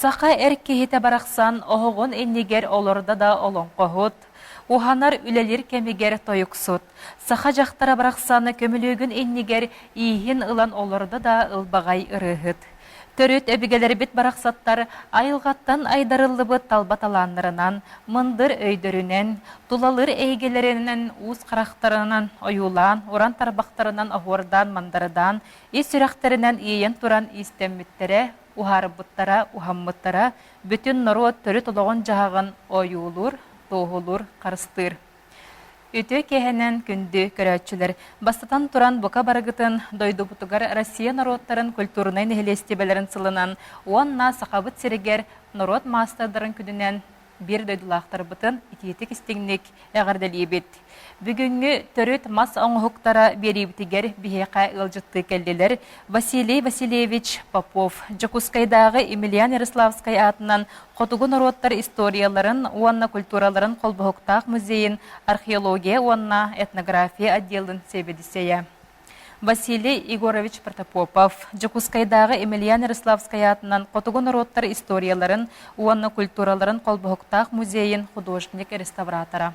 Саха эр киһитэ барахсан оһоҕун иннигэр олордо да олоҥхоһут, уһанар үлэлиир кэмигэр тойуксут. Саха дьахтара барахсан көмүлүөгүн иннигэр ииһин ылан олордо да ылбаҕай ырыаһыт. Төрүт өбүгэлэрбит барахсаттар айылҕаттан айдарыллыбыт талба талааннарынан, мындыр өйдөрүнэн, тулалыыр эйгэлэринэн уус харахтарынан ойуулаан, уран тарбахтарынан оһуордаан-мандардаан, ис сүрэхтэринэн иэйэн туран иистэммиттэрэ, уһаарбыттара, уһаммыттара бүтүн норуот төрүт олоҕун-дьаһаҕын ойуулуур, туоһулуур, харыстыыр. Үтүө киэһэнэн күндү көрөөччүлэр! Бастатан туран, бука барыгытын дойдубутугар Россия норуоттарын культурнай нэһилиэстибэлэрин сылынан уонна Сахабыт сиригэр норуот маастардарын күнүнэн биир дойдулаахтарбытын итиитик-истиҥник эҕэрдэлиибит. Бүгүҥҥү төрүт мас оҥоһуктара биэриибитигэр биһиэхэ ыалдьыттыы кэллилэр Василий Васильевич Попов, Дьокуускайдааҕы Емельян Ярославскай аатынан Хотугу норуоттар историяларын уонна культураларын холбоһуктаах музейын археология уонна этнография отделын сэбиэдиссэйэ. Василий Егорович Протопопов, Дьокуускайдааҕы Емельян Ярославскай аатынан Хотугу норуоттар историяларын уонна культураларын холбоһуктаах музейын художник-реставратора.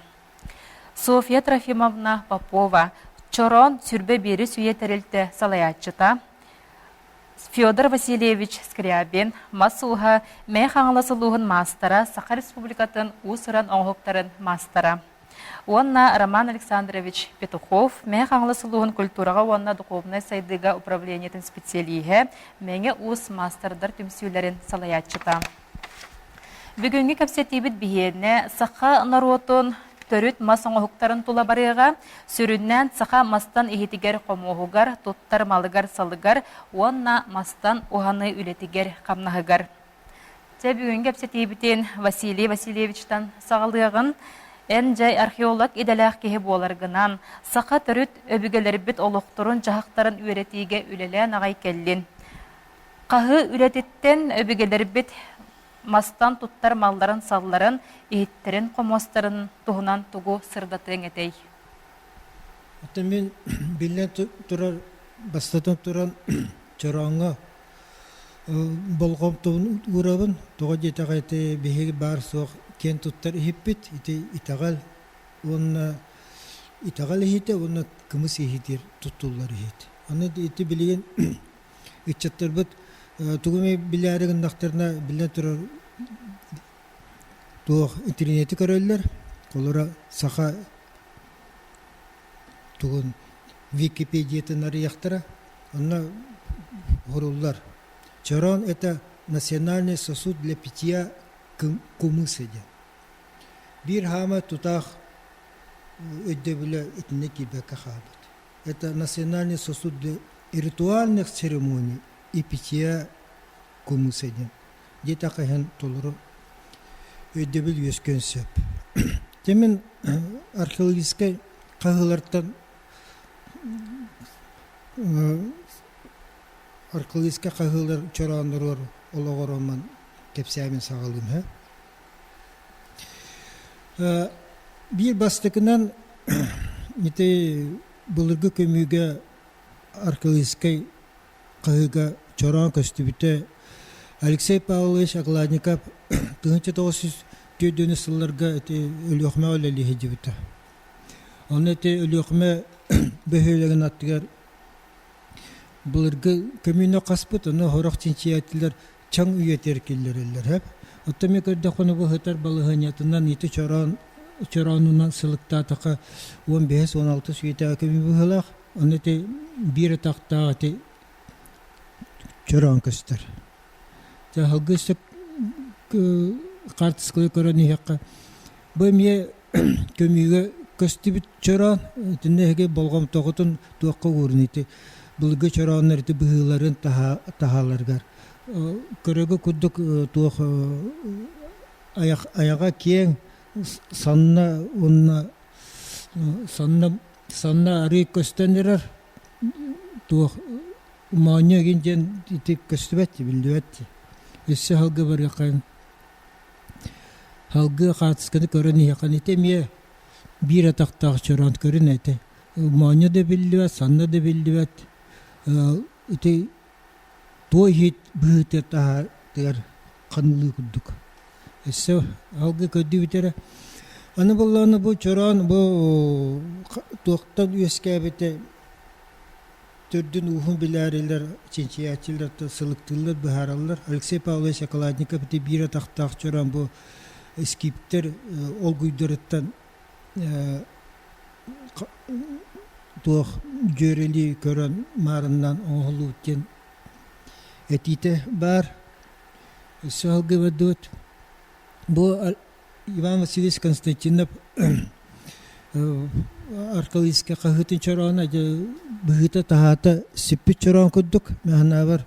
Софья Трофимовна Попова, Чороон сүрбэ биэрис үйэ тэрилтэ салайааччыта, Федор Васильевич Скрябин, мас ууһа, Мэҥэ Хаҥалас улууһун маастара, Саха Республикатын уус-уран оҥоһуктарын маастара. Уонна Роман Александрович Петухов, Мэҥэ Хаҥалас улууһун культураҕа уонна духовнай сайдыыга управлениетын специалииһэ, Мэҥэ Уус маастардар түмсүүлэрин салайааччыта. Бүгүҥҥү кэпсэтиибит биһиэнэ саха норуотун төрүт мас оҥоһуктарын тула барыаҕа, сүрүннээн саха мастан иһитигэр-хомуоһугар, туттар малыгар-салыгар уонна мастан уһаныы үлэтигэр-хамнаһыгар. Дьэ, бүгүҥҥү кэпсэтиибитин Василий Васильевичтан саҕалыаҕын. Эн дьэ археолог идэлээх киһи буоларгынан, саха төрүт өбүгэлэрбит олохторун-дьаһахтарын үөрэтиигэ үлэлээн аҕай кэллин. Хаһыы үлэтиттэн өбүгэлэрбит мастан туттар малларын-салларын, иһиттэрин-хомуостарын туһунан тугу сырдатыаҥ этэй? Оттон мин биллэн турар, бастатан туран чорооҥҥо болҕомтобун уурабын. Тоҕо диэтэххэ ити биһиги баар-суох киэн туттар иһиппит. Ити итэҕэл уонна итэҕэл иһитэ уонна кымыс иһитир туттуллар иһит. Аны ити билигин ыччаттарбыт тугу эмэ билээри гыннахтарына биллэн турар туох интэрниэти көрөллөр. Холобура саха тугун Википедиятын арыйахтара. Онно уһуруллар. Чороон это национальный сосуд для питья кумыса диэн. Биир хаама тутаах өйдөбүлэ итиннэ киирбэккэ хаалбыт. Это национальный сосуд для ритуальных церемоний и питья кумыса диэн. Диэтэххэ иһин толору өйдөбүл үөскүөн сөп. Дьэ мин археологическай хаһыылартан археологическай хаһыылар чороонноругар олоҕуроммун кэпсээмин саҕалыым һэ. Биир бастакынан ити былыргы көмүүгэ археологическай хаһыыга чороон көстүбүтэ. Алексей Павлович Окладников 1904 сылларга ити Өлүөхүмэҕэ үлэлии сылдьыбыта. Онно ити Өлүөхүмэ бөһүөлэгин аттыгар былыргы көмүүнү хаспыт, ону сорох чинчийээччилэр чаҥ үйэтигэр киллэрэллэр сөп. Оттон мин көрдөхпүнэ бу сытар балаһыанньатынан ити чороон чороонунан сылыктаатахха 15-16 үйэтээҕи көмүү быһыылаах. Ону ити биир атахтаах ити чороон көстөр. Дьэ аһылгы сөп хаартыскалары көрөн иһиэххэ бу эмиэ көмүүгэ көстүбүт чороон итиннэ эһиги болҕомтоҕутун туохха уурун ити былыргы чорооннор ити быһыыларын таһааларыгар көрөгө курдук туох айах айаҕа киэҥ санна уонна санна санна арыы көстөн эрэр туох моонньо игин диэн ити көстүбэт биллибэт өссө аһылгы барыаххайын Салгыы хаартысканы көрөн иһэххин ити эмиэ биир атахтаах чороон көрүн этэ. Моонньо да биллибэт, санна да биллибэт. Ити туой иһит быһыытыгар таһаатыгар. ханылыы курдук. Өссө алгы көрдүүбүт эрэ. Аны буоллаҕына бу чороон бу туохтан үөскээбитэ төрдүн ууһун билээрилэр, чинчийээччилэр сылыктыыллар, быһаараллар. Алексей Павлович Окладников ити биир атахтаах чороон бу скиптэр олгуйдарыттан туох дьүөрэлии көрөн маарыннаан оҥоһуллубут диэн этиитэ баар. Өссө алгыбардыбыт. Бу Иван Васильевич Константинов аркалыйска хаһыытын чорооно быһыыта-таһаата сиппит чороон курдук маһынаабар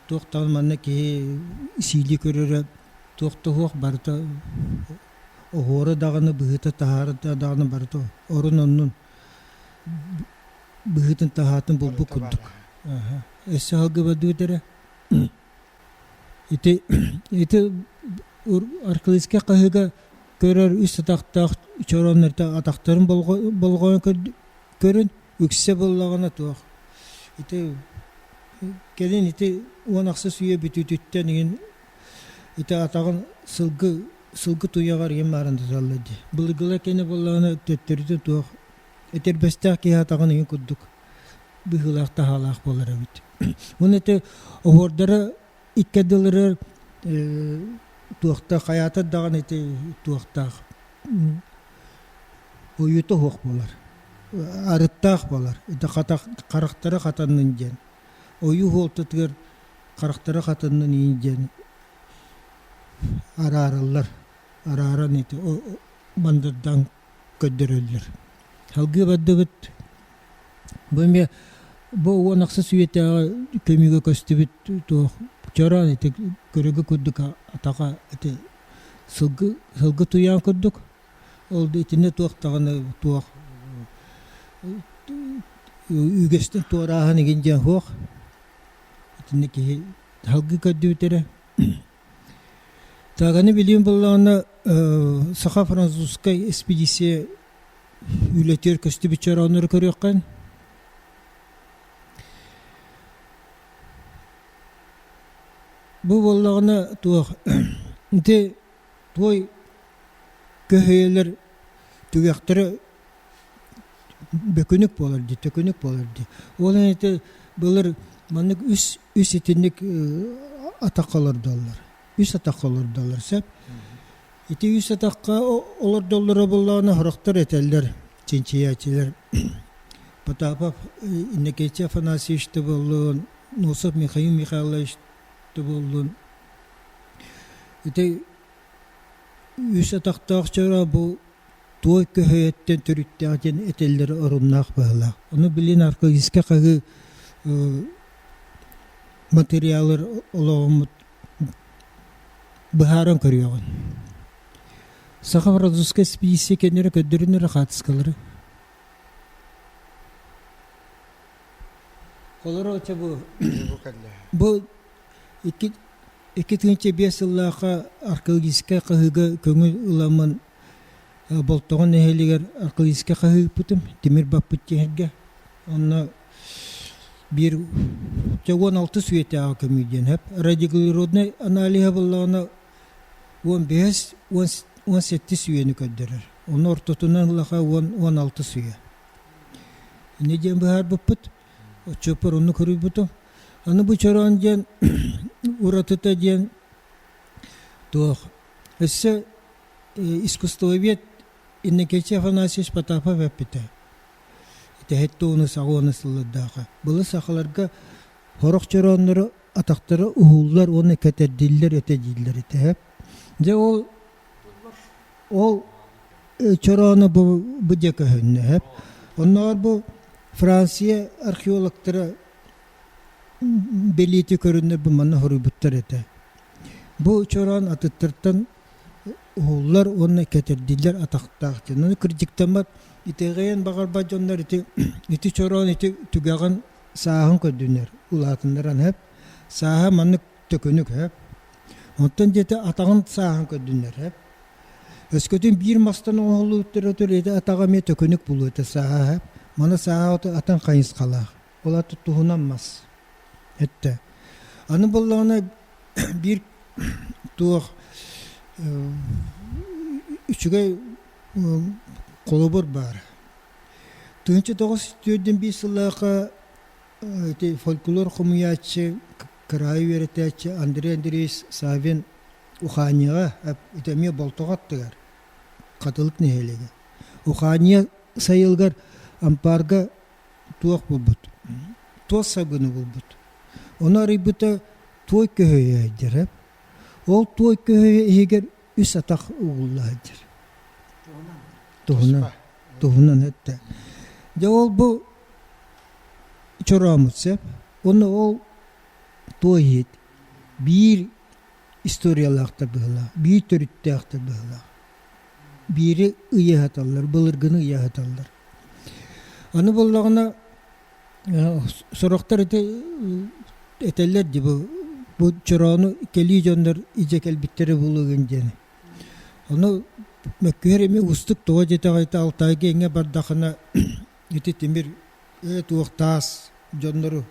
туох даҕаны манна киһи сиилии көрөрө туох да суох барыта оһуора даҕаны быһыыта таһаарыта даҕаны барыта орун оннун быһыытын таһаатын булбут курдук өссө алгыбардыбыт эрэ Ити ити аркылыйскай хаһыыга көрөр үс атахтаах чорооннорто атахтарын болҕойон көрүн үксэ буоллаҕына туох ити кэлин ити 16 үйэ бүтүүтүттэн игин ити атаҕын сылгы сылгы туйаҕар игин баарын туталлар дии былыргылар кэннэ буоллаҕына төттөрүтүн туох этэрбэстээх киһи атаҕын игин курдук быһыылаах таһаалаах буолар эбит. Уонна ити оһуордара икки ардыларыгар туохта хайаатар даҕаны ити туохтаах ойуута суох буолар, арыттаах буолар. Ити харахтара хатаннын диэн. Ойуу суолтатыгар харахтара хатаннын иин диэн араараллар. Арааран ити мандырдаан көрдөрөллөр. Салгыы бардыбыт. Бу эмиэ бу 16 үйэтээҕи көмүүгэ көстүбүт туох чороон ити көрөгө курдук атаҕа ити сылгы сылгы туйаан курдук ол итиннэ туох даҕаны туох үгэстэн туорааһын игин диэн суох итиннэ киһи салгыы көрдүбүт эрэ Таганы билиим буоллаҕына саха-французскай экспедиция үлэтигэр көстүбүт чорооннору көрүөххүн. Бу буоллаҕына туох ити туой көһүйэлэр түгэхтэрэ бөкүнүк буолар дии, төкүнүк буолар дии. Ол ити былыр маннык үс үс итинник атахха олордоллор. Үс атахха олордоллор сөп. Ити үс атахха олордоллоро буоллаҕына сорохтор этэллэр, чинчийээччилэр Потапов Иннокентий Афанасьевич да буоллун, Носов Михаил Михайлович да буоллун. Ити үс атахтаах чора бу туой көһөйөттөн төрүттээх диэн этэллэрэ оруннаах быһыылаах. Ону билин археологическай хаһыы материаллар олоҕуммут быһааран көрүөҕүн. Саха французскай экспедиция кэннэрэ көрдөрүнэр хаатыскалары. Холоро бу бу икки 2005 сыллаахха археологическай хаһыыга көҥүл ыламмын Болтоҕо нэһилиэгэр археологическай хаһыы ыыппытым тимир баппыт тиһэргэ. Онно биир 16 үйэтээҕи көмүү диэн сөп. Радиоуглероднай аналиһа буоллаҕына 15 17 үйэни көрдөрөр. Ону ортотунан ыллаха 16 үйэ. Инньэ диэн быһаарбыппыт. Оччоппор онну көрүйбүтүм. Аны бу чороон диэн уратыта диэн туох өссө искусствовед Иннокентий Афанасьевич Потапов эппитэ. Итэһит тууну саҕуону сыллардаахха. Былыр сахаларга сорох чорооннору атахтара уһууллар уонна кэтэрдиллэр этэ дииллэр этэ. Дьэ ол ол чороону бу бу дьэ көһүннэ. Оннооҕор бу Франция археологтара бэлиэтии көрүннэр бу манна хоруйбуттар этэ. Бу чороон атыттартан уһуллар уонна кэтэрдиллэр атахтаах диэн. Ону кырдьыктаммат итэҕэйэн баҕарбат дьоннор ити ити чороон ити түгэҕин сааһын көрдүнэр улаатыннаран сөп. Сааһа маннык төкүнүк сөп. Онтон диэтэ атаҕын сааһын көрдүнэр сөп. Өскөтүн биир мастан оҥоһуллубуттара ити атаҕа эмиэ төкүнүк булуо этэ сааһа сөп. Маны сааһа атын хайысхалаах. Ол аты туһунан мас эттэ. Аны буоллаҕына биир туох үчүгэй холобур баар. 1941 сыллаахха ити фольклор хомуйааччы, кыраайы үөрэтээччи Андрей Андреевич Савин Уханьяҕа ити эмиэ Болтоҕо аттыгар Хатылык нэһилиэгэ. Уханья сайылыгар ампаарга туох булбут, туос сабыыны булбут. Ону арыйбыта туой көһөйө сылдьар. Ол туой көһөйө иһигэр үс атах угулла сылдьар. Туһунан. Туһунан эттэ. Дьэ ол бу чороомут сөп. Уонна ол туой иһит биир историялаахтар быһыылаах, биир төрүттээхтэр быһыылаах. Биири ыйыһаталлар, былыргыны ыйыһаталлар. Аны буоллаҕына сорохтор ити этэллэр дии бу бу чороону кэлии дьоннор идьэ кэлбиттэрэ буолуогун диэн. Ону мөккүһэр эмиэ уустук тоҕо диэтэҕэй Алтайга иҥэ бардахына ити тимир туох таас дьоннору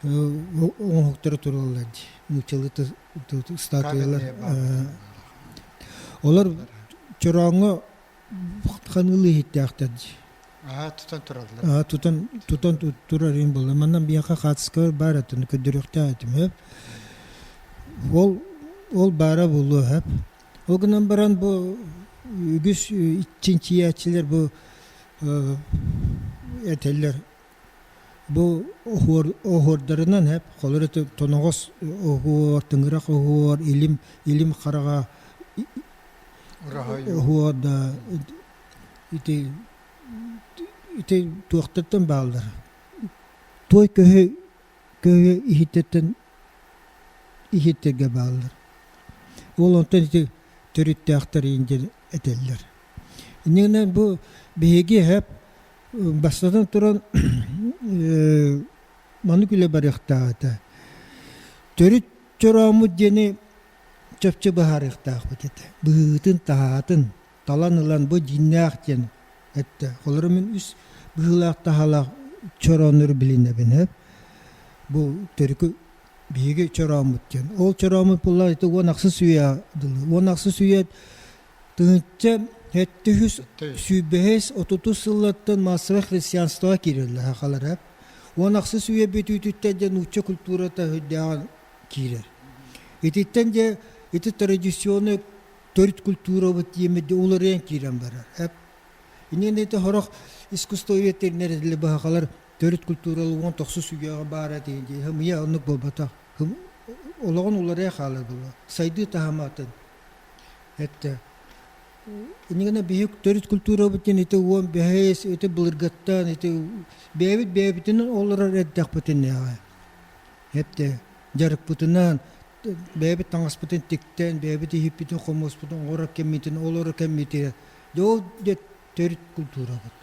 оҥоһуктара тураллар дии нууччалыы статуялар олор чорооҥҥо ханыылыы иһиттээхтэр дии Аа тутан тураллар. Аа тутан тутан турар им буолла. Манна биһиэхэ хаатыскалар баар этин көрдөрүөхтээх этим хөп. Ол ол баара буолуо хөп. Ол гынан баран бу үгүс чинчийээччилэр бу этэллэр бу оһуор оһуордарынан хөп холор это тоноҕос оһуор, тыҥырах оһуор, илим илим хараҕа оһуор да ити ити туохтартан бааллар туой көһү көһү иһиттэртэн иһиттэргэ бааллар ол онтон ити төрүттээхтэр диэн этэллэр иннинэ бу биһиги эһэп бастатан туран маннык үлэ барыахтаах этэ төрүт чорооммут диэни чопчу быһаарыахтаахпыт этэ быһыытын-таһаатын талан ылан бу дьиҥнээх диэн эттэ. Холоро мин үс быһыылаах таһаалаах чорооннору билинэбин һэп. Бу төрүкү биһиги чорооммут диэн. Ол чорооммут буолла ити уон ахсыс үйэ дылы. Уон ахсыс үйэ тыһыынча сэттэ сүүрбэһис отутус сыллартан массовай христианствоҕа киирэллэр сахалар һэп. Уон ахсыс үйэ бүтүүтүттэн дьэ нуучча культурата үрдээҕин киирэр. Ититтэн дьэ ити традиционный төрүт культурабыт диэммит уларыйан киирэн барар. Эп иннинэ ити сорох искусствоведтэринэр баһахалар төрүт культуралы уон тохсус үйэҕэ баара диэн дии хымыйа оннук буолбатах. Олоҕун уларыйа хаалар буолла. Сайдыы таһыматын эттэ. Иннигинэ биһик төрүт культурабыт диэн ити уон бэһис, ити былыргыттан, ити бэйэбит бэйэбитинэн олорор эрдэхпитинээҕи. Эптэ дьарыкпытынан бэйэбит таҥаспытын тиктэн, бэйэбит иһиппитин, хомуоспутун оҥорор кэммитин, олорор кэммитигэр дьэ ол дьэ төрүт культурабыт.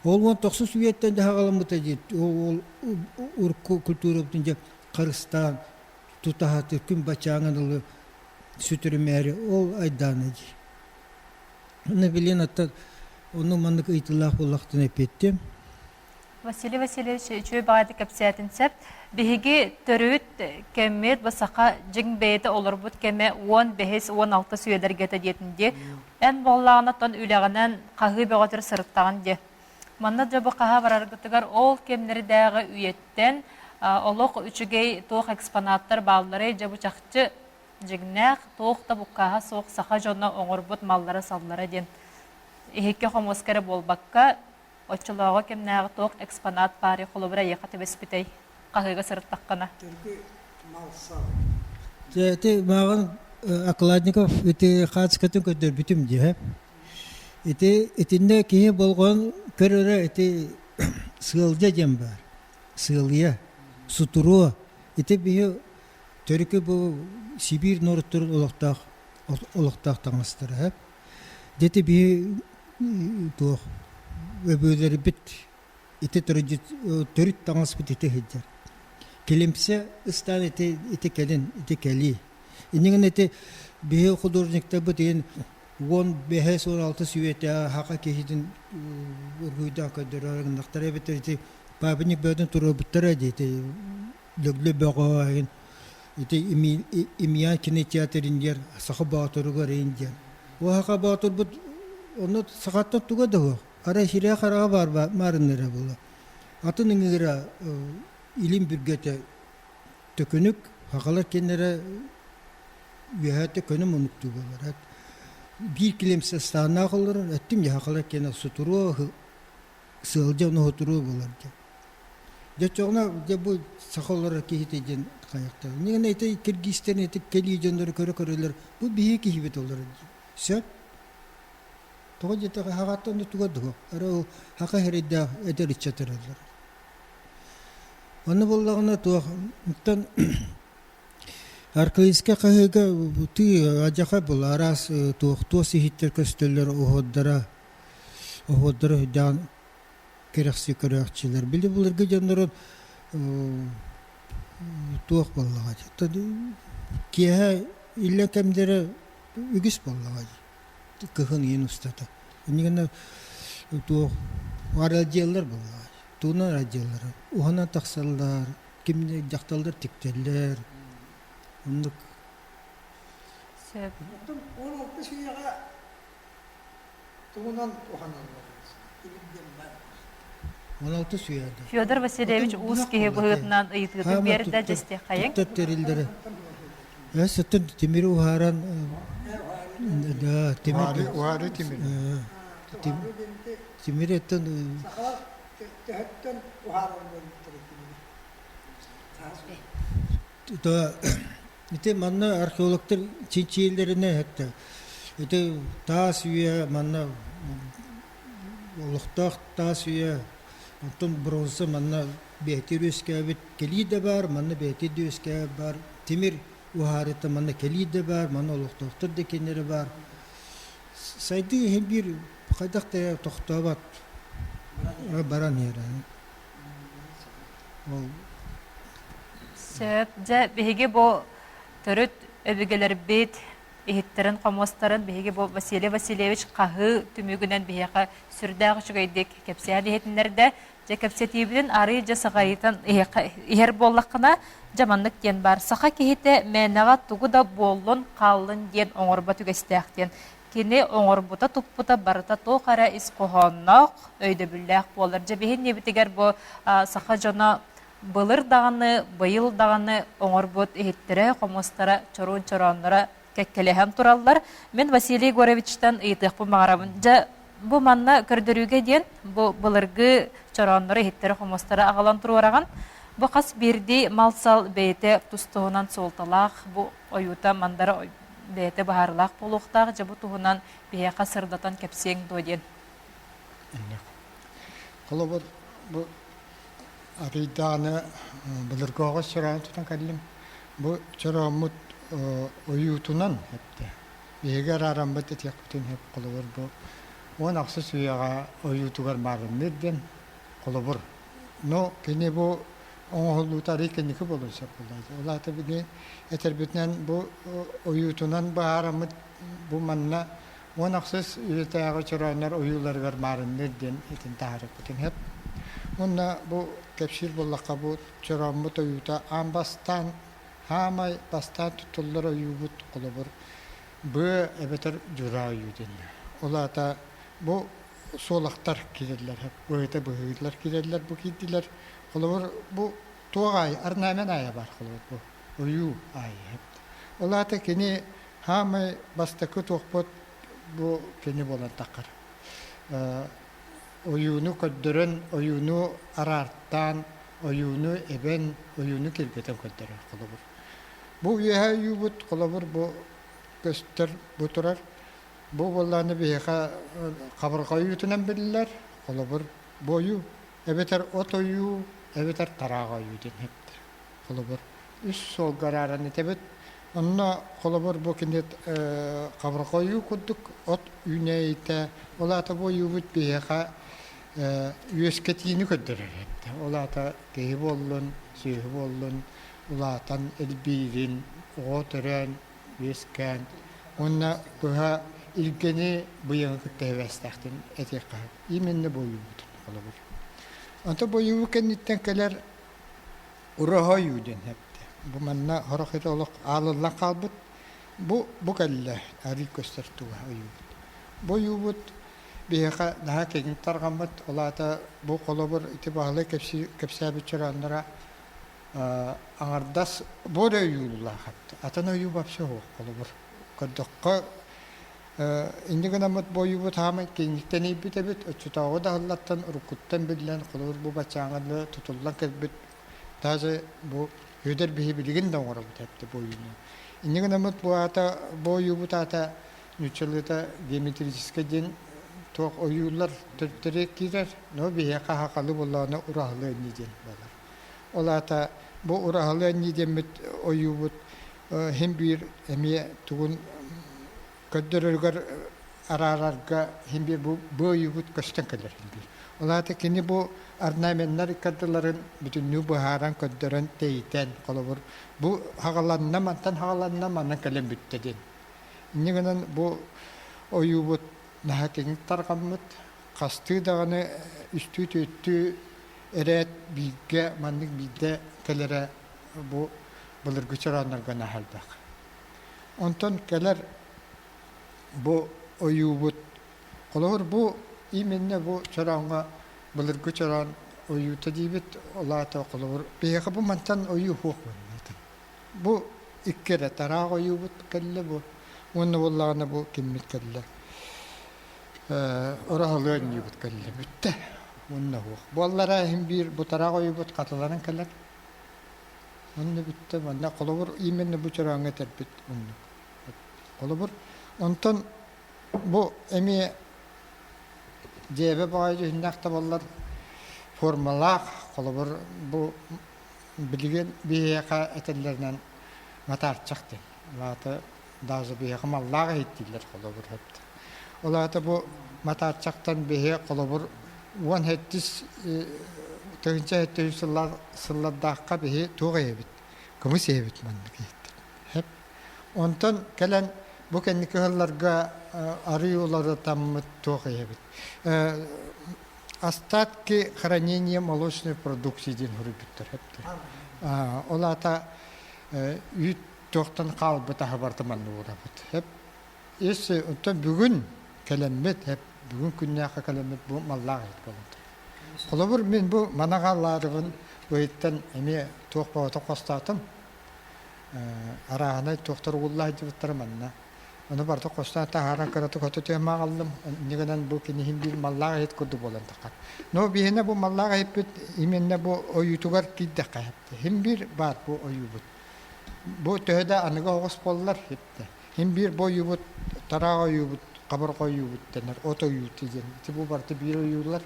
Ол уон тохсус үйэттэн дьэ саҕаламмыта дии ол урукку культурабытын дьэ харыстаан тутаһаты күн бачааҥын ылы сүтүрүмээри ол айдаана дии. Уонна билин аттан ону маннык ыйытыылаах буоллахтына эппиэттиэм. Василий Васильевич үчүгэй баҕайытык кэпсээтин сөп. Биһиги төрүт кэммит бу саха дьиҥ бэйэтэ олорбут кэмэ уон бэһис, уон алтыс үйэлэргэ этэ диэтин дии. Эн буоллаҕына тон үлэҕинэн хаһыы бөҕөтөр сырыттаҕын дии. Манна дьэ бу хаһа бараргытыгар ол кэмнэрдээҕи үйэттэн олох үчүгэй туох экспонаттар баалларый дьэ бу чахчы дьиҥнээх туох да буккааһа суох саха дьоно оҥорбут маллара-саллара диэн иһиккэ хомуоска эрэ буолбакка Оччолооҕу кэмнээҕи туох экспонат баарый холобура эйиэхэ түбэспитэй хаһыыга сырыттаххына? Дьэ, ити мааҕын Окладников ити хаачыскатын көрдөрбүтүм дии. Ити итиннэ киһи болҕойон көрөрө ити сыалдьа диэн баар. Сыалыйа, сутуруо. Ити биһи төрүкү бу Сибиир норуоттарын олохтоох олохтоох таҥастара. Дьэ ити биһи туох өбүгэлэрбит ити төрүт таҥаспыт ити сылдьар. Килимсэ ыстаан ити ити кэлин ити кэлии. Иннигин ити биһи художниктарбыт иһин уон бэһис уон алтыс үйэтэ саха киһитин уруһуйдаан көрдөрөр гыннахтара эбэтэр ити памятник бөҕөтүн туруорбуттара дии ити лөглө бөҕө иһин. Ити Имиян кинотеатр диэн саха боотуругар диэн. Ол саха боотурбут онно сахаттан туга да суох. Арай сирэ хараҕа баар маарыннара буолла. Атын ыҥыыра илин бүргэтэ төкүнүк, сахалар кинилэрэ үөһээ төкөнө мунуктуу буолар. Биир килэмсэ ыстааннаах олорор, эттим дьэ сахалар киэнэ сутуруо сыалдьа оноһутуруо буолар диэн. Дьэ оччоҕуна дьэ бу саха олорор киһитэ диэн хайахтар. Нигэнэ ити киргизтэрин ити кэлии дьоннору көрө-көрөлөр бу биһиги киһибит олорор диэн. Сөп. Тоҕо диэтэххэ хаҕаттан да туга дуо? Эрэ ол хаха эрэйдээх эдэр ыччат эрэллэр. Онно буоллаҕына туох оттон Аркылыйска хаһыыга тыы адьаха был араас туох туос иһиттэр көстөллөр оһуордара оһуордара үрдээн кэрэхсии көрөөхчүлэр. Били былыргы дьоннорун туох буоллаҕа дии. Киэһэ иллэҥ кэмнэрэ үгүс буоллаҕа дии. Кыһын иин устата. Иннигинэ туох аралдьыйаллар буоллаҕа дии. Тугунан аралдьыйаллар? Уһанан тахсаллар, ким дьахталлар тиктэллэр. Оннук. Сөп. Оттон 16 үйэҕэ тугунан уһаналлар тимир диэн баар. 16 үйэдэ. Федор Васильевич уус киһи быһыытынан ыйытыытын биэрдэ дьэстиэххэйиҥ. Туттар тэриллэрэ. Сыттын тимири уһааран да тимир Уһаары тимир. Тимир эттен Сахалар төһөттөн уһаарар буолбуттар тимири. Да Ити манна археологтар чинчийэллэринэ эттэ ити таас үйэ манна олохтоох таас үйэ оттон бронза манна бэйэтигэр үөскээбит кэлии да баар манна бэйэтигэр да үөскээбит баар тимир уһаарыта манна кэлии да баар манна олохтоохтор да кинилэрэ баар сайдыы иһин биир хайдах да тохтообот баран иһэр ол Сөп. Дьэ, биһиги бу төрүт өбүгэлэрбит иһиттэрин-хомуостарын биһиги бу Василий Васильевич хаһыы түмүгүнэн биһиэхэ сүрдээх үчүгэйдик кэпсээн иһитиннэрдэ. Дьэ, кэпсэтиибитин арыый дьэ саҕайытан иһэр буоллаххына, дьэ маннык диэн баар. Саха киһитэ мээнэҕэ тугу да буоллун, хааллын диэн оҥорбот үгэстээх диэн. Кини оҥорбута-туппута барыта туох эрэ ис хоһоонноох, өйдөбүллээх буолар. Дьэ, биһи иннибитигэр бу саха дьоно былыр даҕаны, быйыл даҕаны оҥорбут иһиттэрэ, хомустара, чоруун чороонноро кэккэлэһэн тураллар. Мин Василий Егоровичтан ыйытыахпын баҕарабын. Дьэ, бу манна көрдөрүүгэ диэн бу былыргы чорооннору, иһиттэри, хомустары аҕалан туруораҕын. Бу хас биирдии мал-сал бэйэтэ тус-туһунан суолталаах, бу ойуута мандара бэйэтэ быһаарыылаах буолуохтаах. Дьэ, бу туһунан биһиэхэ сырдатан кэпсиэҥ дуо диэн. Холобур, бу арыйдааны былыргы оҕус чороон тутан кэллим. Бу чорооммут ойуутунан эптэ. Биһиги араараммыт этиэхпитин сөп холобур бу 16 үйэҕэ ойуутугар маарынныыр диэн холобур. Но кини бу оҥоһуллуута арый кэнники буолуон сөп буолла. Ол аата бини этэрбитинэн бу ойуутунан быһаараммыт бу манна 16 үйэтээҕи чорооннор ойууларыгар маарынныыр диэн этин таһаарыппытын сөп. Уонна бу кэпсиир буоллахха бу чорооммут ойуута аан бастаан хаамай бастаан туттуллар ойуубут холобур быа эбэтэр дьураа ойуу диэннэр. Ол аата бу суолахтар киирэллэр, быһыта быһыылар киирэллэр бу киирдилэр. Холобур бу туох аайы орнамент аайы бар холобур бу ойуу аайы. Ол аата кини хаамай бастакы туохпут бу кини буолан таххар. Ойууну көрдөрөн, ойууну араартаан, ойууну эбэн, ойууну киргэтэн көрдөрөр холобур. Бу үөһэ ойуубут холобур бу көстөр бу турар. Бу буоллаҕына биһиэхэ хабырҕа ойуутунан биллэр. Холобур, бу ойуу эбэтэр от ойуу, эбэтэр тараах ойуу диэн эттэ. Холобур, үс суолга арааран этэбит. Онно холобур бу кини хабырҕа ойуу курдук от үүнээйитэ, ол аата бу ойуубут биһиэхэ үөскэтиини көрдөрөр эбит. Ол аата киһи буоллун, сүөһү буоллун, улаатан элбиирин, оҕо төрөөн, үөскээн уонна быһа илгэни быйаҥы кытта сибээстээхтин этиэххэ сөп. Именно бу ойуубутун холобур. Онто бу ойуу кэнниттэн кэлэр Ураһа ойуу диэн эптэ. Бу манна сорох ити олох аалыллан хаалбыт. Бу бу кэллэ арыы көстөр туга ойуубут. Бу ойуубут биһиэхэ наһаа киэҥник тарҕаммыт. Ол аата бу холобур ити Баһылай кэпсээбит чороонноро аҥардас бу эрэ ойуулаах эбит. Атын ойуу вообще суох холобур. Көрдөххө инньэ гынаммыт бу ойуубут хаамай киэҥниктэн ийбит эбит. Оччотооҕу да аһыллартан уруккуттан биллэн холобур бу баччааҥҥа тутуллан кэлбит даже бу Үөдэр биһи билигин да оҥоробут эбит бу ойууну. Инньэ гынаммыт бу аата бу ойуубут аата нууччалыыта геометрическэй диэн туох ойуулар төрүттэрэ киирэр, но биһиэхэ хахалы буоллаҕына ураһылы анньыы диэн буолар. Ол аата бу ураһылы анньыы диэммит ойуубут иһин биир эмиэ тугун көрдөрөрүгэр араарарга иһин биир бу бу ойуубут көстөн кэлэр иһин биир. Ол аата кини бу орнаменнар ыккардыларын бүтүннүү быһааран көрдөрөн тэйитэн холобур бу хаҕаланна мантан хаҕаланна манан кэлэн бүттэ диэн. Инньэ гынан бу ойуубут наһаа киэҥник тарҕаммыт хастыы даҕаны үстүү-түөртүү эрээт бииргэ маннык биирдэ кэлэрэ бу былыргы чорооннорго наһаа элбэх. Онтон кэлэр бу ойуубут холобур бу именно бу чорооҥҥо былыргы чороон ойуута диибит ол аата холобур биһиэхэ бу мантан ойуу суох буолла Бу икки эрэ тараах ойуубут кэллэ бу уонна буоллаҕына бу киммит кэллэ Ороһолуо анньыыбыт кэллэ бүттэ уонна суох. Буоллара иһин биир бу тараах ойуубут хатыланан кэлэр Онно бүттэ манна холобур именно бу чорооҥҥо этэрбит оннук. Холобур онтон бу эмиэ дьиэбэ баҕайы дьүһүннээх да буоллар формалаах холобур бу билигин биһиэхэ этэллэринэн матаарчах диэн. Ол аата даже биһиэхэ маллаах иһиттииллэр холобур эбит. Ол аата бу матаарчахтан биһи холобур 17 тыһыынча сыллардаахха биһи туох иһэбит? Кымыс иһэбит маннык иһиттэр. Хэп. Онтон кэлэн бу кэнники ыһылларга арыы уларытаммыт туох иһэбит? Остатки хранения молочной продукции диэн суруйбуттар. Ол аата үүт туохтан хаалбыт аһы барыта манна уурабыт. Хэп. Ис оттон бүгүн кэлэммит, хэп, бүгүн күннээххэ кэлэммит бу маллаах иһит буолан турар. Холобур, мин бу манаҕа лаарыбын быһыттан эмиэ туох бөҕөтө хостоотум. Арааһынай туохтар угулла сылдьыбыттара манна. Ону барыта хостоон таһааран кыратык хоту түһэн ааҕаллым. Инньэ гынан бу киниһин биир маллаах иһит курдук буолан таххар. Но биһиэнэ бу маллаах иһиппит именно бу ойуутугар киирдэххэ иһин биир баар бу ойуубут. Бу төһө да аныгы оҕус буоллар иһиттэ. Иһин биир бу ойуубут тараах ойуубут, хабырҕа ойуубут дэнэр от ойуута диэн. Ити бу барыта биир ойуулар.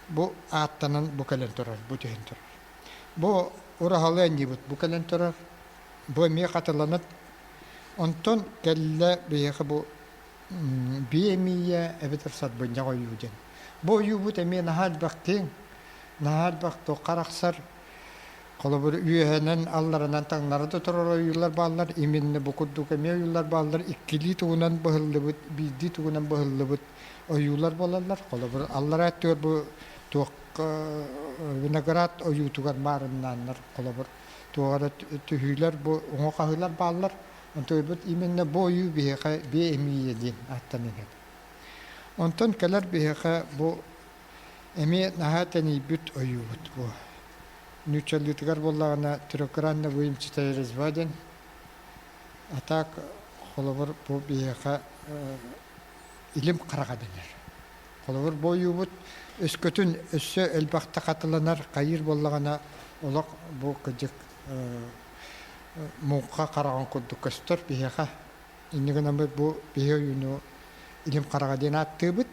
Бу ааттанан бу кэлэн турар, бу түһэн турар. Бу ураһалы анньыбыт бу кэлэн турар. Бу эмиэ хатыланат Онтон кэллэ биһиэхэ бу биэ эмиийэ эбэтэр сарбынньах ойуу диэн. Бу ойуубут эмиэ наһаа элбэх киэҥ, наһаа элбэх туохха арахсар. Холобур, үөһэнэн, алларанан таҥнары да турар ойуулар бааллар, именно бу курдук эмиэ ойуулар бааллар, иккилии тугунан быһыллыбыт, биирдии тугунан быһыллыбыт ойуулар буолаллар. Холобур, аллараа өттүгэр бу туох виноград ойуутугар маарыннааннар, холобур, туох эрэ түһүүлэр бу уҥа хаһыылар бааллар. Онтуйбут именно бу ойуу биһиэхэ биэ эмиийэ диэн ааттанан иһэр. Онтон кэлэр биһиэхэ бу эмиэ наһаа тэнийбит ойуубут бу. Нууччалыытыгар буоллаҕына трехгранно выемчатая резьба диэн. А так холобур бу биһиэхэ илим хараҕа дэнэр. Холобур, бу ойуубут өскөтүн өссө элбэхтэ хатыланар, хайыыр буоллаҕына, олох бу кыдьык муҥха хараҕын курдук көстөр биһиэхэ. Инньэ гынан бу биһи ойууну илим хараҕа диэн ааттыыбыт.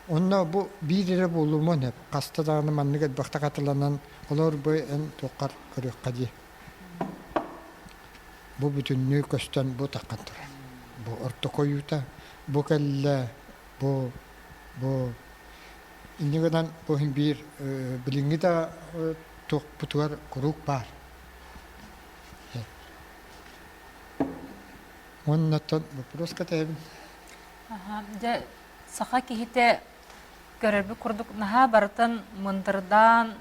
Онно бу биир эрэ буолумуон сөп. Хаста даҕаны маннык элбэхтэ хатыланан, олор бу эн туоххар көрүөххэ дии. Бу бүтүннүү көстөн бу таххан турар. Бу ортоку ойуута, бу кэллэ, бу бу инньэ гынан бу иһин биир билиҥҥи да туохпутугар куруук баар. Уоннаттан вопрос кэтэһэбин. Дьэ, саха киһитэ көрөрбүт курдук наһаа барытын мындырдаан.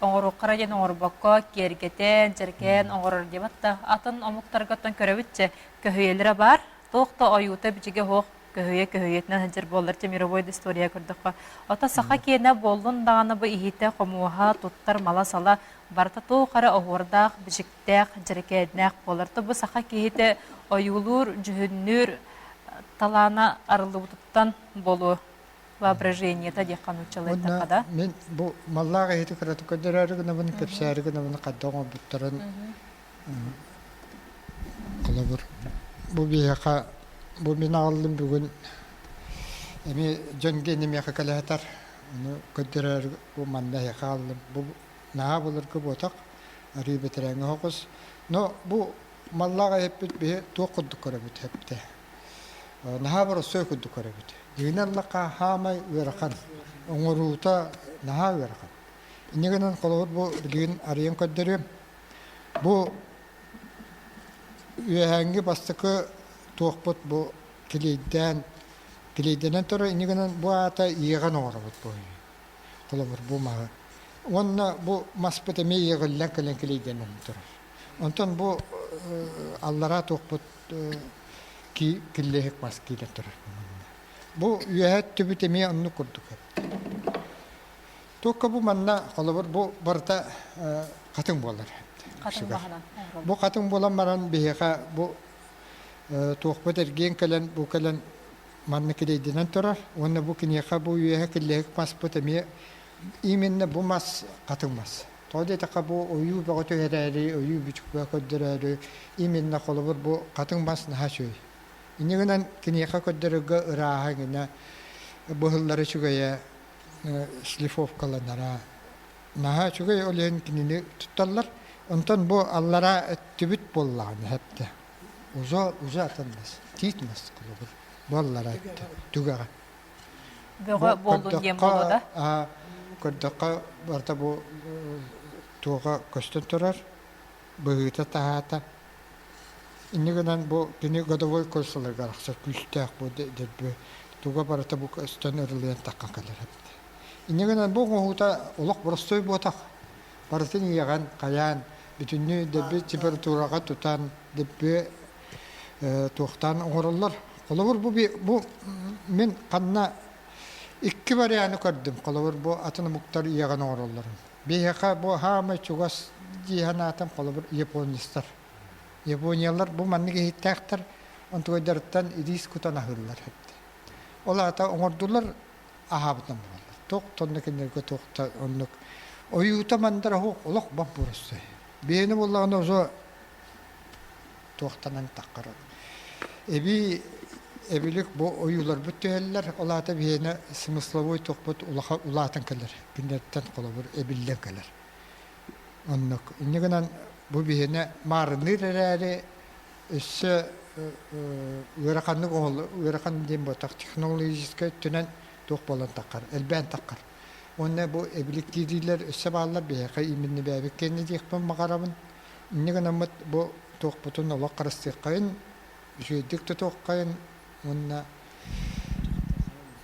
Оҥоруоххара диэн оҥорбокко, киэргэтэн, дьэргээн оҥорор диэбэт да, атын омуктаргаттан көрөбүт көһүйэлэрэ баар, туох да ойуута-бичигэ суох көһүйэ көһүйэтинэн сылдьар буоллар чэ мировой да история көрдөххө. Ото саха киэнэ буоллун даҕаны бу иһитэ, хомуоһа, туттар мала-сала барыта туох эрэ оһуордаах, бичиктээх, дьэрэкээннээх буолар. То бу саха киһитэ ойуулуур, дьүһүннүүр талаана арыллыбытыттан буолуо воображениета диэххэ нууччалыы да. Мин бу маллаах иһити кыратык көрдөрөөрү гынабын, кэпсээри гынабын хайдах оҥорбуттарын холобур бу биһиэхэ бу мин аҕаллым бүгүн эмиэ дьон гиэнэ миэхэ кэлэһэтэр ону көрдөрөөрү бу манна эһиэхэ аҕаллым бу наһаа былыргы буотах арыы бэтэрээҥҥэ оһоҕос но бу маллаах эһиппит биһи туох курдук көрөбүт эптэ наһаа боростуой курдук көрөбүт дьиҥинэн ыллахха хаамай ыарахан оҥоруута наһаа ыарахан инньэ гынан холобур бу билигин арыйан көрдөрүөм Бу үөһээҥҥи бастакы туохпут бу килиэйдээн килиэйдэнэн турар инньэ гынан бу аата иэҕэн оҥоробут бу холобур бу маһы уонна бу маспыт эмиэ иэҕиллэн кэлэн килиэйдэнэн турар онтон бу аллараа туохпут киллэһик мас киирэн турар бу үөһээ өттүбүт эмиэ оннук курдук Туокка бу манна холобур бу барыта хатыҥ буолар. Хатыҥ маһынан. Бу хатыҥ буолан баран биһиэхэ бу туохпут эргиэн кэлэн бу кэлэн манна килэйдэнэн турар уонна бу киниэхэ бу үөһэ киллэһик маспыт эмиэ именно бу мас хатыҥ мас. Тоҕо диэтэххэ бу ойуу бөҕө түһэрээри, ойуу бичик бөҕө көрдөрөөрү именно холобур бу хатыҥ мас наһаа үчүгэй. Инньэ гынан киниэхэ көрдөрөргө ырааһа гына быһыллара үчүгэйэ шлифовкаланара наһаа үчүгэй ол иһин кинини тутталлар онтон бу аллараа өттүбүт буоллаҕына эптэ узо узо атын мас тиит мас холобур бу аллараа өттө түгэҕэ бөҕө буоллун диэн буолуо да көрдөххө барыта бу туоҕа көстөн турар быһыыта таһаата Инньэ гынан бу кини годовой кольцаларга арахсар күүстээх бу дэрбү туга барыта бу көстөн ырылыйан таххан кэлэр эбит. Инньэ гынан бу оҥоһуута олох боростуой буотах. Барытын иэҕэн, хайаан, бүтүннүү дэрби температураҕа тутан, дэрби туохтаан оҥороллор. Холобур, бу, бу мин ханна икки варианы көрдүм. Холобур, бу атын омуктар иэҕэн оҥороллорун. Биһиэхэ бу хаамай чугас дии санаатым, холобур, японецтар. Япониялар бу маннык иһиттээхтэр, онтугайдарыттан ириис кутан аһыыллар эбит. Ол аата оҥордулар, аһаабытынан бараллар. Туох тонна кинилэргэ туох да оннук ойуута мандара суох олох боппуруостай. Биһини буоллаҕына уже туохтанан таххар. Эбии эбилик бу ойууларбыт түһэллэр, ол аата биһиэнэ смысловой туохпут улахан улаатан кэлэр. Кинилэртэн холобур эбиллэн кэлэр. Оннук. Инньэ гынан бу биһиэнэ маарынныыр эрээри өссө ыараханнык ыарахан диэн буотах технологическай өттүнэн туох буолан таххар, элбээн таххар. Уонна бу эбиликтиириилэр өссө бааллар биһиэхэ именно бэйэбит кэннэ диэхпин баҕарабын. Инньэ гынаммыт бу туохпутун олох харыстыаххайын, үчүгэйдик тутуоххайын уонна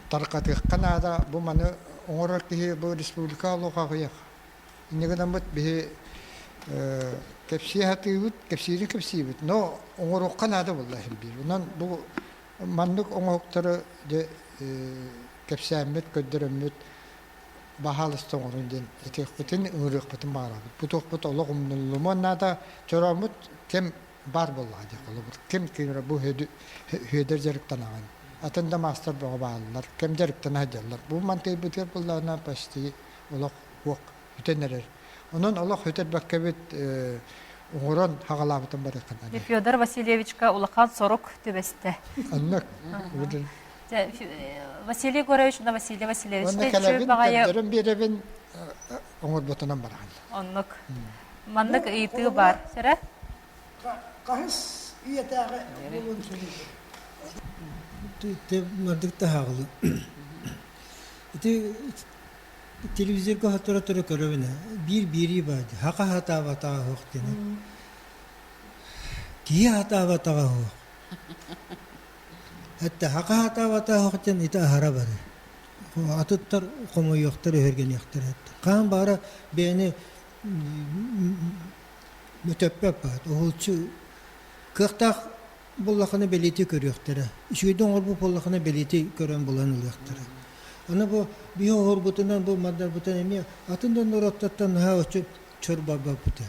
тарҕатыахха наада. Бу маны оҥорор киһи бу республика олох аҕыйах. Инньэ гынаммыт биһи кэпсии сатыыбыт, кэпсиири кэпсиибит, но оҥоруохха наада буолла иһин биир. Онон бу маннык оҥоһуктары дьэ кэпсээммит, көрдөрөммүт баһаалыста оҥорун диэн этиэхпитин, ыҥырыахпытын баҕарабыт. Бу туохпут олох умнуллумуон наада. Чорооммут кэм баар буоллаҕа дии холобур. Ким кимирэ бу Хүөдэр дьарыктанаҕын. Атын да маастар бөҕө бааллар. Кэм дьарыктана сылдьаллар. Бу мантыйбытыгар буоллаҕына почти олох уох бүтэн эрэр. Онон олох өтөрбөккөбүт оҥорон хаҕалаабытын барыахха наада. Федор Васильевичка улахан сорук түбэстэ. Оннук. Василий Егорович уонна Василий Васильевич Онно кэлэбин, көрдөрөн биэрэбин, оҥорботунан бараҕын. Оннук. Маннык ыйытыы баар. Сэрэ? Хаһыс үйэтээҕи буолуон сөбүй? Мардык таһааҕылы. Ити телевизорга сотору-сотору көрөбүн биир биэрии баар дии хаха сатаабатаҕа суох диэн киһи сатаабатаҕа суох Этте хаха сатаабатаҕа суох диэн ити аһара барар. Атыттар хомойуохтар, өһүргэниэхтэрэ. Хаһан баара бэйэни мөтөппөт баат. Уһулуччу кыахтаах буоллахына бэлиэтии көрүөхтэрэ. Үчүгэйдик оҥорбут буоллахына бэлиэтии көрөн булан ылыахтара. Аны бу биһи оһорбутунан бу мандарбытын эмиэ атын да норуоттартан наһаа оччо чор барбаппыта.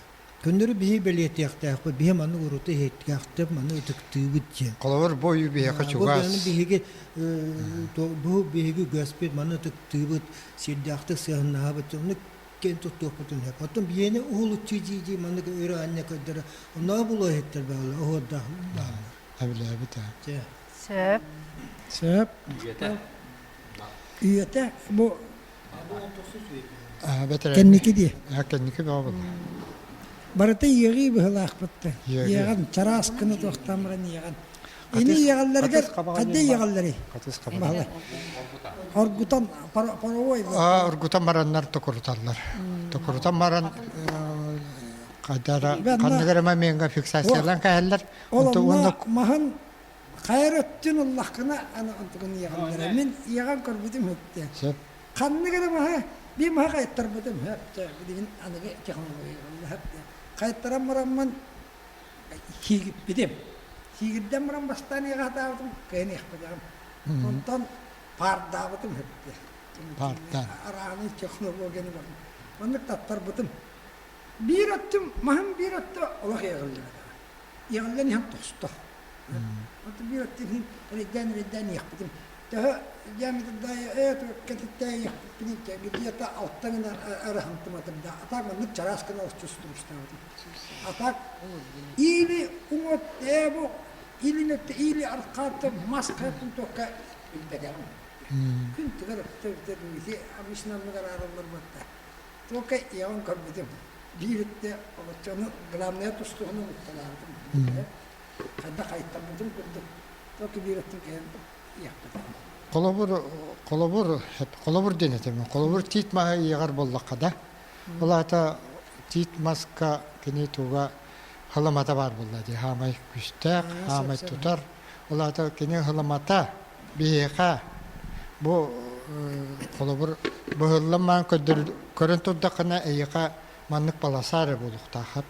Көннөрү биһи бэлиэтиэхтээхпит, биһи маннык уруту иһиттээхтик, маны ытыктыыбыт диэн. Холобур, бу ойуу биһиэхэ чугас. Бу биһиги бу биһиги үгэспит, маны ытыктыыбыт, сирдээхтик сыһыаннаһабыт. Онно киэн туттуохпутун сөп. Оттон биһиэни уһулуччу дии-дии маннык өрө анньа көрдөрө, оннооҕу булуо иһиттэр бааллар, оһуордаах бааллар. Эбилээбит ээ. Сөп. Сөп. Үйэтэ. Үйэтэ бу Кэнники дии. Кэнники бөҕө буолла. Барыта иэҕии быһылаахпытта. Иэҕэн, чараас гына туохтаан баран иэҕэн. Ини иэҕэллэригэр хадда иэҕэллэрий? Баһылай. Оргутан паровой. Оргутан бараннар токуруталлар. Токурутан баран хайдара ханнык эрэ момеҥҥа фиксациялаан кэһэллэр. Ол онно маһын хайар өттүн ыллаххына аны онтукун иэҕэллэрэ. Мин иэҕэн көрбүтүм өттө. Сөп. Ханнык эрэ маһы биир маһы хайаттарбытым сөп чэ билигин аныгы технология сөп хайаттаран бараммын сиигирпитим. Сиигирдэн баран бастаан иэҕэ сатаабытым кыайан иэхпэтэҕим. Онтон паардаабытым сөп Паардаан. Арааһынай технологияны барым. Маннык таттарбытым. Биир өттүм маһым биир өттө олох иэҕиллибэтэҕэ. Иэҕиллэн иһэн тосто. Онтон биир өттүн эрэйдээн эрэйдээн иэхпитим. Төһө диаметрдаайы ээ кэтиттээй иэхпиппин где-то алта гына эрэ хантыматым да. А так маннык чараас гына устустубустаабытым. А так или уҥот ээ бу илин өттө или аркаатта мас хайатын туокка билбэтэҕим. Күн тыгар өттө өттө ити обычно оннук араараллар буотта. Туокка иэҕин көрбүтүм. Биир өттө олоччону главное тустуһуну утталаабытым. Хайдах хайыттарбытым курдук только биир өттүн кэһэн иэхпэтим. Холобур, холобур, холобур диэн этим. Холобур тиит маһы иэҕэр буоллахха да, ол аата тиит маска кини туга хыламата баар буолла дии. Хаамай күүстээх, хаамай тутар. Ол аата кини хыламата биһиэхэ бу холобур быһыллан маан көрөн турдаххына эйиэхэ маннык полоса эрэ буолуохтаахат.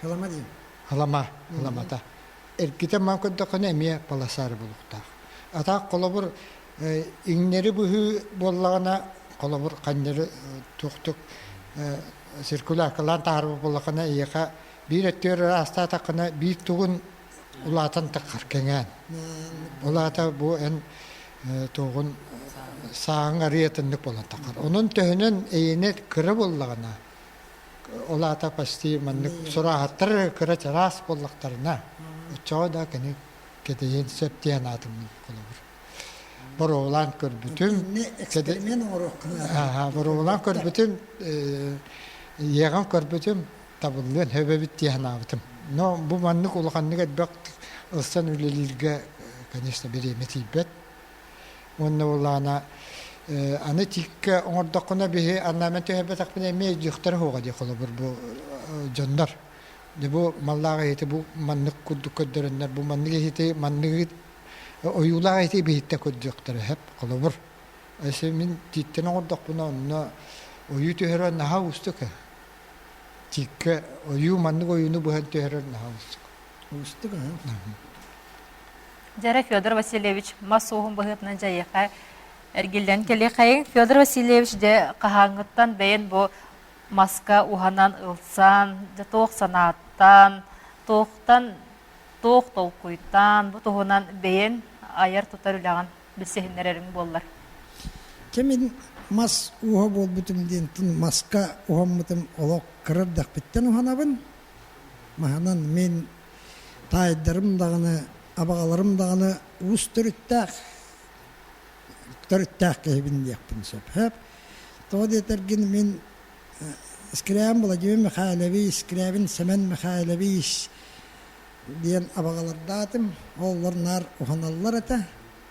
Хылама диэн. Хылама, хыламата. Эргитэн маан көрдөххүнэ эмиэ полоса эрэ буолуохтаах. Атаах холобур иҥнэри быһыы буоллаҕына, холобур ханньары туохтук циркуляркалаан таһаарбыт буоллаххына эйиэхэ биир өттүгэр ыраастаатаххына биир тугун улаатан таххар кэҥээн. Ол аата бу эн туоҕун сааҥ арыйатыннык буолан таххар. Онон төһөнөн эйиэнэ кыра буоллаҕына Ол аата почти маннык сурааһаттар кыра чараас буоллахтарына, оччоҕо да кини кэтэйиэн сөп диэн аатыммын холобур. Боруобалаан көрбүтүм. Эксперимент оҥоруоххун Боруобалаан көрбүтүм, иэҕэн көрбүтүм, табыллыан сөп эбит дии санаабытым. Но бу маннык улаханнык элбэх ылсан үлэлииргэ, конечно, бириэмэ тиийбэт. Уонна улаана аны тииккэ оҥордоххуна биһи орнамент түһэрбэтэхпинэ эмиэ өйдүөхтэрэ суоҕа дии холобур бу дьоннор. Дьэ бу маллаах иһити бу маннык курдук көрдөрөннөр бу маннык иһити манныгы ойуулаах иһити биһиттэн көрдүөхтэрэ сөп холобур. Өссө мин тииттэн оҥордохпуна онно ойуу түһэрэр наһаа уустук. Тииккэ ойуу маннык ойууну быһан түһэрэр наһаа уустук. Уустук Дьэрэ Федор Васильевич мас ууһун быһыытынан дьайыаха эргиллэн кэлиэхэйиҥ. Федор Васильевич дьэ хаһааҥҥыттан бэйэн бу маска уһанан ылсан, дьэ туох санааттан, туохтан туох толкуйтан бу туһунан бэйэн айар-тутар үлэҕин билсиһиннэрэриҥ буоллар. Чэ мин мас ууһа буолбутум диэнтэн маска уһаммытым олох кыра эрдэхпиттэн уһанабын. Маһынан мин таайдарым даҕаны, абаҕаларым даҕаны уус төрүттээх, төрүттээх киһибин диэхпин сөп. Сөп. Тоҕо диэтэргин мин Скрябин Владимир Михайлович, Скрябин Семен Михайлович диэн абаҕалардаатым. Оллор наар уһаналлар этэ.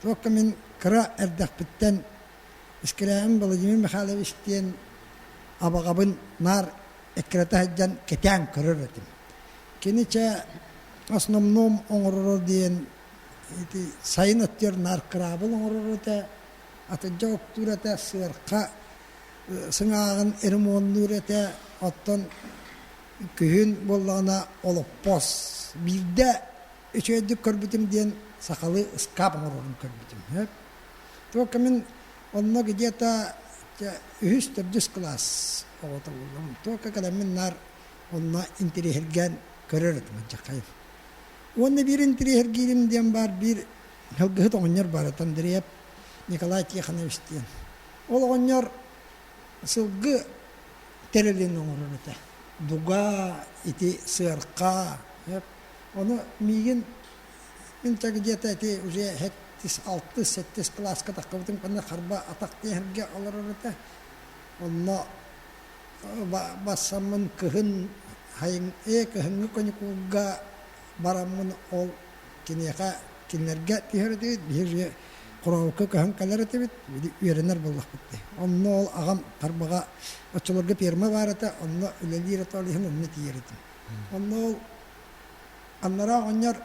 Туохха мин кыра эрдэхпиттэн Скрябин Владимир Михайлович диэн абаҕабын наар эккирэтэ сылдьан кэтээн көрөр этим. Кини чэ основном оҥороро диэн ити сайын өттүгэр наар кыраабыл оҥорор этэ. Атырдьах оттуур этэ, сыарха сыҥааҕын ремоннуур этэ, оттон күһүн буоллаҕына олоппос. Биирдэ үчүгэйдик көрбүтүм диэн сахалыы ыскаап оҥорорун көрбүтүм. Только мин онно где-то үһүс, төрдүс кылаас оҕото буоллум. Только кэлэммин наар онно интириэһиргээн көрөр этим алдьархайым. Уонна биир интириэһиргиирим диэн баар биир Һылгыһыт оҕонньор баар Андреев Николай Тихонович диэн. Ол оҕонньор сылгы тэрилин оҥорор этэ. Дуга, ити сыарха. Ону миигин мин где-то ити уже сэттис, алтыс, сэттис кылааска таххыбытым кэннэ харба атах тиэһэргэ олорор этэ. Онно бассаммын кыһын хайын ээ кыһыҥҥы каникулга бараммын ол киниэхэ кинилэргэ түһэр этибит, биһиги Хорообукка көһөн кэлэр этибит, үөрэнэр буоллахпыт дии. Онно ол аҕам Тарбаҕа оччолорго пиэрмэ баар этэ, онно үлэлиир этэ, ол иһин онно тиийэр этим. Онно ол анараа оҕонньор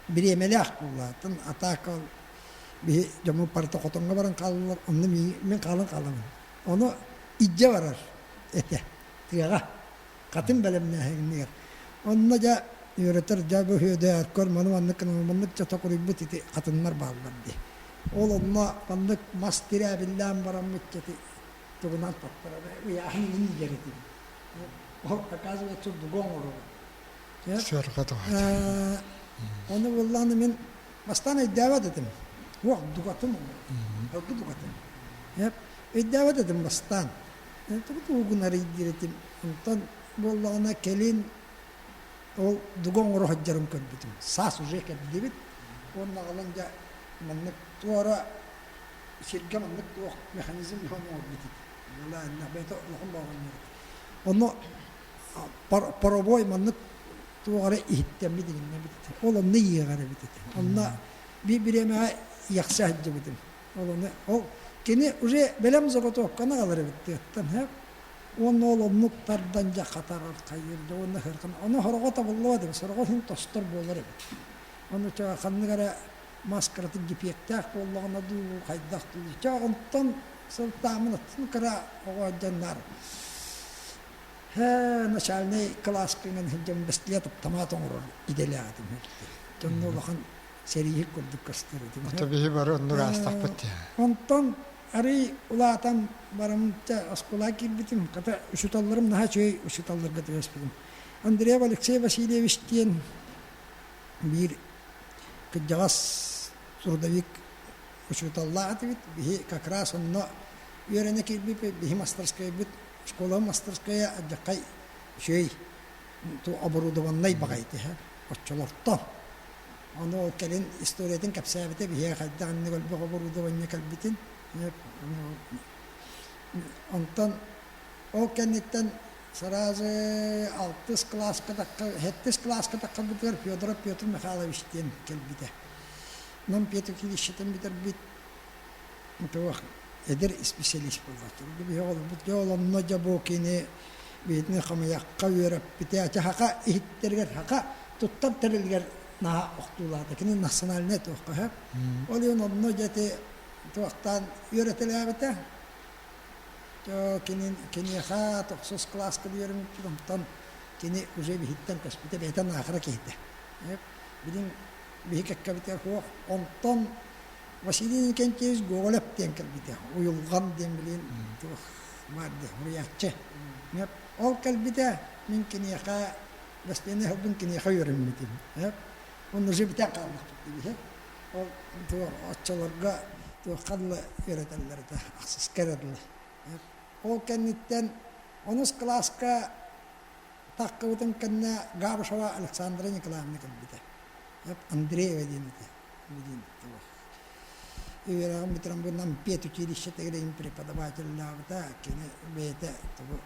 бириэмэлээх буоллаатын, а так ол биһи дьоммут барыта хотоҥҥо баран хааллылар, онно мин хаалан хаалабын. Ону илдьэ барар этэ тыаҕа. Хатын бэлэмнээһинигэр. Онно дьэ үөрэтэр дьэ бу үөдээр көр маны маннык маннык дьэ токуруйбут ити хатыннар бааллар дии. Ол онно маннык мас тирээбиллээн бараммыт ити тугунан таттарара ыйааһын иин иһэр этим. Ол оказывается дуга оҥорорум. Сыарҕа туһата. Ону буоллаҕына мин бастаан өйдөөбөт этим. Уох дугатын оҥорор. Ылгы дугатын. Өйдөөбөт этим бастаан. Тугу тугу диир этим. Онтон буоллаҕына кэлин ол дуга оҥоро сылдьарын көрбүтүм. Саас уже кэрдибит. Уонна аҕалан дьэ маннык туора сиргэ маннык туох механизм оҥорбут этим. Бэйэтэ улахан баҕанньар. Онно паровой маннык туох эрэ иһиттэммит иҥнэбит этэ. Ол онно иэҕэр эбит этэ. Онно биир бириэмэҕэ иэхсэ сылдьыбытым. Ол ону ол кини уже бэлэм заготовканы аҕалар эбит тыаттан һэ. Уонна ол оннук тардан дьэ хатарар хайыыр дьэ уонна ыһырхан ону сороҕо табыллыбат эбит сороҕо иһин тостор буолар эбит. Ону чэ ханнык эрэ мас кыратык дефектээх буоллаҕына дуу хайдах дуу чэ онтон сылтааммын аттын кыра оҕо дьоннар Һэ начальнай кылааска иҥэн сылдьан бэстилиэт аптамаат оҥорор идэлээх этим. Дьонно улахан сэрииһит курдук көстөр этим. Ото биһи бары оннук аастахпыт дии. Онтон арый улаатан барым оскуолаҕа киирбитим. Хата учууталларым наһаа үчүгэй учууталларга түбэспитим. Андреев Алексей Васильевич диэн биир кырдьаҕас трудовик учууталлаах этибит. Биһи как раз онно үөрэнэ киирбиппит. Биһи мастерскайбыт, школа мастерская алдьархай үчүгэй оборудованнай баҕайы этэ оччолортон. Ону ол кэлин историятын кэпсээбитэ биһиэхэ хайдах инник элбэх оборудование кэлбитин. Онтон ол кэнниттэн сразу алтыс кылааска сэттис кылааска таххарбытыгар Федоров Петр Михайлович диэн кэлбитэ. Нам педучилищетын бүтэрбит туох эдэр исписэлиис буоллахтар. Биһиги олорбут дьэ ол онно дьэ бу кини биһитини хамыйахха үөрэппитэ саха иһиттэригэр саха туттар тэрилигэр наһаа охтуулаата. Кини национальнай туохха сөп. Ол иһин онно дьэ ити туохтаан үөрэтэлээбитэ. Кини киниэхэ тохсус кылааска үөрэммиппит онтон кини уже биһиттэн көспүтэ бэйэтэ наахара киһитэ. Билин биһи кэккэбитигэр суох. Онтон Василий Иннокентьевич Гоголев диэн кэлбитэ. Уйулҕан диэн билин туох баар диэн суруйааччы. Ол кэлбитэ мин киниэхэ бастайаннай сылбын киниэхэ үөрэммитим. Онно уже бүтэн хааллахпыт дии. Ол туох оччолорго туохха дылы үөрэтэллэр этэ, ахсыска эрэ дылы. Ол кэнниттэн онус кылааска таххыбытым кэннэ Габышева Александра Николаевна кэлбитэ. Андреева диэн этэ. Билин туох. Үөрэҕин бүтэрэн бу Нам педучилищетыгар преподавателлаабыта, кини бэйэтэ тугу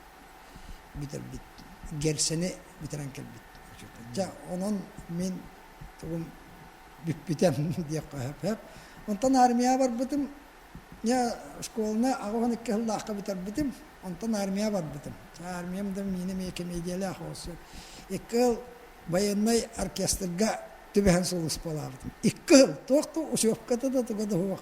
бүтэрбит, Герсени бүтэрэн кэлбит. Дьэ, онон мин тугум бүппүтэ диэххэ сөп. Онтон армияҕа барбытым. Я школаны 82 сыллаахха бүтэрбитим. Онтон армияҕа барбытым. Армиям да миинэ эмиэ комедиялаах оҕусу. Икки сыл военнай оркестрга түбэһэн сулууспалаабытым. Икки сыл туох да учебката да туга да суох.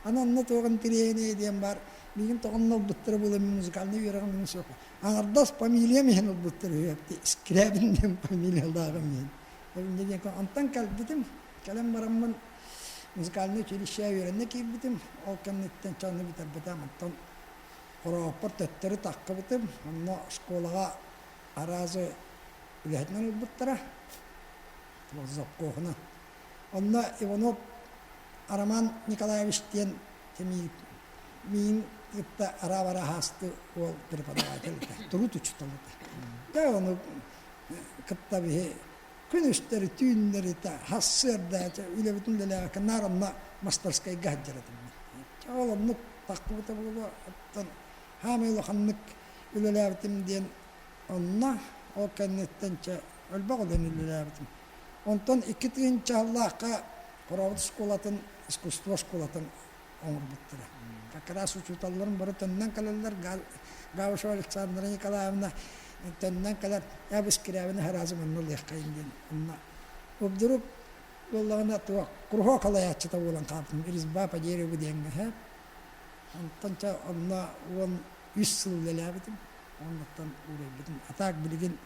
Аны онно туох интэриэһинэй диэн баар, миигин тоҕонно ылбыттара буолан мин музыкальнай үөрэҕим мин суох. Аҥардас фамилиям иһин ылбыттар үһү, Скрябин диэн фамилиялааҕым иһин. Инньэ диэн онтон кэлбитим, кэлэн бараммын музыкальнай училище үөрэнэ киирбитим. Ол кэнниттэн чаны бүтэрбэтим. Онтон Хорооппор төттөрү таххыбытым. Онно школаҕа аразы үлэһитинэн ылбыттара. Завкоһунан. Онно Иванов Роман Николаевич диэн миин кытта араабара аһаасты уол преподаватель этэ, труд учуутал этэ. Дьэ ону кытта биһи күнүстэри, түүннэри хассыарда үлэбитин үлэлээбэккэ наар онно мастерскайга сылдьар этим. Ол оннук таххыбыта буолуо, оттон хаамай улаханнык үлэлээбитим диэн онно ол кэнниттэн чэ элбэх үлэни үлэлээбитим. Онтон 2000 сыллаахха Хорообут школатын, искусство школатын оҥорбуттара. Как раз учууталларым бары төннөн кэлэллэр, Габышева Александра Николаевна төннөн кэлэр, я бы Скрябина сразу манна ылыаххайын диэн. Онно вдруг буоллаҕына туох кругок халайааччыта буолан хаалтым, резьба по дереву диэҥҥэ Онтон чэ онно 13 сыл үлэлээбитим, оннуттан уурайбытым. А так билигин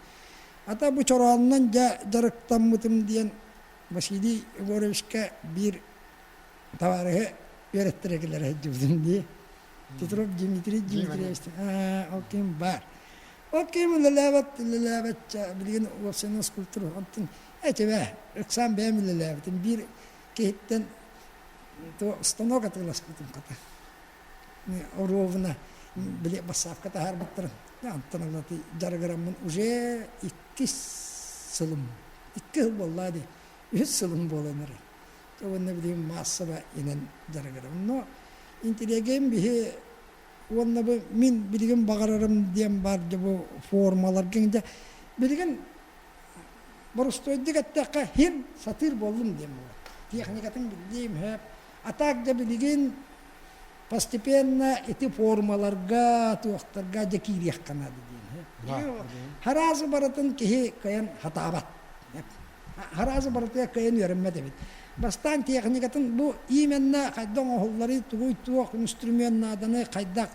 ата бу чороонунан дьэ дьарыктаммытым диэн Василий Егоровичка биир табаарыһы үөрэттэрэ кэлэр сылдьыбытым дии. Петров Дмитрий Дмитриевич ол ким баар. Ол ким үлэлээбэт, үлэлээбэт билигин уопсайынан скульптор онтон этибэ ыксаан бэйэм үлэлээбитим. Биир киһиттэн станок атыыласпытым хата. Оруобуна били бассаапка таһаарбыттарын онтон ылаты дьарыгыраммын уже иккис сылым икки сыл буолла дии үһүс сылым буолан эрэр уонна билигин маассаба инэн дьарыгырабын но интеллигент биһи уонна бу мин билигин баҕарарым диэн баар дьэ бу формаларга дьэ билигин боростуойдук эттэххэ хим сатыыр буоллум диэн буолар техникатын биллиим хөп а так дьэ билигин постепенно ити формаларга туохтарга дьэ киириэххэ наада диэн хараазы барытын киһи кыайан хатаабат хараазы барытыгар кыайан үөрэммэт эбит бастаан техникатын бу именно хайдах оҥоһулларый тугуй туох инструмент нааданы хайдах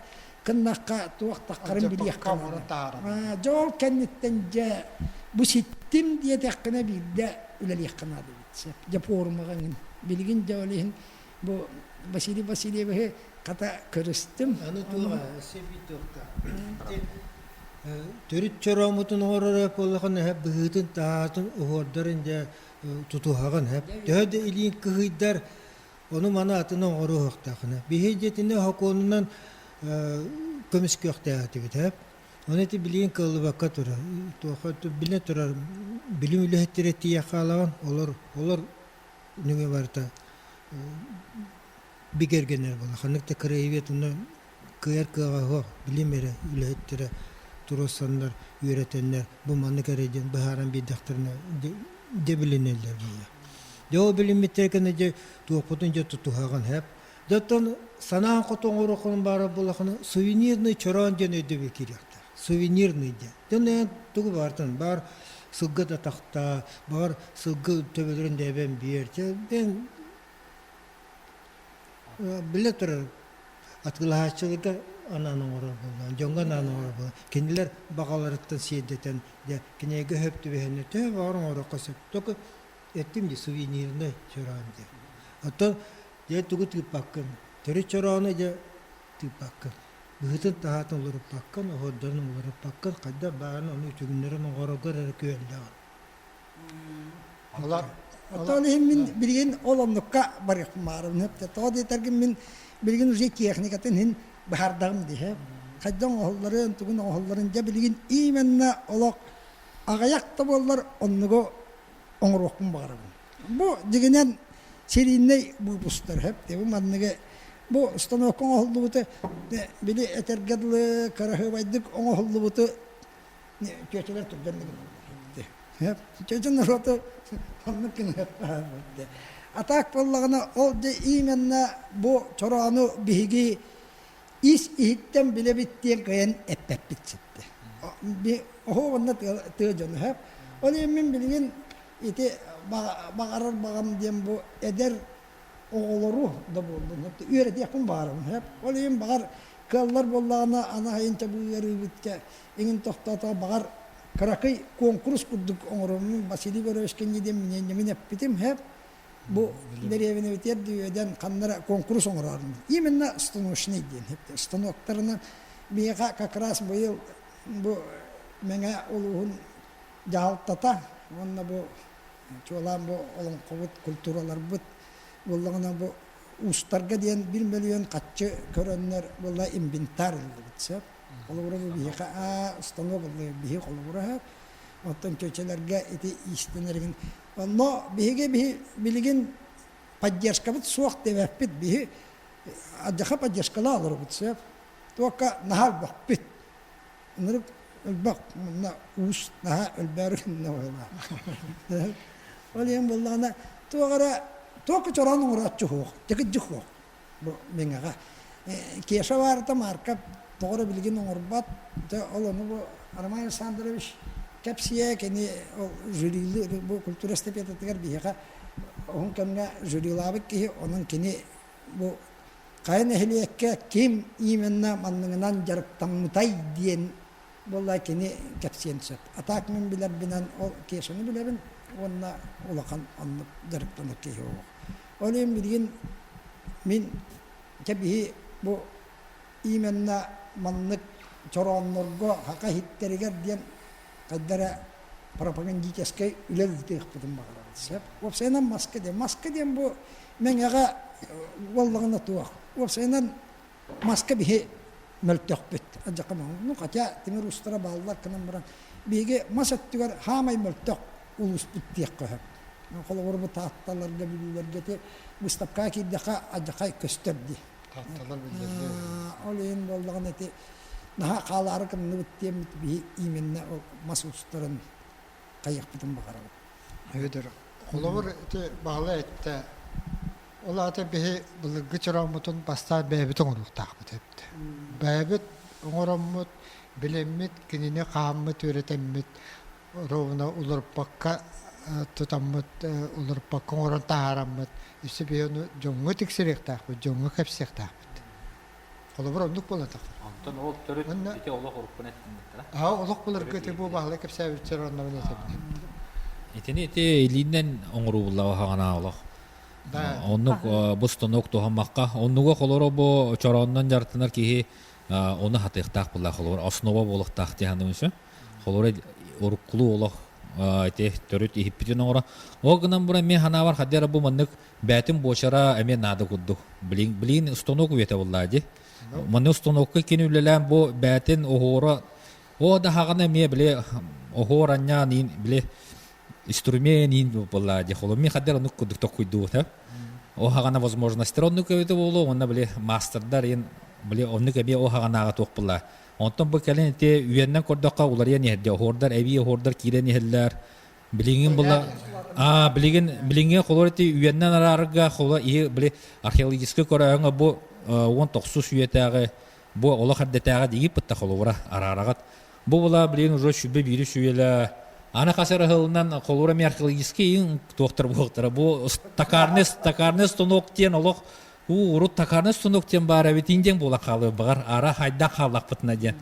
гыннахха туох таххарын билиэххэ наада дьэ ол кэнниттэн дьэ бу ситтим диэтэххинэ биирдэ үлэлиэххэ наада эбит дьэ форумаҕа иҥин билигин дьэ ол иһин бу Василий Васильевиһы хата көрүстүм. Аны туох төрүт чороомутун оҥорор буоллахына эһэ быһыытын таһаатын уһуордарын дьэ тутуһаҕын эһэ төһө да илиин кыһыйдар ону маны атын оҥоруохтаахына биһи дьиэтинэ сокуонунан көмүскүөхтээх этибит эһэ ону ити билигин кыаллыбакка турар туохха билэ турар билим үлэһиттэрэ тиийэ хаалаҕын олор олор нөҥүө барыта бигэргэнэр буолла. Ханнык да краевед онно кыайар кыаҕа суох, билим эрэ үлэһиттэрэ туруорсаннар, үөрэтэннэр бу маннык эрэ диэн быһааран биэрдэхтэринэ дьэ билинэллэр буолла. Дьэ ол билиммиттэрэ кэннэ дьэ туохпутун дьэ тутуһаҕын хэп. Дьэ оттон санаан хоту оҥоруоххун баара буоллаххына сувенирный чороон диэн өйдөбүл киириэхтээх. Сувенирный диэн. Дьон эн тугу баартан баар сылгы да тахта, баҕар сылгы төбөлөрүн да эбэн биэр. Бэйэҥ билэ турар атыылаһааччыларга анаан оҥорор буоллаҕын, дьоҥҥо анаан оҥорор буоллаҕын. Кинилэр баҕаларыттан сиэрдэтэн, дьэ, кинигэ сөп түбэһэннэ төһө баҕар оҥоруохха сөп. Только эттим дии сувенирный чороон диэн. Оттон дьэ тугу тыыппаккын, төрүт чороону дьэ тыыппаккын. Быһыытын таһаатын уларыппаккын, оһуордарын уларыппаккын, хайдах баарын ону үтүгүннэрэн оҥороргор эрэ күһэллэҕин. Оттон иһин мин билигин ол оннукка барыахпын баҕарабын. Тоҕо диэтэргин мин билигин уже техникатын иһин быһаардаҕым дии. Хайдах оҥоһулларын, тугун оҥоһулларын дьэ билигин именно олох аҕыйах да буоллар оннугу оҥоруохпун баҕарабын. Бу дьиҥинэн серийнэй выпустар сөп бу манныгы бу станокка оҥоһуллубуту били этэргэ дылы кыраһыабайдык оҥоһуллубуту чүөчэлэр түргэнник Чүөчэ норуоту оннук гыныахтаах А так буоллаҕына ол дьэ именно бу чороону биһиги ис иһиттэн билэбит диэн кыайан эппэппит ситтэ. Оһо уонна тыа дьоно сөп. Ол иһин мин билигин ити баҕарар баҕам диэн бу эдэр. оҕолору да буоллун үөрэтиэхпин баҕарабын. Ол иһин баҕар кыаллар буоллаҕына анаһайын бу ыарыыбытка иҥин тохтоото баҕар кыракый куонкурус курдук оҥороммун Василий Егорович диэн миниэнньэмин эппитим хэп бу дэриэбинэбитигэр дүөдэн ханнара куонкурус оҥороорун именно станочный диэн станоктарынан биһиэхэ как раз быйыл бу Мэҥэ улууһун дьаһалтата уонна бу чуолаан бу олоҥхобут культураларбыт буоллаҕына бу уустарга диэн биир мөлүйүөн хаччы көрөннөр буолла инвентарь ыллыбыт сөп холобура бу биһиэхэ аа станок ыллыбыт биһи холобура сөп оттон чүөчэлэргэ ити иистэнэригин онно биһиги биһи билигин поддержкабыт суох диэбэппит биһи адьаха поддержкалаа олоробут сөп туокка наһаа элбэхпит Ынырык элбэх манна уус наһаа өлбөөрү гынна быһыылаах. Ол иһин буоллаҕына туох эрэ туох чороон оҥорооччу суох, тикидьи суох бу Мэҥэҕэ. Кеша баарыта Марка тоҕо эрэ билигин оҥорбот. Дьэ ол ону бу Роман Александрович кэпсиэ кини ол жюрилы бу культура эстафетатыгар биһиэхэ уһун кэмҥэ жюрилаабыт киһи онон кини бу хайа нэһилиэккэ ким именно манныгынан дьарыктаммытай диэн буолла кини кэпсиэн сөп. А так мин билэрбинэн ол Кешаны билэбин уонна улахан оннук дьарыктанар киһи суох. Ол иһин билигин мин дьэ биһи бу именно маннык чорооннорго хака иһиттэригэр диэн хайда эрэ пропагандическай үлэ ыытыахпытын баҕарабыт сөп. Уопсайынан маска диэн. Маска диэн бу Мэҥэҕэ буоллаҕына туох. Уопсайынан маска биһи мөлтөхпүт. Ну хотя тимир уустара бааллар гынан баран биһиги мас өттүгэр хаамай мөлтөх улууспут диэххэ сөп. Холобур бу Таатталарга, Бүлүүлэргэ ити выставкаҕа киирдэххэ алдьархай көстөр дии. Таатталар биллэллэр. Ол иһин буоллаҕына ити наһаа хаалаары гынныбыт диэммит биһи именно ол мас уустарын хайыахпытын баҕарабыт. Өйдөр. Холобур, ити Баһылай эттэ, ол аата биһи былыргы чорооммутун бастаан бэйэбит оҥоруохтаахпыт эбит. Бэйэбит оҥороммут, билиммит, кинини хааммыт, үөрэтэммит, ровно уларыппакка тутаммыт, уларыппакка оҥорон таһаараммыт, өссө биһи ону дьоҥҥо тиксэриэхтээхпит, дьоҥҥо кэпсиэхтээхпит. Холобур, оннук буолан тахсар. Онтон ол төрүт ити олох уруккуну эттинниктэрэ. Аа, олох былыргы ити бу Баһылай кэпсээбитчэр оннобун этэбин. Итини ити илиинэн оҥорууллаҕа хаҕана олох. Оннук бу станок туһаммакка, оннуга холоро бу чорооннон дьарыктанар киһи ону хатыахтаах буолла холобур основа буолуохтаах дии саныыбын сөп. Холобура уруккулуу олох ити төрүт иһиппитин оҥоро. Ол гынан баран мен ханаабар хаддара бу маннык Бээтин буочара эмиэ наада курдук. Блин, блин, станок үйэтэ буоллаа дии. Маны станокка кини үлэлээн бу бээтин оһуора о да хаҕана эмиэ били оһуор анньаан иин били инструмент иин буоллаа дии. Холоми хаддар оннук курдук токкуйдуут О хаҕана возможностьтар оннук эбитэ буолуо уонна били мастердар иин били оннук эмиэ о хаҕанааҕа туох буоллаа. Онтон бу кэлин ити үйэннэн көрдөххө уларыйан иһэрдэ. Оһуордар эбии оһуордар киирэн иһэллэр. Билигин була аа билигин билиҥҥи холор ити үйэннэн араарга хола иһи били археологическай көрөөҥө бу 19 үйэтээҕи бу олох эрдэтээҕи диги пытта холобура араараҕат бу була билигин уже сүбэ биири сүүйэлэ аны хас эрэ холура ми археологический туохтар буохтара бу токарный токарный станок диэн олох уу урут токарный станок диэн баар эбит диэн буола хаалыы баҕар ара хайдах хааллахпытына диэн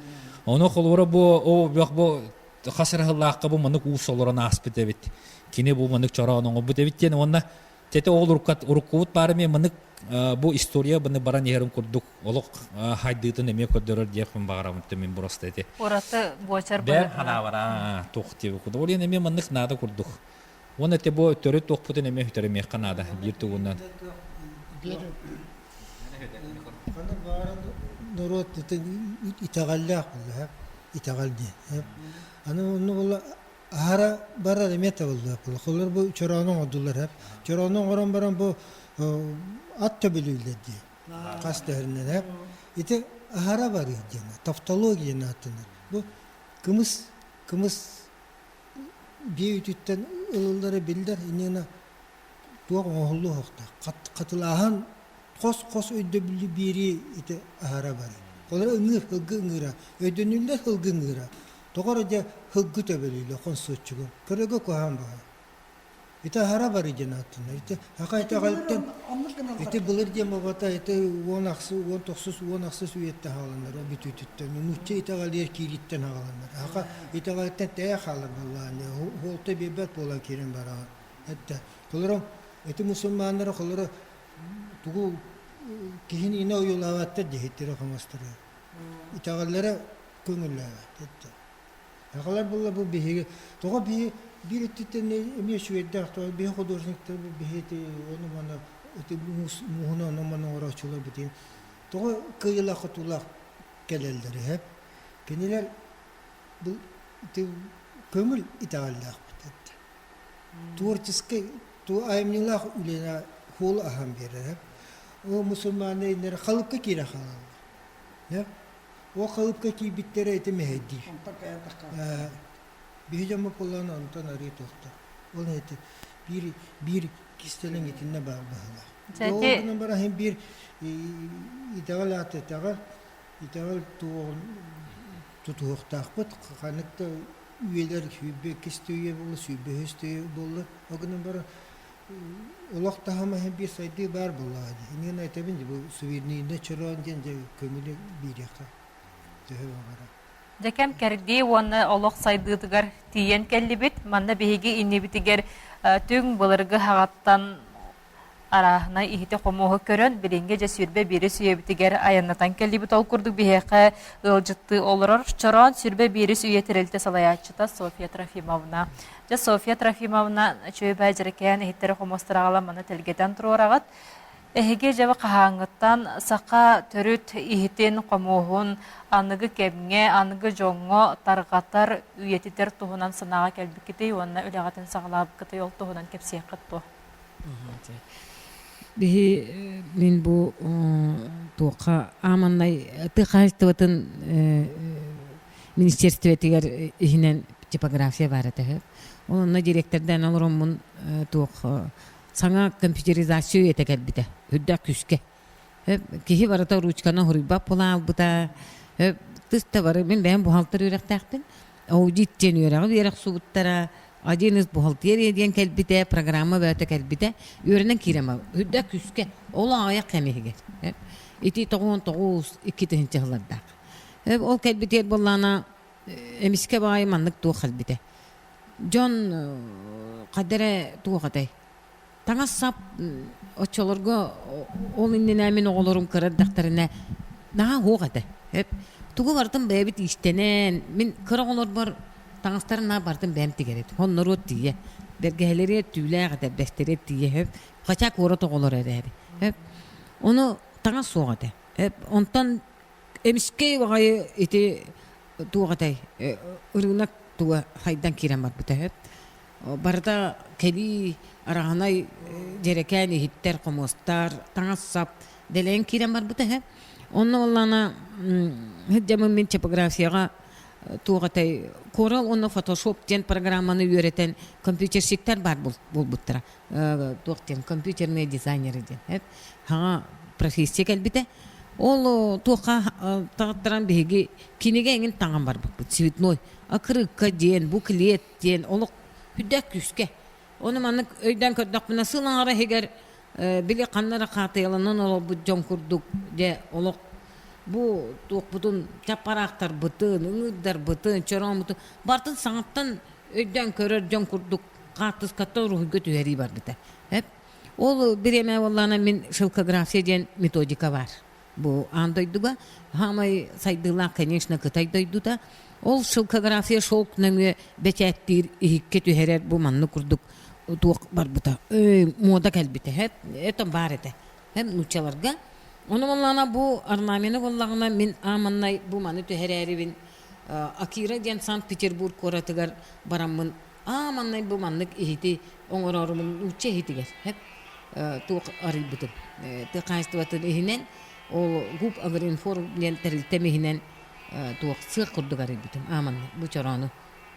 ону холобура бу о бу хас эрэ сыллаахха бу маннык уус олорон ааспыт эбит. Кини бу маннык чороон оҥорбут эбит диэн уонна тете ол уруккубут баар эмиэ маннык бу история быны баран иһэрин курдук олох хайдыытын эмиэ көрдөрөр диэхпин баҕарабын мин просто эти. Ураты буочар Бэм ханаабара туох диэбит курдук. Ол эмиэ маннык наада курдук. Уонна те бу төрүт туохпутун эмиэ хүтэримиэххэ наада биир тугунан. Ханнык баҕарар норуот итэҕэллээх буолла, итэҕэл диэн. Аны онно буолла аһара барар эмиэ табыллыах буолла. Холобур бу чороону оҥордулар. Чороону оҥорон баран бу ат төбөлүүллэр дии. Хас төһөрүнэн. Ити аһара барыы диэн, тавтология диэн ааттанар. Бу кымыс кымыс биэ үүтүттэн ылыллара биллэр. Инньэ туох оҥоһуллуохтаах. Хатылааһын хос-хос өйдөбүлү биэрии ити аһара барар. Олор ыҥыыр, һылгы ыҥыыра. Өйдөнүллэр һылгы ыҥыыра. Тоҕо эрэ дьэ һылгы төбөлүүлэр хонсуоччугу. Көрөргө куһаҕан баҕайы. Ити аһара бары диэн ааттанар. Ити хака итэҕэлтэн ити былыр диэн бабата ити уон ахсы уон тохсус уон ахсыс үйэттэн хааланнар бүтүүтүттэн нуучча итэҕэлигэр киирииттэн хааланнар. Хака итэҕэлтэн тэйэ хаалар буоллаҕына хуолта биэрбэт буолан киирэн бараҕын. Этте. Холоро ити мусульманнары холоро тугу киһини ина ойуулаабаттар диэһиттэрэ хоҥостора. Итэҕэллэрэ көҥүллээбэт. Этте. Сахалар буолла бу биһиги тоҕо биһи биир өттүттэн эмиэ үчүгэйдээх тоҕо биһи художниктар биһи ити ону маны ити мууһуну ону маны оҥорооччулар битин тоҕо кыайыылаах хотуулаах кэлэллэр үһү кинилэр бу ити көҥүл итэҕэллээхпит этэ творческай айымньылаах үлэни хуол аһан биэрэр ол мусульманнар иннэр халыпка киирэ хаалаллар Ол халыпка киирбиттэрэ ити мэһэйдиир. Онтон кайардахха. Биһи дьоммут буоллаҕына онтон арыы туохтар. Ол ити биир биир кистэлэҥ итиннэ баар быһыылаах. Ол гынан баран биир итэҕэл аата итэҕэл, итэҕэл туоҕун тутуһуохтаахпыт. Ханнык да үйэлэр 22 үйэ буолла, 23 үйэ буолла. Ол гынан баран Олох таһыма иһин биир сайдыы баар буоллаҕа дии. Инньэ этэбин дии, бу сувенирнай чороон диэн дьэ көҥүлү биэриэххэ төһө баҕарар. Дьэ кэм кэрдии уонна олох сайдыытыгар тиийэн кэллибит. Манна биһиги иннибитигэр түҥ былыргы хаҕаттан арааһынай иһити-хомуоһу көрөн, билиҥҥи дьэ 21 үйэбитигэр айаннатан кэллибит. Ол курдук биһиэхэ ыалдьыттыы олорор Чороон 21 үйэ тэрилтэ салайааччыта Софья Трофимовна. Дьэ, Софья Трофимовна үчүгэй дьэрэкээн иһиттэри хомуостара аҕалан маны тэлгэтэн туруораҕыт. Эһиги дьэбэ хаһааҥҥыттан саха төрүт иһитин, хомуоһун аныгы кэмҥэ, аныгы дьоҥҥо тарҕатар, үйэтитэр туһунан санааҕа кэлбиккитий уонна үлэҕитин саҕалаабыккытый ол туһунан кэпсиэххит дуо? Биһи мин бу туохха ааманнай тыа хаһаайыстыбатын министерствотыгар иһинэн типография баар этэ үһү. Ол онно директордаан олороммун туох саҥа компьютеризация үйэтэ кэлбитэ. Үрдээх күүскэ. Киһи барыта ручканы суруйбат буола хаалбыта. Тыс да бары мин бэйэм бухгалтер үөрэхтээхпин. Аудит диэн үөрэҕи үөрэх охсубуттара. Один из бухгалтерия диэн кэлбитэ, программа бөҕөтө кэлбитэ. Үөрэнэн киирэн үрдээх күүскэ. Ол аҕыйах кэм иһигэр. Ити 99 2 сыллардаах. Ол кэлбитигэр буоллаҕына эмискэ баҕайы маннык туох кэлбитэ. Дьон хайда эрэ туох этэй? Таҥас-сап оччолорго ол иннинэ мин оҕолорум кыра эрдэхтэринэ наһаа уһуох этэ. Тугу барытын бэйэбит иистэнэн, мин кыра оҕолорбор таҥастарын наһаа барытын бэйэм тигэр этим. Хонноруот тиийэ. Бэргэһэлэригэр түүлээх этэ, бэстэригэр тиийэ. Хотя куорат оҕолоро эрээри. Ону таҥас суох этэ. Онтон Эмискэ баҕайы ити туох этэй ырыынак туга хайдан киирэн барбыта үһү. Барыта кэлии араҕанай дьэрэкээн иһиттэр, хомуостар, таҥас-сап дэлэйэн киирэн барбыта үһү. Онно буоллаҕына сылдьаммын мин типографияҕа туох этэй Corel уонна Photoshop диэн программаны үөрэтэн компьютерщиктар баар буолбуттара. Туох диэн компьютерные дизайнеры диэн саҥа профессия кэлбитэ. Ол туохха таҕыттаран биһиги кинигэ эҥин таҥан барбыппыт цветной акырыыкка диэн буклет диэн олох үрдээх күүскэ. Ону маннык өйдөөн көрдөхпүнэ сыл аҥара иһигэр били ханна эрэ хаатыйаланан олорбут дьон курдук дьэ олох бу туохпутун чаппараахтарбытын, ыҥыырдарбытын, чорооммутун барытын саҥаттан өйдөөн көрөр дьон курдук хаартыскаттан уруһуйга түһэрии барбыта. Ол бириэмэ буоллаҕына мин шелкография диэн методика баар. Бу аан дойдуга саамай сайдыылаах, конечно, Кытай дойдута. Ол шелкография шелк нөҥүө бэчээттиир, иһиккэ түһэрэр бу маннык курдук туох барбыта. Муода кэлбитэ. Это баар этэ. Нууччаларга. Ону буоллаҕына бу орнамены буоллаҕына мин ааманнай бу маны түһэрээрибин Акира диэн Санкт-Петербург куоратыгар бараммын Аа, маннай бу маннык иһити оҥороорумун нуучча иһитигэр һэп туох арыйбытым. Тыа хаһаайыстыбатын иһинэн ол ГУП Агроинформ диэн тэрилтэм иһинэн туох сыах курдук арыйбытым. Аа, манна бу чороону.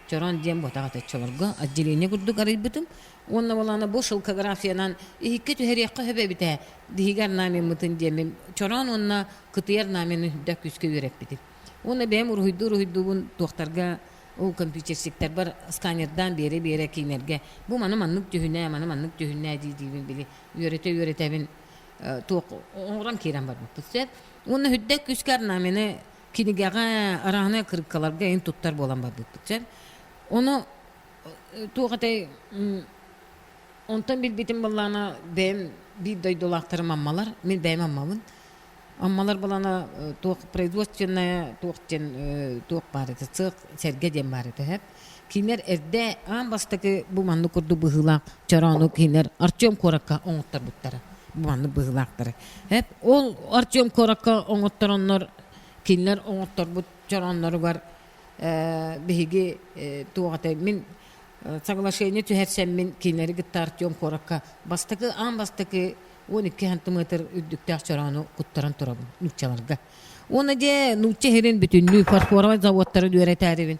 Чороон диэн буотах этэ оччолорго отделение курдук арыйбытым. Уонна буолаана бу шелкографиянан иһиккэ түһэриэххэ сөп эбит ээ. Биһиги орнамеммытын диэммин чороон уонна кытыйар орнамены үрдэх күүскэ үөрэппитим. Уонна бэйэм уруһуйдуу уруһуйдуубун туохтарга. Ол компьютерщиктарбар сканердаан биэрэ-биэрэ киинэргэ бу маны маннык түһүнээ, маны маннык түһүнээ дии-диибин били үөрэтэ-үөрэтэбин туох оҥорон киирэн барбыппыт сөп. Уонна үрдэ күүскэ орнамены кинигэҕэ арааһынай кырыккаларга эҥин туттар буолан барбыппыт сөп. Ону туох этэй онтон билбитим буоллаҕына бэйэм биир дойдулаахтарым Аммалар, мин бэйэм Аммабын. Аммалар балана туох производственная туох диэн туох баар этэ цех сэргэ диэн баар этэ сөп. Кинилэр эрдэ аан бастакы бу маннык курдук быһыылаах чороону кинилэр Артем куоракка оҥотторбуттара. Бу маннык быһыылаахтара. Сөп. Ол Артем куоракка оҥоттороннор кинилэр оҥотторбут чороонноругар биһиги туох этэй мин соглашение түһэрсэммин кинилэри кытта Артем куоракка бастакы аан бастакы 12 сантиметр үрдүктээх чороону куттаран турабын нууччаларга. Уонна дьэ нуучча иһирин бүтүннүү фарфоровай заводтарын үөрэтээрибин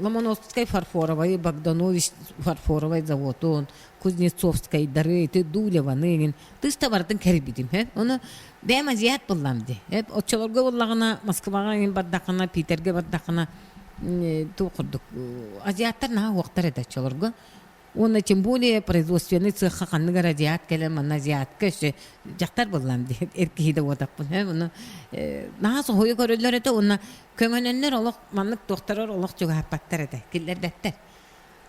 Ломоносовскай фарфоровай, Богданович фарфоровай заводун, Кузнецовскайдары, ити Дулеваны иҥин тыс да барытын кэрийбитим. Ону бэйэм азиат буллам дии. Оччолорго буллаҕына Москваҕа иҥин бардаххына, Питергэ бардаххына туох курдук азиаттар наһаа уохтар этэ оччолорго. Уонна тем более производственный цехха ханнык эрэ азиат кэлэн манна азиатка өссө дьахтар буллам дии эр киһи да уотаппын ону наһаа соһуйа көрөллөр этэ уонна көҥөнөннөр олох маннык туохтарар олох чугаһаппаттар этэ киллэрбэттэр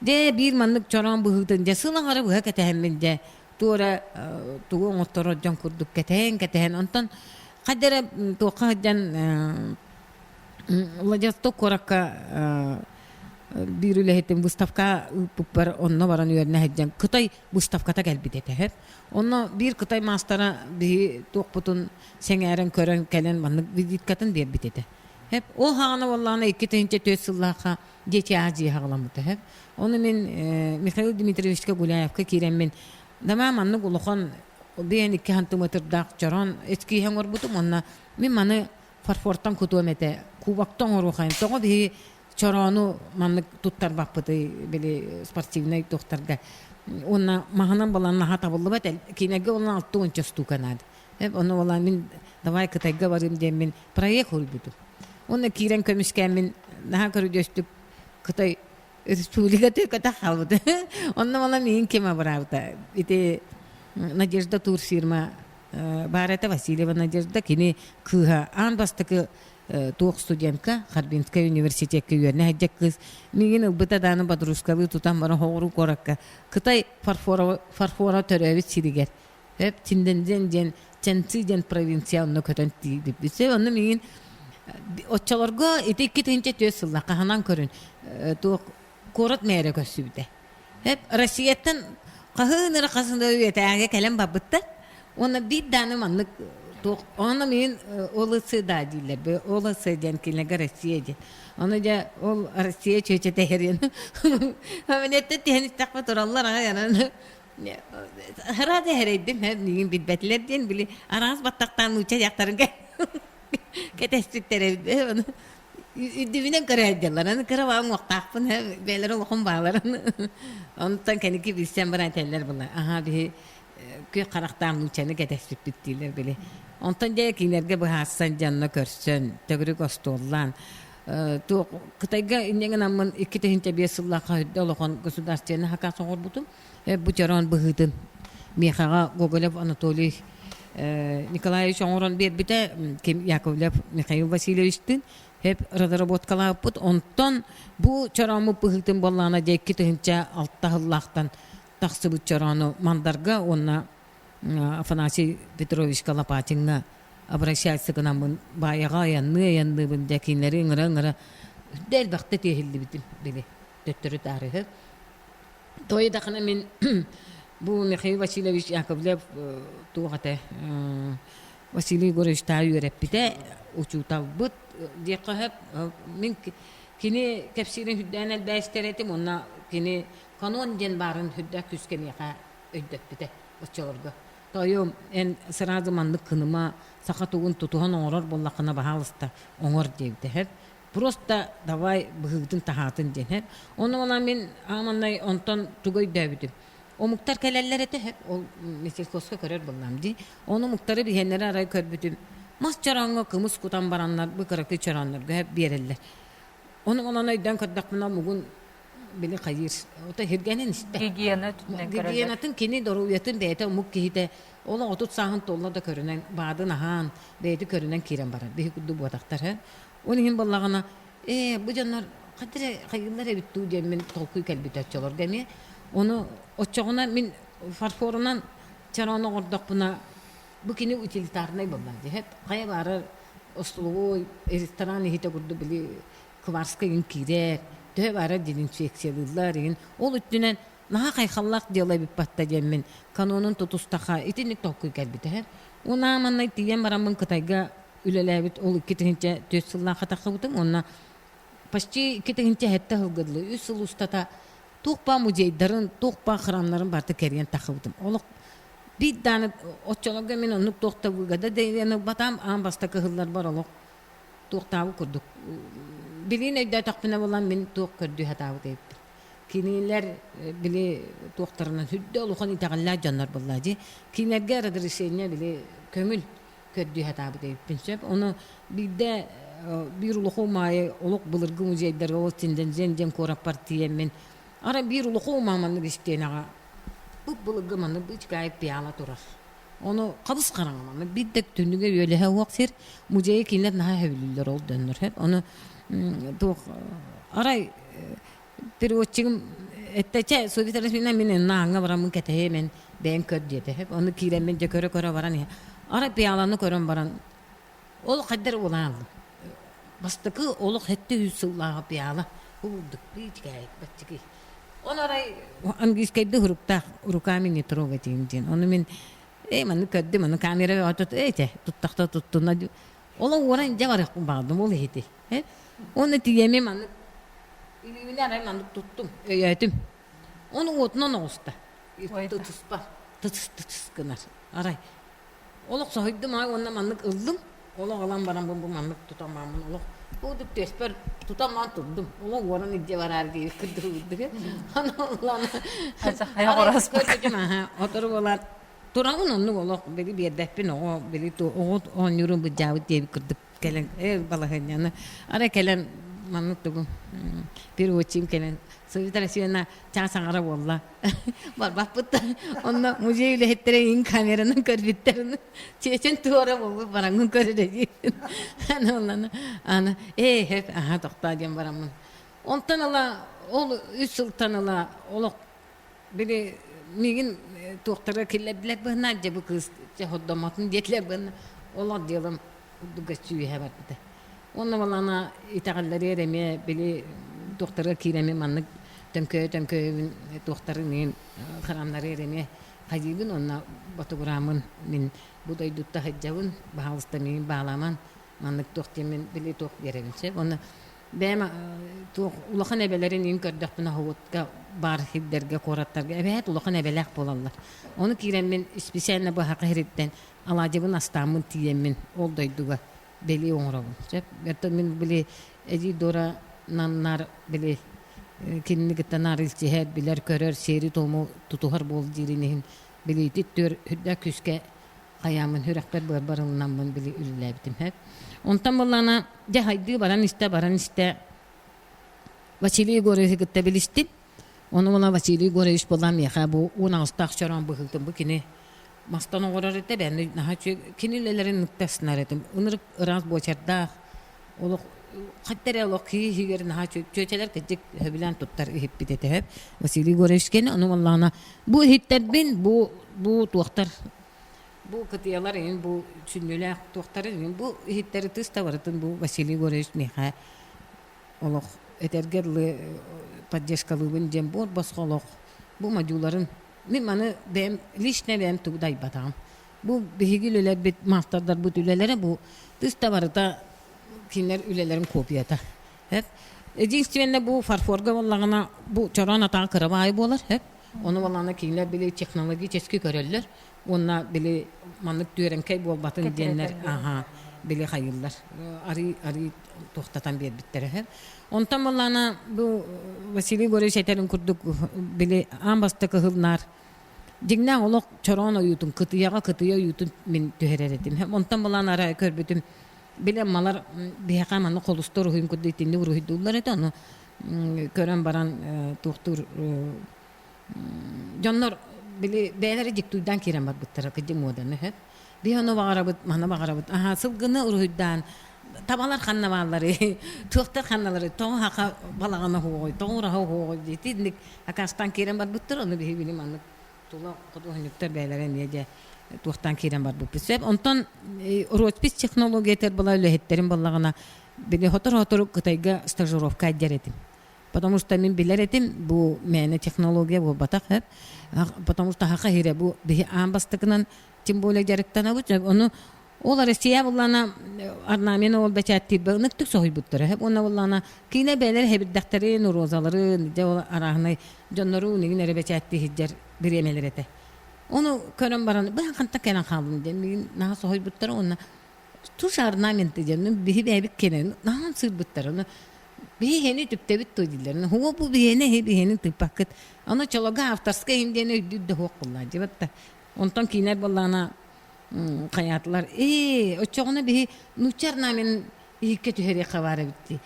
дьэ биир маннык чороон быһыытын дьэ сыл аҥара быһа кэтэһэммин дьэ туора тугу оҥотторор дьон курдук кэтэһэн кэтэһэн онтон хайда эрэ туохха сылдьан Владивосток куоракка биир үлэһитим выставка ыыппыппар онно баран үөрэнэ сылдьан Кытай выставката кэлбит этэ сөп. Онно биир Кытай маастара биһи туохпутун сэҥээрэн көрөн кэлэн маннык визиткатын биэрбит этэ. Сөп. Ол хаҕана буоллаҕына 2004 сыллаахха Дети Азии хаҕаламмыта сөп. Ону мин Михаил Дмитриевичка Гуляевка киирэммин дамаа маннык улахан биэн икки сантиметрдаах чороон эскииһэ оҥорбутум уонна мин маны фарфортан кутуом этэ, кубокта оҥоруохайын. Тоҕо биһиги чороону маннык туттарбаппытый били спортивнай туохтарга. Уонна маһынан балан наһаа табыллыбат. Кинигэ онон алта уонча штука наада. Ону буолан мин давай Кытайга барыым диэммин проект уруйбутум. Уонна киирэн көмүскээммин наһаа көрүдьүөстүк Кытай республика төкөтө хаалбыта. Онно буолан миигин ким абыраабыта? Ити Надежда турфирма баар этэ Васильева Надежда кини кыыһа аан бастакы туох студентка Харбинскай университекка үөрэнэ сылдьар кыыс миигин ылбыта дааны бодрускалыы тутан баран хоҕуруу куоракка Кытай фарфора фарфора төрөөбүт сиригэр Эп Тиндензен диэн Чэнци диэн провинция онно көтөн тиийбиппит. Онно миигин оччолорго ити 2004 сылла хаһанан көрүн туох куорат мээрэ көрсүбүтэ. Эп Россияттан хаһыын эрэ хасын да үйэтээҕигэ кэлэн барбыттар. Уонна биир дааны маннык туох онно миин ОЛЦ да дииллэр. ОЛЦ диэн кинилэргэ Россия диэн. Ону дьэ ол Россия чүөчэтэ иһэрин. Минеттен тиһэн истэхпэ тураллар аҕай анан Рада эрэйдим, миигин билбэтилэр диэн били араас баттахтаан нуучча дьахтарын кэтэспиттэр эбит. Ону үрдүбүнэн көрөөддөллөр. Аны кыра баҕам уохтаахпын, бэйэлэрэ улахан бааларын. Онтон кэнники билсэн баран этэллэр була. Аһаа биһи күөх харахтаах нууччаны кэтэспиппит дииллэр били. Онтон дьэ кинилэргэ быһаарсан дьонно көрсөн, төгүрүк остуоллаан туох Кытайга инньэ гынаммын 2005 сыллаахха үрдэ улахан государственнай хакас оҥорбутум. Бу чороон быһыытын миэхэҕэ Гоголев Анатолий Николаевич оҥорон биэрбитэ, ким Яковлев Михаил Васильевичтыын хеп разработкалаабыппыт. Онтон бу чорооммут быһыытын буоллаҕына дьэ 2006 сыллаахтан тахсыбыт чороону Мандарга уонна Афанасий Петровичка Лопатиҥҥа обращаться гынаммын баайаҕа айанныы-айанныыбын дьэ кинилэри ыҥыра-ыҥыра үрдэ элбэхтэ тиэһиллибитим били төттөрү таарыһы. Той даҕаны мин бу Михаил Васильевич Яковлев туох этэ Василий Егорович таай үөрэппитэ учууталбыт диэххэ сөп. Мин кини кэпсиирин үрдээн элбээстэр этим уонна кини канон диэн баарын үрдээх күүскэ миэхэ өйдөппүтэ оччолорго. Тойум, эн сразу маннык кыныма, саха тугун тутуһан оҥорор буоллаххына, баһаалыста, оҥор диэбитэ. Сөп. Просто давай быһыытын таһаатын диэн. Сөп. Ону онон мин ааманнай онтон тугу өйдөөбүтүм. Омуктар кэлэллэр этэ, сөп. Ол Месельковска көрөр буоллаам дии. Ону омуктары биһиэннэри арай көрбүтүм. Мас чорооҥҥо кымыс кутан бараннар бу кыракый чорооннорго сөп биэрэллэр. Ону онон өйдөөн көрдөхпүнэ омугун били хайыыр ото хиргэнэн истэ. Гигиена өттүнэн көрөллөр. Гигиенатын кини доруобуйатын бэйэтэ омук киһитэ олох 30 сааһын туолла да көрүнэн баадын аһаан бэйэтэ көрүнэн киирэн барар. Биһи курдук буотахтар һэ. Ол иһин буоллаҕына ээ бу дьоннор хайдах эрэ хайыыллар эбит дуу диэн мин толкуй кэлбитэ оччолорго эмиэ. Ону оччоҕуна мин фарфорунан чороон оҥордохпуна бу кини утилитарнай буолла дии. Хайа баарар остолобуой ресторан иһитэ курдук били кварска игин киирэр, төһө баарар дезинфекциялыыллар игин. Ол өттүнэн наһаа хайхаллаах дьыала эбит батта диэммин канонун тутустаха итинник толкуй кэлбитэ. Уонна манна тиийэн бараммын Кытайга үлэлээбит ол 2004 сыллаахха тахсыбытым уонна почти 2007 сылга дылы үс сыл устата туох баа музейдарын, туох баа храмнарын барыта кэрийэн тахсыбытым. Олох биир дааны оччолорго мин оннук туох да выгода диэн ылбатам, аан бастакы ыһылларбар олох туохтаабыт курдук. Билигин өйдөөтөхпүнэ буолан мин туох көрдүү сатаабыт эбиппин. Кинилэр били туохтарынан сүрдэ улахан итэҕэллээх дьоннор буоллаа дии. Кинилэргэ разрешение били көҥүл көрдүү сатаабыт эбиппин сөп. Ону биирдэ биир улахан умаайы олох былыргы музейдарга ол Тиндензен диэн куораппар тиийэммин арай биир улахан умаа маннык истиэнэҕэ бып-былыргы маннык быычыкаайык пиала турар. Ону хабыс хараҥа маннык биир да түннүгэ үөлэһэ уох сир музейы кинилэр наһаа сөбүлүүллэр ол дьоннор сөп. Ону туох арай переводчигым эттэ чэ Совет Россияна мин инна ааҥҥа бараммын кэтэһиэм эн бэйэҥ көр диэтэ ону киирэммин дьэ көрө-көрө баран иһэ арай пиаланы көрөн баран ол хайдар улааллым бастакы олох 700 сыллааҕы пиала курдук быычыкаайык баччыкый он арай английскайды хуруктаах руками не трогать им диэн ону мин эй манны көрдүм аны камера эй чэ туттахта туттуна ол уоран дьэ барыахпын баҕардым ол иһити Уонна тиийэммин маннык илиибинэн арай маннык туттум, өйөөтүм. Ону уотунан оҕуста. Тытыспар, тытыс тытыс гынар. Арай олох соһуйдум аай уонна маннык ыллым. Олох ылан баран бу маннык тутан бараммын олох курдук түөспэр тутан баран турдум. Олох уоран илдьэ бараар диэбит курдук үрдүгү. Аны улаана отору буолаат турамын оннук олох били биэрбэппин оҕо били оҕо оонньуурун былдьаабыт диэбит курдук кэлэн ээ балаһыанньаны арай кэлэн маннык тугу переводчигым кэлэн Совет Россияна чаас аҥара буолла барбаппыт да онно музей үлэһиттэрэ иин камеранан көрбүттэрин чечен туора буолбут бараҥҥын көрөрө диэн аны аны ээ хэп аха тохтоо диэн бараммын онтон ыла ол үс сылтан ыла олох били миигин туохтара киллэрдилэр быһына дьэ бу кыыс дьэ хордоммотун диэтилэр быһына олох делом курдук сүүһэ барбыта. Уонна балана итэҕэллэригэр эмиэ били туохтарга киирэммин маннык төҥкөйө төҥкөйөбүн туохтарын иһин храмнарыгар эмиэ хайыыбын уонна ботугурааммын мин бу дойдутта сылдьабын баһаалыста миигин баалааман маннык туох диэммин били туох биэрэбин сөп уонна бэйэм туох улахан эбэлэрин иһин көрдөхпүнэ хоһуутка баар сирдэргэ куораттарга эбээт улахан эбэлээх буолаллар ону киирэммин специально быһаха сириттэн алаадьыбын астааммын тиийэммин ол дойдуга бэлиэ оҥоробун. Сөп. Это мин били эдьиий Дора наннар били кинини кытта наар илсиһэр, билэр-көрөр, сиэри-туому тутуһар буол диирин иһин били ити түөр үрдээх күүскэ хайааммын сүрэхпэр быарбар ылынаммын били үлэлээбитим. Онтон буоллаҕына дьэ хайдыы баран истэ баран истэ Василий Егоровиһы кытта билистим. Ону була Василий Егорович буолла миэхэ бу уон аҕыстаах чороон быһыытын бу кини мастан оҥорор этэ бэйэни наһаа үчүгэй кини үлэлэрин ыкта астынар этим ынырык ыраас буочардаах олох хатта эрэ олох киһи иһигэр наһаа чүөчэлэр кырдьык сөбүлээн туттар иһиппит этэ сөп Василий Егорович кини ону буоллаҕына бу иһиттэрбин бу бу туохтар бу кытыйалар иһин бу сүнньүлээх туохтарын иһин бу иһиттэри тыс да барытын бу Василий Егорович миэхэ олох этэргэ дылы поддержкалыыбын диэн буор босхо олох бу модьууларын мин маны бэйэм лично бэйэм тугу да айбатаҕым бу биһиги үлэлэрбит маастардарбыт үлэлэрэ бу тыс да барыта кинилэр үлэлэрин копията сөп единственное бу фарфорга буоллаҕына бу чороон атаҕа кыра баайы буолар сөп ону буоллаҕына кинилэр били технологически көрөллөр уонна били маннык түөрэҥкэй буолбатын диэннэр аха били хайыыллар арыы арыы туохтатан биэрбиттэрэ үһү. Онтон буоллаҕына бу Василий Егорович этэрин курдук били аан бастакы ыһылнаар дьиҥнээх олох чороон ойуутун кытыйаҕа кытыйа ойуутун мин түһэрэр этим. Онтон буолан арай көрбүтүм. Били аммалар биһиэхэ манна холуста уруһуйун курдук итинник уруһуйдууллар этэ, ону көрөн баран туохтуур дьоннор били бэйэлэрэ диктуйдаан киирэн барбыттара кырдьык муоданы сөп. Биһи ону баҕарабыт, маны баҕарабыт. Аһаа, сылгыны уруһуйдаан табалар ханна баалларый, туохтар ханналарый, тоҕо хаха балаҕана оһуоҕуй, тоҕо ураһа оһуоҕуй дии итинник акаастаан киирэн барбыттар, ону биһи били маннык тула худуоһунньуктар бэйэлэрэ эмиэ дьэ туохтаан киирэн барбыппыт сөп. Онтон роспись технологиятыгар была үлэһиттэрим буоллаҕына били сотору-сотору Кытайга стажировка айдьар этим. Потому что мин билэр этим, бу мээнэ технология буолбатах сөп. Потому что хаха иһирэ бу биһи аан бастакынан тем более дьарыктанабыт. Ону ол Россия буллана орнамент ол бэчээттиирбэ ыныктык соһуйбуттара. Сөп уонна буллана киинэ бэйэлэр хэбирдэхтэрин, розаларын, дьэ ол арааһынай дьоннору унигин эрэ бэчээттии сылдьар бириэмэлэр этэ. Ону көрөн баран, быһан хантан кэлэн хааллым диэн миигин наһаа соһуйбуттара уонна туш орнаменты диэн биһи бэйэбит кэлэн наһаа сыырбыттар. Ону биһиэни түптэбит дуо дииллэр. Хуо бу биһиэни эһи биһиэни тыыппаккыт. Ону чолога авторскай иһин диэн өйдүүр да суох буоллаа дьибатта. Онтон киинэр буоллаҕына хайаатылар ээ оччоҕуна биһи нуучча орнамент иһиккэ түһэриэххэ баар эбит дии.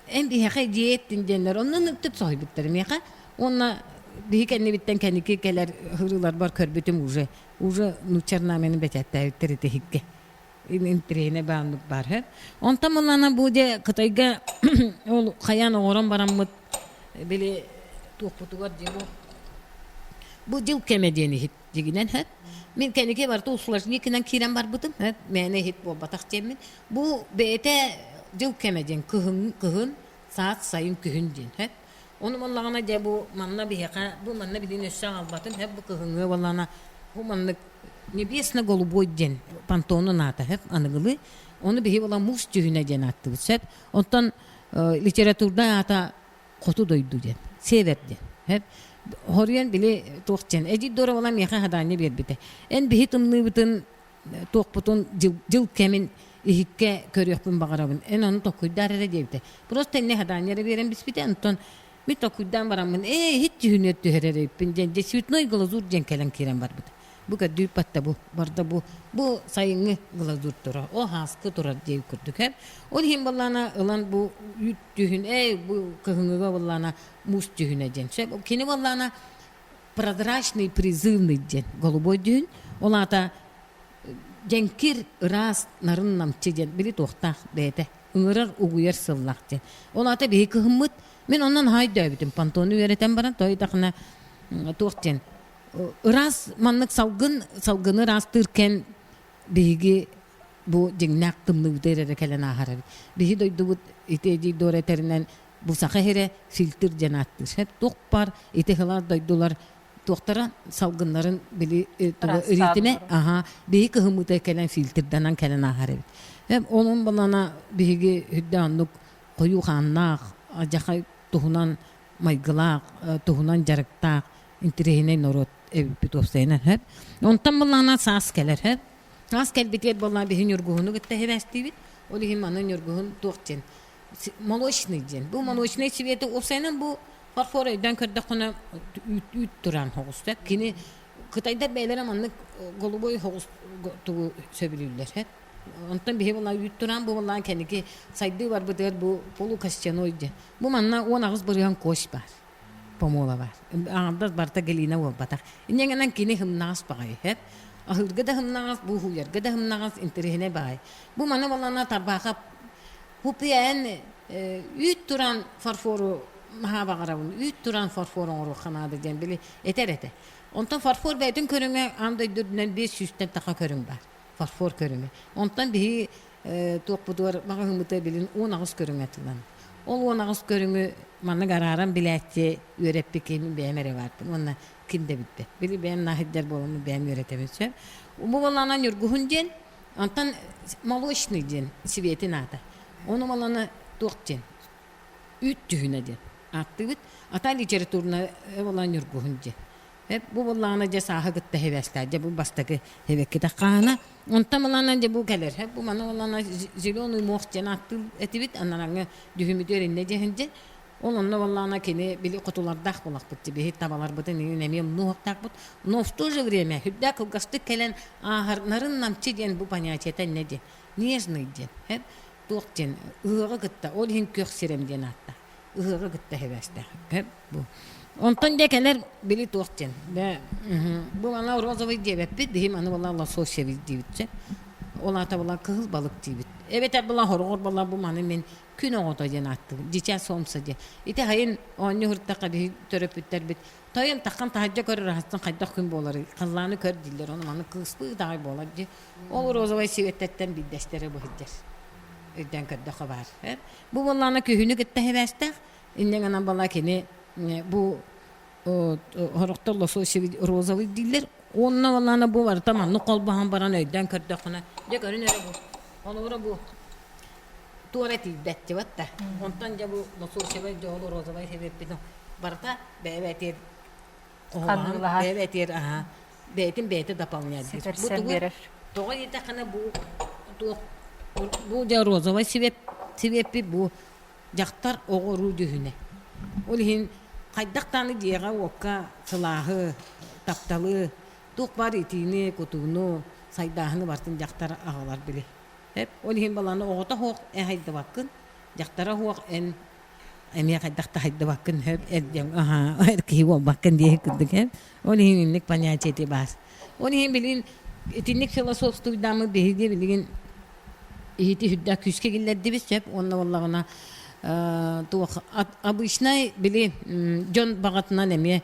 Эн биһиэхэ дьиэ эттин диэннэр онно ныктык соһуйбуттар миэхэ. Уонна биһи кэннибиттэн кэнники кэлэр ырыыларбар көрбүтүм уже уже нуучча орнаменын бэчээттээбиттэр ити иһиккэ. Интириэһинэй бааннык баар һэ. Онтон мыллана бу дьэ Кытайга ол хайаан оҥорон бараммыт били туохпутугар дьэ бу бу дьыл кэмэ диэн иһит дьигинэн һэ. Мин кэнники барыта усложникынан киирэн барбытым һэ. Мээнэ иһит буолбатах диэммин. Бу бэйэтэ дьыл кэмэ диэн кыһын кыһын саас сайын күһүн диэн һэ. Ону буоллаҕына дьэ бу манна биһиэхэ бу манна билигин өссө аҕалбатым һэ бу кыһыҥҥы буоллаҕына бу маннык небесно-голубой диэн понтонун аата сөп аныгылыы. Ону биһи була муус дьүһүнэ диэн ааттыыбыт сөп. Оттон литературнай аата хоту дойду диэн, север диэн. Сөп. Хоруйан били туох диэн Эдит Дора була миэхэ хадаанньа биэрбитэ. Эн биһи тымныыбытын туохпутун дьыл, дьыл кэмин иһиккэ көрүөхпүн баҕарабын. Эн ону толкуйдаар эрэ диэбитэ. Просто иннэ хадаанньа эрэ биэрэн биспитэ. Онтон мин толкуйдаан бараммын, ээ, иһит дьүһүнүгэр түһэр эрэйиппин диэн, дьэ цветной глазурь диэн кэлэн киирэн барбыта. Бу көрдүүр батта бу, барда бу, бу сайыҥҥы глазурь турар, о һааскы турар диэн курдук һэ. Ол иһин баллаана ылан бу үүт дьүһүн, ээ, бу кыһыҥҥыга баллаана муус дьүһүнэ диэн. Сөп, кини баллаана прозрачный призывный диэн голубой дьүһүн. Ол аата дьэҥкир, ыраас, нарын намчы диэн били туохтаах бэйэтэ ыҥырар, угуйар сыллаах диэн. Ол аата биһи кыһыммыт, мин онон наһаа өйдөөбүтүм, понтону үөрэтэн баран, тойдахына туох диэн ыраас маннык салгын, салгыны ыраастыыр кэм биһиги бу дьиҥнээх тымныыбыт эрэ кэлэн ааһар эбит. Биһи дойдубут ити эдьиий Дора этэринэн бу саха сирэ фильтр диэн ааттыыр. Сөп туох баар ити хылаар дойдулар туохтара салгыннарын били ритмэ аха биһи кыһыммыта кэлэн фильтрданан кэлэн ааһар эбит. Онон балана биһиги үрдэ оннук хойуу хааннаах, алдьархай туһунан майгылаах, туһунан дьарыктаах интэриэһинэй норуот эбиппит уопсайынан сөп. Онтон былаана саас кэлэр сөп. Саас кэлбитигэр буоллаҕа биһи ньургуһуну кытта сибээстиибит. Ол иһин маны ньургуһун туох диэн молочный диэн. Бу молочный цветы уопсайынан бу фарфор өйдөөн көрдөххүнэ үүт үүт туран соҕус сөп. Кини кытайдар бэйэлэрэ маннык голубой соҕус тугу сөбүлүүллэр сөп. Онтон биһи буоллаҕа үүт тураан бу буоллаҕа кэнники сайдыы барбытыгар бу полукостяной диэн. Бу манна 18% кость баар. Помола баар. Аҥардас барыта галина буолбатах. Инньэ гынан кини һымнаҕас баҕайы сөп. Аһыырга да һымнаҕас, бу уһуйарга да һымнаҕас, интэриэһинэй баҕайы. Бу маны буоллаҕына тарбаахап пупиэн үүт туран фарфору наһаа баҕарабын. Үүт туран фарфор оҥоруохха наада диэн били этэр этэ. Онтон фарфор бэйэтин көрүҥэ аан дойду үрдүнэн 500-тэн таха көрүҥ баар. Фарфор көрүҥэ. Онтон биһи туохпутугар маҕаһыыммытыгар билин 18 көрүҥ атылан. Ол 18 көрүҥү маннык арааран билээччи үөрэппит киһи бэйэм эрэ баарбын уонна ким да билбэт. Били бэйэм наһыйдар буоламмын бэйэм үөрэтэбин сөп. Бу буоллаҕына Ньургуһун диэн, онтон молочный диэн сибиэтин аата. Ону буоллаҕына туох диэн үүт дьүһүнэ диэн ааттыыбыт. Ата литературная буоллаҕына Ньургуһун диэн. Бу буоллаҕына дьэ сааһы кытта сибээстээх. Дьэ бу бастакы эбэккитэ хаана. Онтон ылана дьэ бу кэлэр. Бу маны ылана зеленый мох диэн ааттыыр этибит. Анараҥҥа дьүһүмүтүгэр иннэ дьэһин дьэ. Ол онно буоллаҕына кини били хотулардаах буолахпыт дии. Биһи табаларбытын иҥин эмиэ умнуохтаахпыт. Но в то же время сүрдээх кылгастык кэлэн ааһар нарын намчы диэн бу понятиета иннэ диэн. Нежный диэн. Һэп туох диэн ыһыаҕы кытта ол иһин күөх сирэм диэн ааттаах. Ыһыаҕы кытта сибээстээх. Һэп бу. Онтон дьэ кэлэр били туох диэн. Бэ бу ана розовый диэбэппит, биһим аны була лососевый диибит чэ. Ол аата була кыһыл балык диибит. Эбэтэр була хороҕор була бу маны мин күн оҕото диэн ааттыыбын. Дитя солнца диэн. Ити хайын оонньуу сырыттахха биһи төрөппүттэрбит Тойон таххан таһырдьа көрөр аһастан хайдах күн буоларый? Халлааны көр дииллэр, ону маны кыыспыт аҕай буолар дии. Ол розовай сибэттэттэн биирдэстэрэ бу сылдьар. Өйдөөн көрдөххө баар. Бу буоллаҕына күһүнү кытта сибээстээх. Инньэ гынан бала кини бу сорохтор лососевый розовый дииллэр. Уонна буоллаҕына бу барыта маннык холбоһон баран өйдөөн көрдөххүнэ, дьэ көрүн эрэ бу. Холобура бу туора тиийбэт дибат да. Онтон дьэ бу лососевай дьэ ол розовай сэбиэппит барыта бэйэ-бэйэтигэр хоһулаһан бэйэ-бэйэтигэр аһа бэйэтин бэйэтэ дополнять диир. Бу Ситэрсэн тугу биэрэр. тоҕо диэтэххинэ бу туох бу дьэ розовай сибиэп сибиэппит бу дьахтар оҕо уруу дьүһүнэ. Ол иһин хайдах даҕаны дьиэҕэ-уокка сылааһы, тапталы, туох баар итиини, кутууну, сайдааһыны барытын дьахтар аҕалар били. Эп ол иһин баланы оҕото суох эн хайдыбаккын, дьахтара суох эн эмиэ хайдах да хайдыбаккын сөп эр дьон аһаа эр киһи буолбаккын диэки курдук эн ол иһин инник понятие ити баар. Ол иһин билигин итинник философствуйдааммыт биһиги билигин иһити сүрдээх күүскэ киллэрдибит сөп уонна буоллаҕына туох обычнай били дьон баҕатынан эмиэ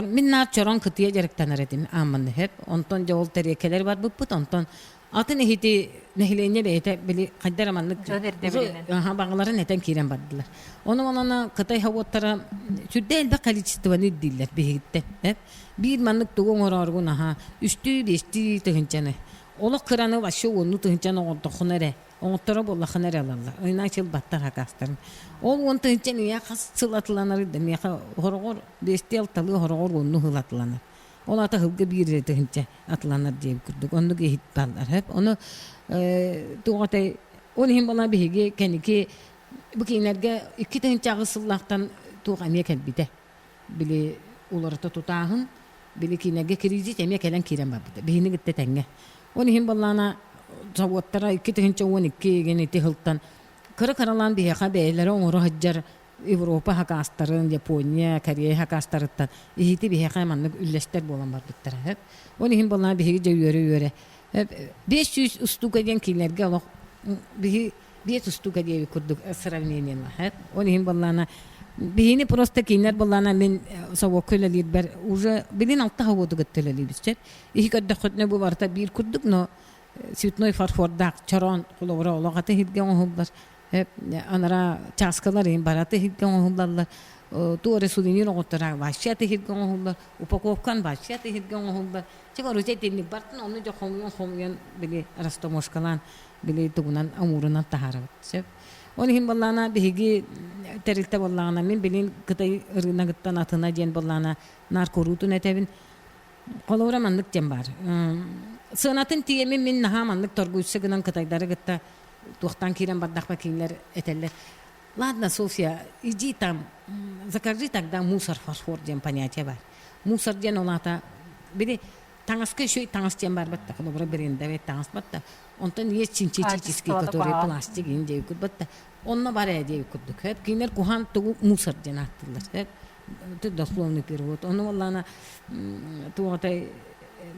мин наар чорон кытыйа дьарыктанар этим аамманны сөп онтон дьэ ол тэриэкэлэр барбыппыт онтон Атын иһити нэһилиэнньэ бэйэтэ били хайда эрэ маннык Дьон ирдэбилинэн. баҕаларын этэн киирэн бардылар. Ону онона Кытай хавуоттара сүрдээх элбэх количествоны ирдииллэр биһигиттэн. Биир маннык тугу оҥорооругун аһа үстүү биэстии тыһыынчаны. Олох кыраны вообще уоннуу тыһыынчаны оҥордоххуна эрэ оҥотторо буоллаххына эрэ ылаллар. Иначе ылбаттар хакаастарын. Ол уон тыһыынча миэхэ хас сыл атыланар да миэхэ хороҕор биэстии алталыы хороҕор уоннуу сыл атыланар. Ол аата сылга биир эрэ тыһыынча атыланар диэбит курдук. Оннук иһит бааллар. Сөп. Ону туох этэй ол иһин буолан биһиги кэнники бу кинилэргэ 2008 сыллаахтан туох эмиэ кэлбитэ. Били уларыта тутааһын, били кинилэргэ кризис эмиэ кэлэн киирэн барбыта. Биһини кытта тэҥҥэ. Ол иһин буоллаҕына собуоттара 2012 ген ити сылтан кыра-кыралаан биһиэхэ бэйэлэрэ оҥоро сылдьар Европа хакаастарын, Япония, Корея хакаастарыттан иһити биһиэхэ маннык үллэстэр буолан барбыттара. Сөп. Ол иһин буоллаҕына биһиги дьэ үөрэ-үөрэ 500 устуука диэн кинилэргэ олох биһи биэс устуука диэбит курдук сравнениелар. Сөп. Ол иһин буоллаҕына биһини просто кинилэр буоллаҕына мин собуокка үлэлиирбэр уже билин алта собуоту кытта үлэлиибит сөп. Иһи көрдөххүтүнэ бу барыта биир курдук, но цветной фарфордаах чороон холобура олох аты иһиргэ оҥоһуллар. Анараа чааскалар иһин бараты иһиргэ оҥоһуллаллар. Туу эрэ сувенир оҥотторо вообще аты иһиргэ оҥоһуллар. Упаковкан вообще аты иһиргэ оҥоһуллар. Чэ короче итинник бартын ону дьэ хомуйан хомуйан били растаможкалаан били тугунан амуурунан таһаарабыт. Сөп. Ол иһин буоллаҕына биһиги тэрилтэ буоллаҕына мин билин Кытай ырыынагыттан атына диэн буоллаҕына наар куруутун этэбин. Холобура маннык диэн баар. Сыанатын тиийэммин мин наһаа маннык торгуйса гынан кытайдары кытта туохтан киирэн бардахпа кинилэр этэллэр. Ладно, Софья, иди там, закажи тогда мусор фосфор диэн понятие бар. Мусор диэн ол аата били таҥаска еще таҥас диэн бар батта, холобура брендовый таҥас батта. Онтон есть синтетический, который пластик ин диэбит батта. Онно бар ээ диэбит курдук. Кинилэр куһаан тугу мусор диэн ааттыыллар. Дословный перевод. Ону буоллаҕына туоҕатай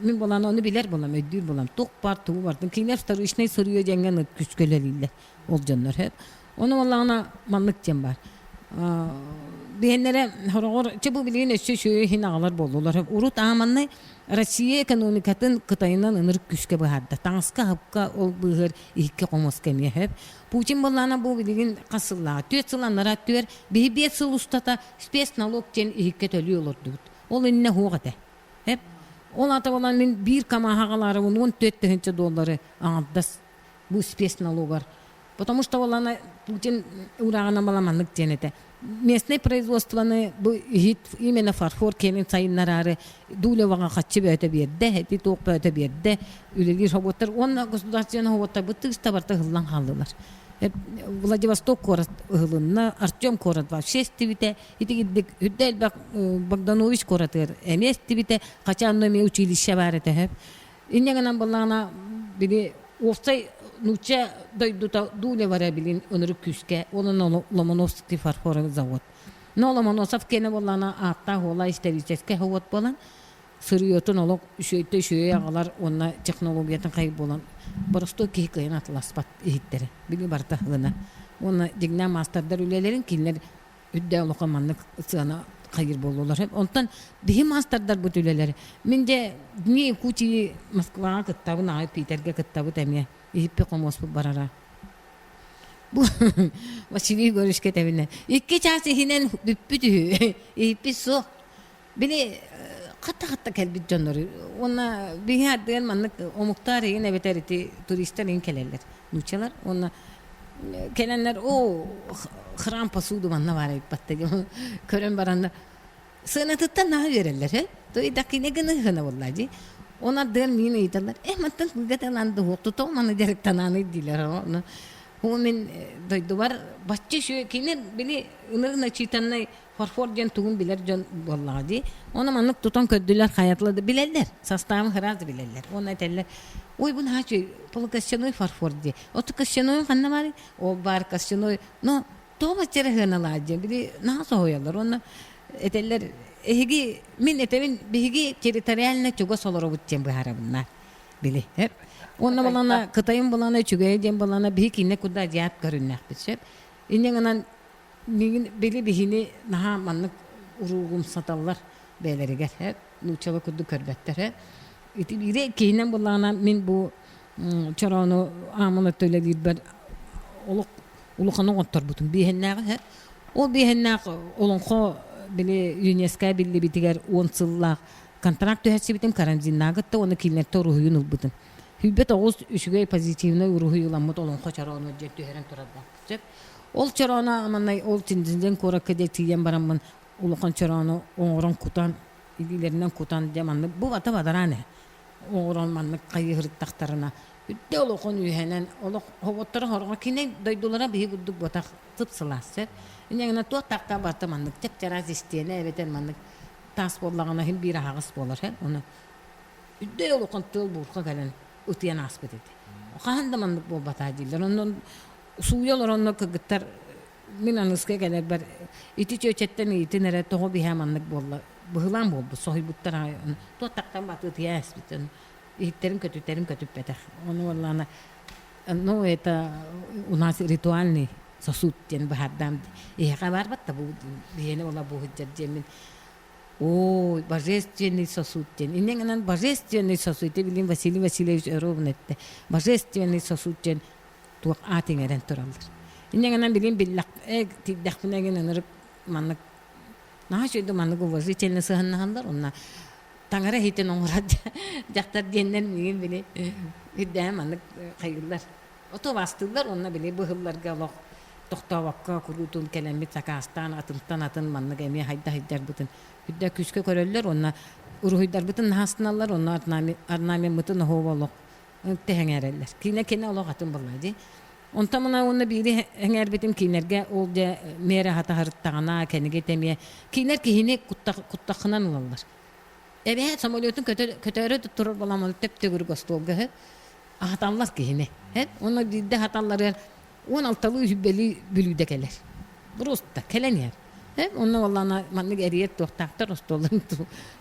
мин буолан ону билэр буолам, өйдүүр буолам. Туох бар, тугу бардым. Кинилэр вторичный сырье диэҥҥэ күүскэ үлэлииллэр ол дьоннор. Ону буоллаҕына маннык диэн баар. Биһэннэрэ хороҕор чэ бу билигин өссө үчүгэй иһин аҕалар буоллулар. Урут ааманнай Россия экономикатын Кытайынан ынырык күүскэ быһаарда. Таҥаска-хапка ол быыһыгар иһиккэ хомуоска эмиэ сөп. Путин буоллаҕына бу билигин хас сыллааҕа? Түөрт сыл анараа өттүгэр биһи биэс сыл устата спецналог диэн иһиккэ төлүү олордубут. Ол иннинэ суох этэ. Эп. Ол аата буолан мин биир камааһа аҕалаарыбын 14 тыһыынча доллары аҥардас бу спецналогар. Потому что буоллаҕына Путин уурааҕынан буолан маннык диэн этэ. Местное производствоны бу иһит именно фарфор киэнин сайыннараары Дулеваҕа хаччы бөөтө биэрдэ, эти туох бөөтө биэрдэ, үлэлиир собуоттар уонна государственный собуоттарбыт тыыста барыта ыһыллан хааллылар. Владивосток куорат ыһылынна, Артем куорат вообще эстибитэ, ити курдук үрдэ элбэх Богданович куоратыгар эмиэ эстибитэ, хотя онно эмиэ училище баар этэ. Инньэ гынан буоллаҕына били уопсай. нуучча дойдута Дулева билин ынырык күүскэ уонна Ломоносовский фарфоровый завод. Но Ломоносов киэнэ буоллаҕына ааттаах уола историческай завод буолан сырьетун олох үчүгэйтэ үчүгэй аҕалар уонна технологиятын хайы буолан боростуой киһи кыайан атыласпат иһиттэрэ били барыта гына уонна дьиҥнээх маастардар үлэлэрин кинилэр үрдэ олохо маннык сыана хайыр буоллулар. Онтон биһи маастардарбыт үлэлэрэ. Мин дьэ Дни Якутии Москваҕа кыттабын аҕай Питергэ кыттабыт эмиэ. Иһиппи хомуоспут барара. Бу Василий Егоровичка этэбинэ. Икки чаас иһинэн бүппүт үһү. Иһиппит суох. Били хатта-хатта кэлбит дьоннор уонна биһи ардыгар маннык омуктар игин эбэтэр ити туристар игин кэлэллэр нууччалар уонна кэлэннэр о храм посуду манна баар эбит диэн көрөн бараннар сыанатыттан наһаа үөрэллэр э то и дакине гыны гына буолла дии он ардыгар миин ыйыталлар э мантан кылгаталаан дуһуох тутоо маны дьарыктанааны диилэр ону мин дойдубар бачча үчүгэй кини били ынырык начитаннай фарфор диэн тугун билэр дьон буоллаҕа дии. Ону маннык тутан көрдүлэр, хайатылар да билэллэр. Састаабын сразу билэллэр. Уонна этэллэр, ой, бу наһаа үчүгэй полукостяной фарфор дии. Оту костяной ханна баарый? Ол баар костяной. Но тоҕо бачча эрэ сыаналаах диэн били наһаа соһуйаллар. Уонна этэллэр, эһиги, мин этэбин, биһиги территориально чугас олоробут диэн быһаарабыннар. Били. Уонна булана, Кытайым булана, үчүгэйэ диэн булана, биһи киинэ куда азиат көрүннэхпит сөп. Инньэ гынан Миигин били биһини наһаа маннык уруулгумсаталлар бэйэлэригэр э нууччалыы курдук көрбөттөр э ити биири киһинэн буоллаҕына мин бу чороону аамын өттө үлэлиирбэр олох улаханы оҥотторбутум биэһэннээҕи э ол биэһэннээх олоҥхо били ЮНЕСКО биллибитигэр уон сыллаах контракт түһэрсибитим карантиннааҕы кытта уонна кинилэртэн уруһуйун ылбытым 29 үчүгэй позитивнай уруһуй ыламмыт олоҥхо чороону диэн түһэрэн турардаах Сөп. Ол чорооно манна ол Тиндинзен куоракка дьэ тиийэн бараммын улахан чороону оҥорон кутан илиилэринэн кутан дьэ маннык бу бата бадараан ээ оҥорон маннык хайыһырыттахтарына үрдэ улахан үөһэнэн олох хоботторо хороҕо кини дойдулара биһи курдук ботах сып-сылаас сөп. Инньэ гынан туох таахтаах барыта маннык чап-чараас истиэнэ эбэтэр маннык таас буоллаҕына син биир аһаҕас буолар һэ ону үрдэ улахан тыал буурҕа кэлэн ытыйан ааспыт этэ. Хаһан да маннык буолбатаа дииллэр. Онон сууйа олоронно кыргыттар мин аныска кэлэрбэр ити чүөчэттэн ыйытын эрэ тоҕо биһээ маннык буолла быһылаан буолбут соһуйбуттар аҕай туоттахтан батыытыйа ээспит иһиттэрин көтүтэрин көтүппэтэх ону уоллаана ну это у нас ритуальный сосуд диэн быһаардаам иһэхэ баарбат да бу биһиэнэ ола буоһуддьар диэммин Ой, божественный сосуд диэн. Инньэ гынан божественный сосуд, ити билигин Василий Васильевич Ровно эттэ. Божественный сосуд диэн туох аат иҥэрэн тураллар. Инньэ гынан билигин биллэх э тиийдэхпинэ гин ынырык маннык наһаа үчүгэй маннык уважительно сыһаннаһаллар уонна таҥара иһитин оҥорор дьахтар диэннэр миигин били үрдээн маннык хайыыллар. Отубаастыыллар уонна били быһылларга олох тохтообокко куруутун кэлэммит сакаастаан атынтан атын маннык эмиэ хайда сылдьарбытын үрдэ күүскэ көрөллөр уонна уруһуйдарбытын наһаастаналлар уонна орнамеммытын оһуоба олох тэһэҥээрэллэр. Киинэ кини олох атын буолла дии. Онтон мына уонна биири эҥээрбитим киинэргэ ол дьэ миэрэ хатаһырыттаҕына кэнигит эмиэ киинэр киһини куттаххынан ылаллар. Эбээ самолетун көтөөрү турар буолан төп-төгүрүк остуолга аһаталлар киһини. Уонна биирдэ аһаталларыгар 16-лыы үһүбэлии бүлүүдэ кэлэр. Просто кэлэн иһэр. Онно буоллаҕына маннык эрийэр туохтаахтар остуолларын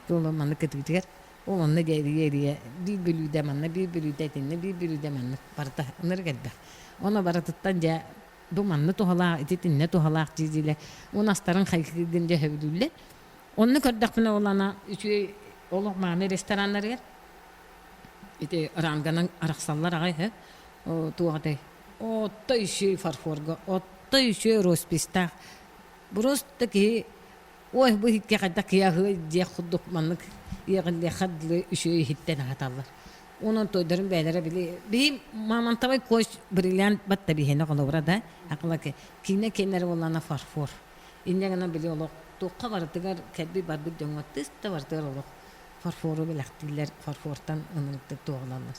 туола маннык кытыытыгар ол онно эрийэ-эрийэ биир бүлүүдэ манна биир бүлүүдэ итиннэ биир бүлүүдэ маннык барыта ынырык элбэх. Ону барытыттан дьэ бу манна туһалаах ити итиннэ туһалаах дии-диилэр уон астарын хайгыыргын дьэ сөбүлүүллэр. Онно көрдөхпүнэ ол ана үчүгэй олох мааны рестораннарыгар ити ранганан арахсаллар аҕай һэ туох этэй отто үчүгэй фарфорга отто үчүгэй роспистаах просто киһи ой бу иһиккэ хайдах киһи аһыай диэх курдук маннык иэҕиллиэххэ дылы үчүгэй иһиттэн аһаталлар онон тойдорун бэйэлэрэ били биһи мамонтовай кость бриллиант батта биһиэнэ холобура да акыла киинэ киэннэрэ буоллаҕына фарфор инньэ гынан били олох туохха барытыгар кэлбит барбыт дьоҥҥо тыс да барытыгар олох фарфору бэлэхтииллэр, фарфортан ынырыктык туоҕалаллар.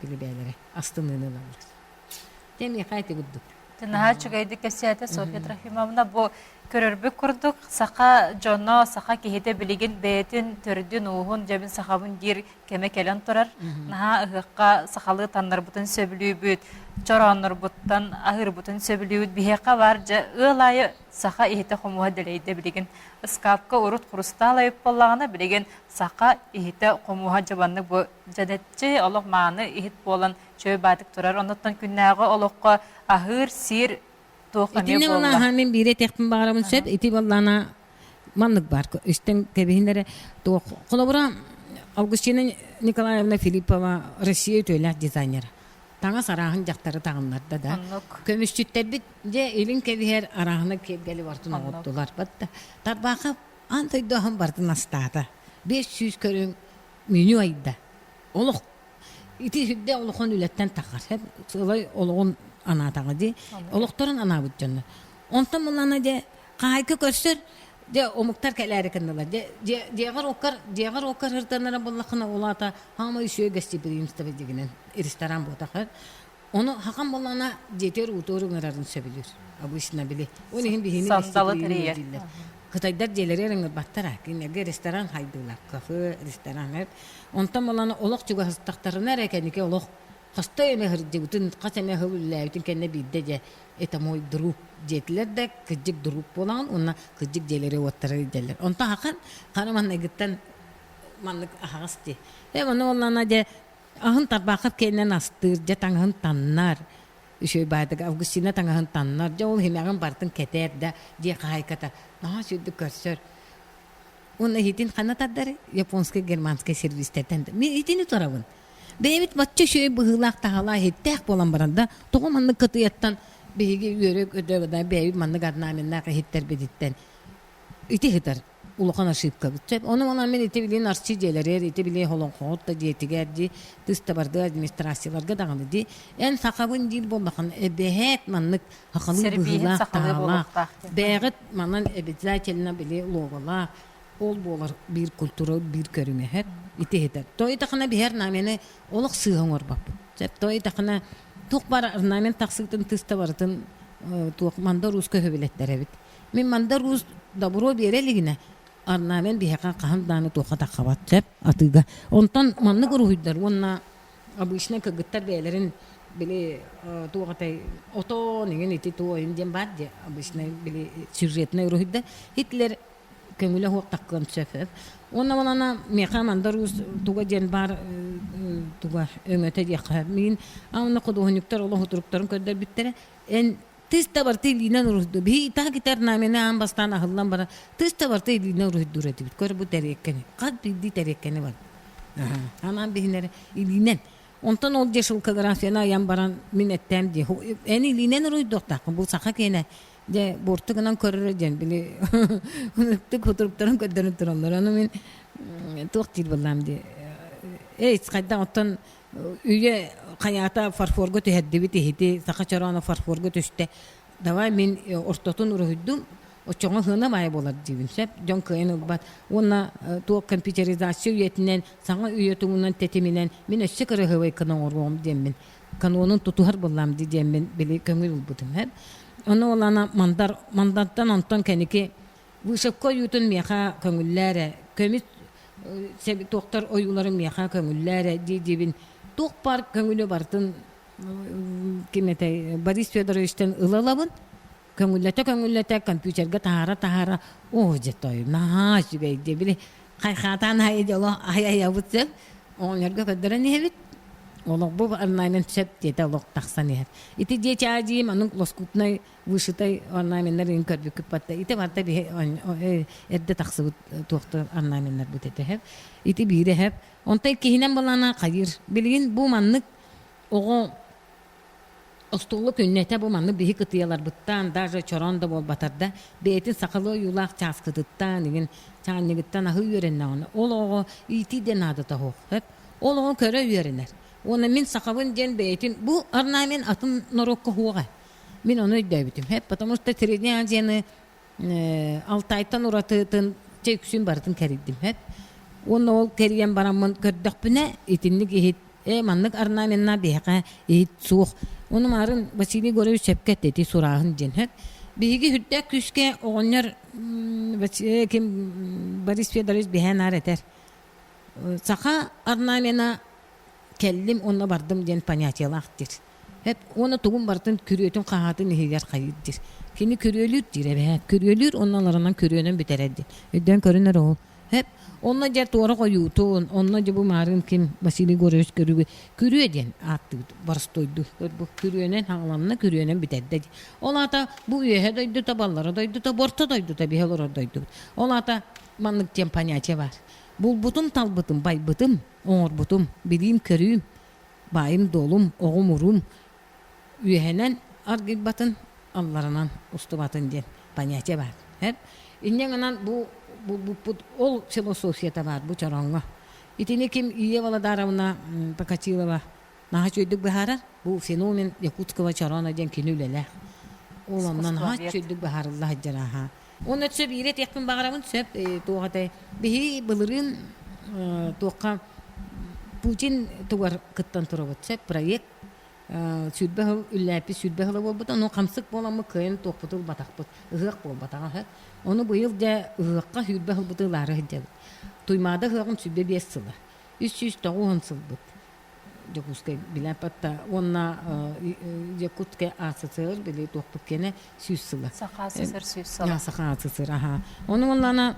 Били бэйэлэрэ астыныыны ылаллар. Дьэ миэхэ ити курдук. Наһаа үчүгэйдик кэпсээтэ Софья Трофимовна. Бу Көрөрбүт курдук, саха дьоно, саха киһитэ билигин бэйэтин төрдүн-ууһун, дьэбин сахабын диир кэмэ кэлэн турар. Наһаа ыһыахха сахалыы таннарбытын сөбүлүүбүт, чорооннорбуттан аһыырбытын сөбүлүүбүт. Биһиэхэ баар дьэ ыал аайы саха иһитэ-хомуһа дэлэйдэ билигин. Ыскаапка урут хурустаал айып буоллаҕына, билигин саха иһитэ-хомуһа дьабаннык бу дьэдэччи олох мааны иһит буолан чөй баатык турар. Оннуттан күннээҕи олоххо аһыыр, сиир туох эмиэ Итиннэ буолла. мана мин биири этиэхпин баҕарабын сөп. Ити буоллаана маннык баар истэн кэбиһин эрэ туох холобура Августина Николаевна Филиппова Россия үтүөлээх дизайнера. Таҥас арааһын дьахтары таҕыннарда да. Оннук. Көмүсчүттэрбит дьэ илин кэбиһэр арааһына киэргэли бартын Оннук. оҥоттулар. Батта тарбаахы аан дойду аһын бартын астаата. 500 көрүҥ меню айда. Олох Ити сүрдээх улахан үлэттэн таххар. Сылай олоҕун анаатаҕа дии. Олохторун анаабыт дьоннор. Онтон булана дьэ хаһайка көрсөр дьэ омуктар кэлээри гыннылар. Дьэ дьиэҕэр оккар дьиэҕэр оккар ыртанара буллаххына улаата хаамай үчүгэй гостеприимство дигинэн ресторан буотахар. Ону хахан булана дьиэтигэр уутугар ыҥырарын сөбүлүүр. Обычно били. Ол иһин биһини Сандалы гостеприимный тэрийэр. дииллэр. Кытайдар дьиэлэригэр ыҥырбаттара. Кинилэргэ ресторан хайдыылар. Кафе, ресторан. Онтон булан олох чугаһыстахтарына эрэ кэнники олох хаста эмэ сылдьыбытын, хас эмэ сыл үлэлээбитин кэннэ биирдэ дьэ это мой друг диэтилэр да кырдьык друг буолаҕын уонна кырдьык дьиэлэри-уоттары илдьэллэр. Онтон хахан хара манныгыттан маннык аһаҕас дии. Э ону буоллаҕына дьэ аһын тарбаахап кэннинэн астыыр, дьэ таҥаһын таннар, үчүгэй баайдык Августина таҥаһын таннар, дьэ ол иһимэҕин барытын кэтээр да дьиэ хаһаайката наһаа үчүгэйдик көрсөр. Уонна иһитин ханна тардар японскай германскай сервистэртэн мин итини турабын. Бэйэбит бачча үчүгэй быһыылаах таһалаах иһиттээх буолан баран да тоҕо маннык кытыйаттан биһиги үөрэ көтө бэйэбит маннык орнаменнаах иһиттэрбититтэн ити сытар улахан ошибкабыт сөп. Ону онон мин ити билин арчы дьиэлэригэр, ити били Олоҥхоҕут да дьиэтигэр дии, тыс да бардыы администрацияларга даҕаны дии, эн сахабын диир буоллаххына, эбэһээт маннык сахалыы Сервиһин быһыылаах сахалыы таһаалаах, буолуохтаах диэн. бэйэҕит манан обязательно били логолаах, ол буолар биир культура биир көрүҥэ ити иһитэр. То итахына биһи орнамены олох сыыһа оҥорбоппут. Сөп то итахына туох баар орнамент тахсыытын тыс да барытын туох мандар ууска сөбүлэттэрэбит. Мин мандар уус добро биэрэ илигинэ орнамент биһиэхэ хаһан даҕаны туохха таххабат сөп атыыга. Онтон маннык уруһуйдар уонна обычно кыргыттар бэйэлэрин били туох этэй отон иҥин ити туойун диэн баар дии обычно били сюжетнай уруһуйда Хитлер көҥүлэ суох таккыан сөп. Уонна манана миэхэ мандар уус туга диэн баар туга өҥөтө диэххэ миин уонна худуоһунньуктар олох утуруктарын көрдөрбүттэрэ эн тыс да барыта илиинэн уруһуйдуур. Биһи итак итэр намена аан бастаан аһыллан баран тыс да барыта илиинэн уруһуйдуур этибит. Көр бу тэриэккэни. Хас биирдии тэриэккэни бар. Анаан биһинэр илиинэн. Онтон ол дьэ шелкографияны айан баран мин эттэм дии. Эн илиинэн уруһуйдуохтааххын. Бу саха киэнэ дьэ буорту гынан көрөрө диэн били ытык хутуруктарын көрдөрөн тураллар. Ону мин туох диир буоллаам дии. Эй, хайдах оттон Үйэ хайаата фарфорга түһэрдибит иһити, саха чорооно фарфорга түстэ. Давай мин ортотун уруһуйдум, оччоҕо сыана баайа буолар диибин сөп, дьон кыайан ылбат. Уонна туох компьютеризация үйэтинэн, саҥа үйэ туһунан тэтиминэн мин өссө кыраһыабай гына оҥоруом диэммин, канонун тутуһар буоллаам дии диэммин били көҥүл ылбытым. Ону ол ана мандар, мандартан онтон кэники Вышивка ойуутун миэхэ көҥүллээ эрэ, көмүс туохтар ойууларын миэхэ көҥүллээ эрэ дии-диибин туох баар көҥүлү барытын ким этэй Борис Федоровичтан ыла-ылабын көҥүллэтэ-көҥүллэтэ компьютерга таһаара-таһаара оо дьэ той наһаа үчүгэй дии били хайхаатаан аайы дьэ олох ай-айабыт сөп оҕонньорго көрдөрөн иһэбит олох бу орнамент сөп диэтэ олох тахсан иһэр ити дьиэ чаа дьиим аны лоскутнай вышитай орнаменнар иһин көрбүккүт батта ити барта биһи эрдэ тахсыбыт туохта орнаменнарбыт этэ хэп ити биирэ хэп онтон иккиһинэн балана хайыр билигин бу маннык оҕо остуолу күннэтэ бу маннык биһи кытыйаларбыттаан даже чороон да буолбатар да бэйэтин сахалыы ойуулаах чааскытыттан игин чаанньыгыттан аһыы үөрэннэҕинэ ол оҕо иитии да наадата суох хэп ол оҕо көрө үөрэнэр уонна мин сахабын диэн бэйэтин бу орнамент атын норуокка суоҕа Мин ону өйдөөбүтүм. Потому что Средняя Азияны Алтайтан уратытын чэ үксүн барытын кэрийдим. Уонна ол кэрийэн бараммын көрдөхпүнэ итинник иһит ээ маннык орнаменна биһиэхэ иһит суох. Ону маарын Василий Егорович сөпкө эттэ ити сурааһын диэн. Биһиги үрдээх күүскэ оҕонньор ким Борис Федорович биһээн аар этэр. Саха орнамена кэллим уонна бардым диэн понятиелаах диир. Эп уонна тугун барытын күрүөтүн хаһаатын иһигэр хайыыр диир. Кини күрүөлүүр диир эбээт. Күрүөлүүр уонна олорунан күрүөнэн бүтэрэр диэн. Өйдөөн көрүнэр ол. Эп онно дьэ туора хойуутун, онно дьэ бу маарыын ким Василий Егорович көрүгү күрүө диэн ааттыыбыт боростуойдуу. Бу күрүөнэн хаҥаланна, күрүөнэн бүтэрдэ диэн. Ол аата бу үөһэ дойдута, баллара дойдута, борто дойдута биһи олорор дойдубут. Ол аата маннык диэн понятие баар. Булбутум, талбытым, байбытым, оҥорбутум, билиим-көрүүм, баайым-дуолум, оҕум-уруум үөһэнэн аргыйбатын, алларанан устубатын диэн понятие баар. Инньэ гынан бу булбуппут ол философията баар бу чорооҥҥо. Итини ким Ия Володаровна Покатилова наһаа үчүгэйдик быһаарар. Бу феномен якутского чорона диэн кини үлэлээх. Ол онно наһаа үчүгэйдик быһаарылла сылдьар аһаа. Уонна өссө биири этиэхпин баҕарабын сөп туох этэй биһиги былырыын туохха Путин тугар кыттан турабыт сөп проект 20 сыл үллээппит 20 сыла буолбута ону хамсык буоламмыт кыайан туохпуту ылбатахпыт ыһыах буолбатаҕа сөп ону быйыл дьэ ыһыахха 20 сылбыты ылаары сылдьабыт Туймаада ыһыаҕын 25 сыла 390 сылбыт Дьокуускай билээппатта уонна Якутскай АССР били туохпут киэнэ сүүс сыла. Саха АССР сүүс сыла. Саха АССР аха. Ону уонна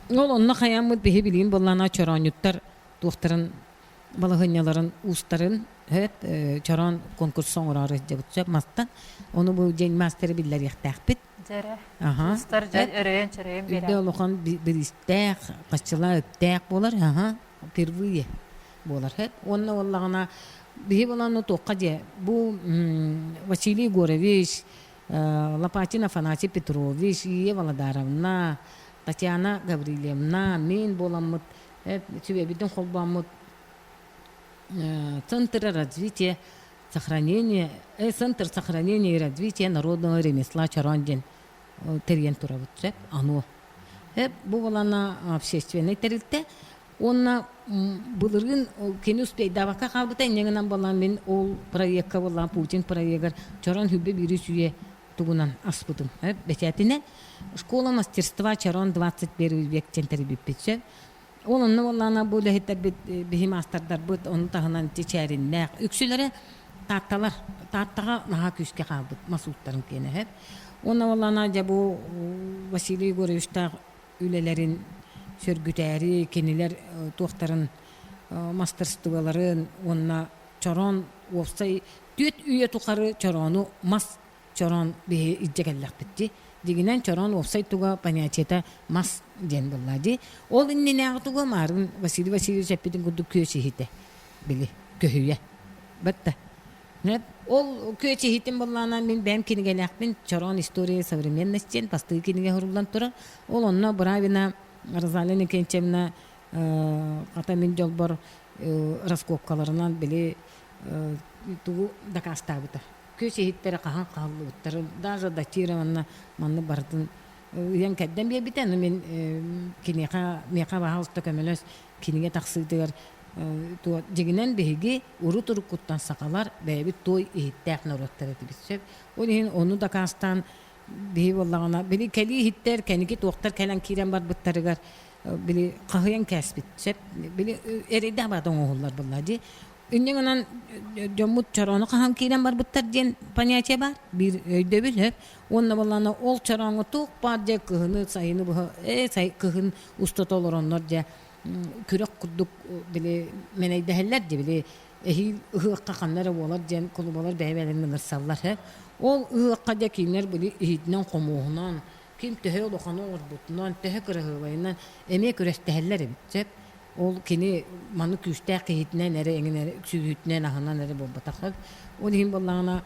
ол онно хайааммыт биһи билигин буоллаана чороонньуттар туохтарын балаһыанньаларын уустарын сөп чороон конкурс оҥороору сылдьабыт сөп мастан ону бу день мастеры биллэриэхтээхпит Дьэрэ. Уустар дьэ өрөйөн-чөрөйөн биэрэр. Үрдэ улахан бириистээх, хаччылаа үптээх буолар. Аха. Впервые буолар. Уонна буоллаҕына биһи буолан туохха дьэ бу Василий Егорович, Лопатин Афанасий Петрович, Ия Володаровна, Татьяна Гаврильевна, мин буоламмыт сүбэбитин холбооммут Центр развития сохранения Центр сохранения и развития народного ремесла Чорон диэн тэрийэн турабыт сөп АНО бу буолана общественнай тэрилтэ уонна былырыын кини успейдаабакка хаалбыта инньэ гынан буолан мин ол проекка буоллаан Путин проегар чорон хүббэ биир үс үйэ тугунан аспытым бэчээтинэн школа мастерства чорон 21 век диэн тэрийбиппит сөп Ол онно буоллаҕына бу үлэһиттэрбит биһи маастардарбыт ону таһынан чичээриннээх үксүлэрэ Таатталар Тааттаҕа наһаа күүскэ хаалбыт мас ууттарын киэнэ сөп. Уонна буоллаҕына дьэ бу Василий Егоровичтаах үлэлэрин сөргүтээри кинилэр туохтарын мастарыстыбаларын уонна чороон уопсай түөрт үйэ тухары чороону мас чороон биһи илдьэ кэллэхпит дии. Дьиҥинэн чороон уопсай туга понятиета мас диэн буолла дии. Ол иннинээҕи туга маарын Василий Васильевич эппитин курдук күөс иһитэ били көһүйэ. Батта. Ол күөс иһитин буоллаҕына мин бэйэм кинигэлээхпин Чороон история современность диэн бастакы кинигэ суруллан турар. Ол онно Бравина Розалия Никентьевна хата мин дьолбор раскопкаларынан били тугу дакаастаабыта. Күөс иһиттэрэ хаһан хаһыллыбыттарын даже датированно маннык барытын ыйан кэрдэн биэрбитэ. Аны мин киниэхэ миэхэ баһаалыста көмөлөс кинигэ тахсыытыгар дьиҥинэн биһиги урут уруккуттан сахалар бэйэбит туой иһиттээх норуоттар этибит сөп. Ол иһин ону дакаастаан биһи буоллаҕына били кэлии иһиттэр кэнники туохтар кэлэн киирэн барбыттарыгар били хаһыйан кээспит сөп били эрэйдээх баата оҥоһуллар буолла дии Инньэ гынан дьоммут чороону хаһан киирэн барбыттар диэн понятие баар, биир өйдөбүл сөп. Уонна буоллаҕына ол чорооҥҥо туох баар дьэ кыһыны, сайыны быһа ээ сай кыһын устата олороннор дьэ күрэх курдук били мэнэйдэһэллэр дии били эһиил ыһыахха ханна эрэ буолар диэн кулубалар бэйэ-бэйэлэрин ынырсаллар һэ. Ол ыһыахха дьэ кинилэр били иһитинэн-хомуоһунан ким төһө улаханы оҥорбутунан, төһө кыраһыабайынан эмиэ күрэстэһэллэр эбит сөп. Ол кини маны күүстээх киһитинэн эрэ эҥин эрэ сүгүүтүнэн аһынан эрэ буолбатах. Ол иһин буоллаҕына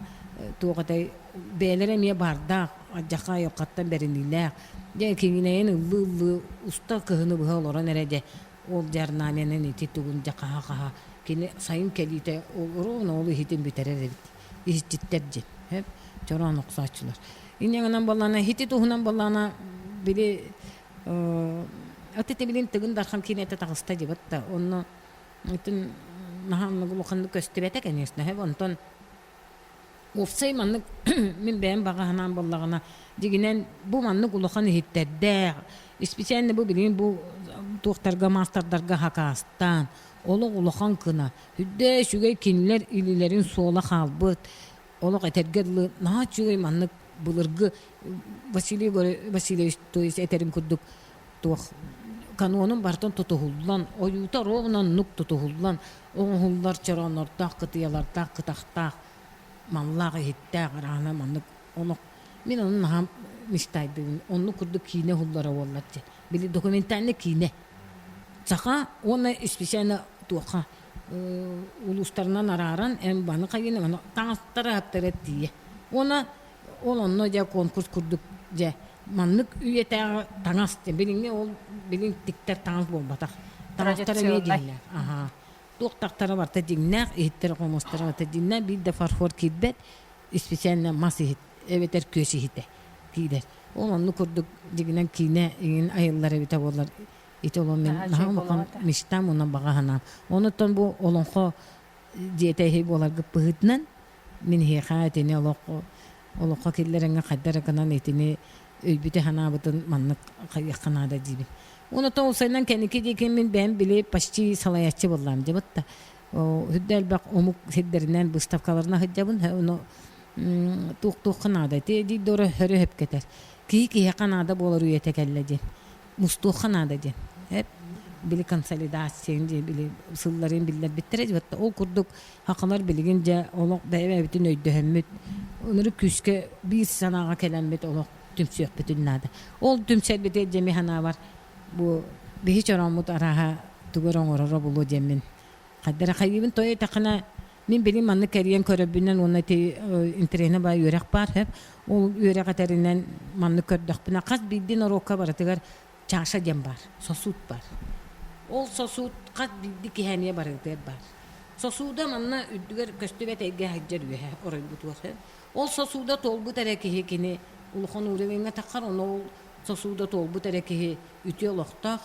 туох этэй бэйэлэрэ эмиэ баардаах, алдьархай айылҕаттан бэриниилээх. Дьэ киҥинэйэн ыллыы-ыллыы уста кыһыны быһа олорон эрэ дьэ ол дьэ орнаменын ити тугун дьэ хаһа-хаһа кини сайын кэлиитэ ровно ол иһитин бүтэрэр эбит. Иһиччиттэр диэн. Чороон охсооччулар. Инньэ гынан буоллаҕына ити туһунан буоллаҕына били Аты билин Тыгын Дархан киинэтэ таҕыста дибит да онно итин наһаа оннук улаханнык көстүбэтэ конечно онтон. Уопсай маннык мин бэйэм баҕа санаам буоллаҕына, дьиҥинэн бу маннык улахан иһиттэрдээх, исписээннэ бу билигин бу туохтарга маастардарга хакаастаан, олох улахан кына, үрдээ үчүгэй кинилэр илиилэрин суола хаалбыт, олох этэргэ дылы наһаа үчүгэй маннык былыргы Василий Васильевич то есть этэрин курдук туох канонун барытын тутуһуллан, ойуута ровно оннук тутуһуллан оҥоһуллар чорооннордоох, кытыйалардаах, кытахтаах, маллаах, иһиттээх араана маннык олох мин ону наһаа мечтайдыыбын. Оннук курдук киинэ уһуллара буоллар диэн. Били документальный киинэ. Саха уонна специально туохха улуустарынан арааран эн баны хайыны маны таҥастара аһаптара тиийэ. Уонна ол онно дьэ конкурс курдук дьэ маннык үйэтээҕи таҥас билиҥҥи ол билин тиктэр таҥас буолбатах. Таҥастар эмиэ дьиҥнээх. Аһаа. Туох тахтара барыта дьиҥнээх, иһиттэр хомустара барыта дьиҥнээх, биир да фарфор киирбэт, специально мас иһит эбэтэр күөс иһитэ киирэр. Ол оннук курдук дьиҥинэн киинэ иҥин айыллар эбитэ буоллар ити олом мин наһаа улахан мечтам уонна баҕа санаам. Онуттан бу олоҥхо дьиэтэ иһи буоларгыт быһыытынан мин эһиэхэ итини олох олоххо киллэрэҥҥэ хайда эрэ гынан итини өйбүтү-санаабытын маннык хайыахха наада диибин. Онуттан уопсайынан кэнники диэки мин бэйэм били почти салайааччы буоллаам дьабыт да үрдэ элбэх омук сирдэринэн выставкаларына сылдьабын ону туох-туохха наада ити дии дора хөрө хөпкетер киһи киһиэхэ наада буолар үйэтэ кэллэ диэн мустуохха наада диэн эп били консолидация диэн били сылларын биллэрбиттэрэ дьыбатта ол курдук хахалар билигин дьэ олох бэйэ-бэйэбитин өйдөһөммүт ынырык күүскэ биир санааҕа кэлэммит олох түмсүөхпүтүн наада ол түмсэрбитигэр дьэми санаабар бу биһи чорооммут арааһа тугу эрэ оҥороро булуо диэммин хайда эрэ хайыыбын той этэххинэ мин билим маннык кэрийэн көрөрбүнэн уонна ити интэриэһинэй баай үөрэх баар сөп ол үөрэх этэринэн маннык көрдөхпүнэ хас биирдии норуокка барытыгар чаша диэн баар сосуд баар ол сосуд хас биирдии киһи эмиэ барытыгар баар сосуда манна үрдүгэр көстүбэт эйгэ сылдьар үөһэ оройбутугар сөп ол сосуда туолбут эрэ киһи кини улахан уровеҥҥа таххар ону ол сосуда туолбут эрэ киһи үтүө олохтоох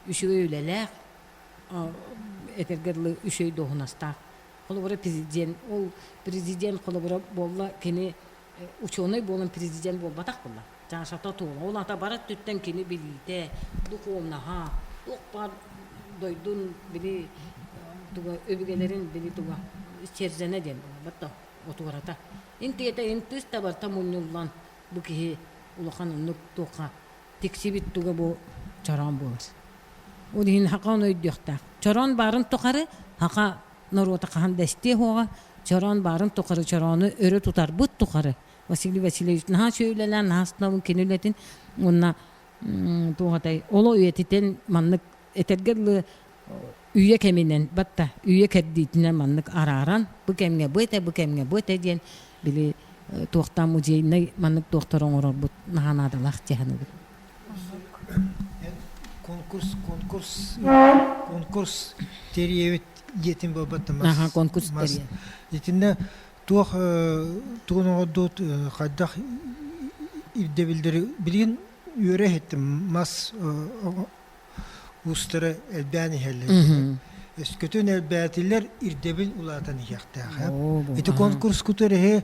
үчүгэй үлэлээх этэргэ дылы үчүгэй дуоһунастаах. Холобура президент, ол президент холобура буолла кини ученый буолан президент буолбатах буолла. Чаашата туола. Ол ата бар өттүттэн кини билиитэ, духовнаһа, туох баар дойдун били туга өбүгэлэрин били туга сэрзэнэ диэн буолла отуората. Интиэтэ интыс да барыта мунньуллан бу киһи улахан оннук туохха тиксибит туга бу чороон буолар. Ол иһин хака ону өйдүөхтээх. Чороон баарын тухары хака норуота хаһан да эстиэ суоҕа. Чороон баарын тухары чороону өрө тутарбыт тухары Василий Васильевич наһаа үчүгэй үлэлээн, наһаа астынабын кини үлэтин уонна туох атай оло үйэтитэн маннык этэргэ дылы үйэ кэминэн батта үйэ кэрдиитинэн маннык арааран бу кэмҥэ бу этэ бу кэмҥэ бу этэ диэн били туохтаан музейнай маннык туохтар оҥорорбут наһаа наадалаах дии саныыбын. Конкурс конкурс конкурс тэрийэбит диэтин буолбатта мас. Аха конкурс тэрийэн. Итиннэ туох тугун оҥордуут хайдах ирдэбиллэри билигин үөрэ иһиттим мас уустара элбээн иһэллэр. Өскөтүн элбээтилэр ирдэбил улаатан иһиэхтээх. Ити конкурскутар эһи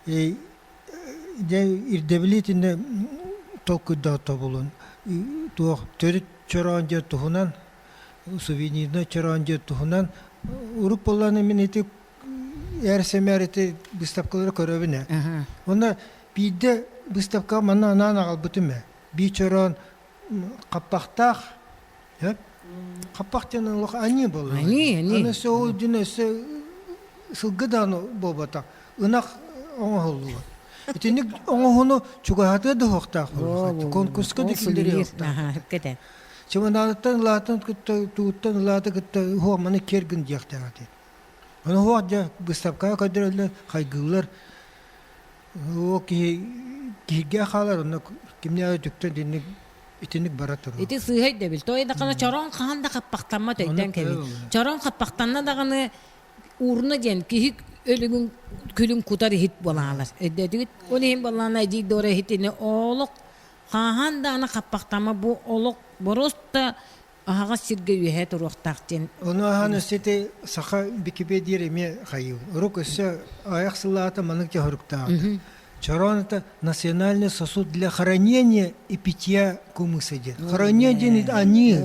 дьэ ирдэбили итиннэ толкуйдаата булун туох төрүт чороон диэн туһунан сувенирнай чороон диэн туһунан урук буоллаҕына мин ити эр сэмээр ити выставкалары көрөбүн ээ. Уонна биирдэ выставкаҕа манна анаан аҕалбытым ээ. Биир чороон хаппахтаах хаппах диэн олох аньыы буолла Аньыы, аньыы. Аны өссө ол дьин өссө сылгы даҕаны буолбатах ынах оҥоһуллубут итинник оҥоһуну чугаһатыа да уһуохтаах буолла конкурска да киллэриэ уһуохтаах чымаданыттан ылаатын кытта тууттан ылааты кытта уһуох маны киэр гын диэхтээх этэ ону уһуох дьэ выставкаҕа көрдөрөллөр хайгыыллар Ол киһи киһиргээ хаалар, онно кимнээҕи үтүктэн итинник итинник бара турар. Ити сыыһа өйдөбүл. Той даҕаны чороон хаһан да хаппахтаммат өйдөөн кэбил. Чороон хаппахтанна даҕаны урна диэн киһи өлүгүн күлүн кутар иһит буолаалар. Өйдөөтүгүт? Ол иһин буоллаҕына эдьиий Дора иһитини олох хаһан даҕаны хаппахтама бу олох боруоста. Аһаҕас сиргэ үөһэ туруохтаах диэн. Ону аһаан өссө ити саха Википедия эмиэ хайыы. Урук өссө аҕыйах сыллааҕыта маннык дьоһуруктааҕыта. Чороон это национальный сосуд для хранения и питья кумыса диэн. Хранение диэн аньыы.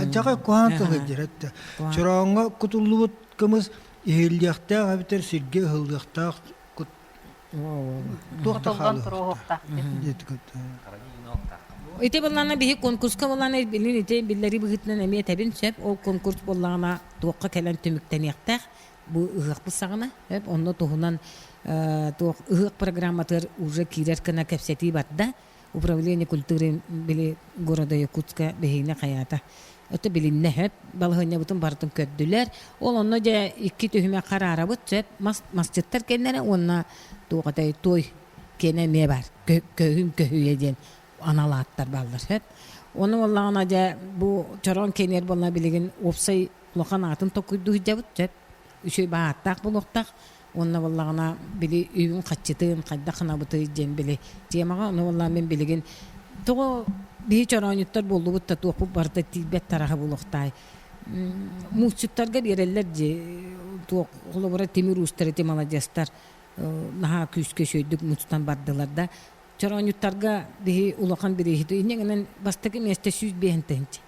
Адьаҕай куһаҕан тылы диир этэ. Чорооҥҥо кутуллубут кымыс иһиллиэхтээх эбэтэр сиргэ ыһыллыахтаах туох да хаалыахтаах. Ити буоллаҕына биһи конкурска буоллаҕына билин ити биллэрии быһыытынан эмиэ этэбин сөп. Ол конкурс буоллаҕына туохха кэлэн түмүктэниэхтээх. Бу ыһыахпыт саҕана сөп. Онно туһунан туох ыһыах программатыгар уже киирэр гына кэпсэтии барда. Управление культуры били города Якутска биһигини хайаата. Это билиннэ сөп. Балаһыанньабытын барытын көрдүлэр. Ол онно дьэ икки түһүмэх хараарабыт сөп. Мас масчыттар кэннэрэ уонна туох этэй той киэнэ эмиэ баар. Көһүн көһүйэ диэн анал ааттар бааллар сөп. Ону буоллаҕына дьэ бу чороон киэнигэр буолла билигин уопсай улахан аатын толкуйдуу сылдьабыт сөп. Үчүгэй бааттаах буолуохтаах. Уонна буоллаҕына били үбүн хаччытын хайдах гынабытый диэн били темаҕа ону буоллаҕына мин билигин тоҕо биһи чороонньуттар буоллубут да туохпут барыта тиийбэт тараһа буолуохтаай. Муусчуттарга биэрэллэр дии туох холобура тимир уустар ити маладьыастар наһаа күүскэ үчүгэйдик мустан бардылар да чороонньуттарга биһи улахан бирииһи инньэ гынан бастакы миэстэ 105 тыһыынча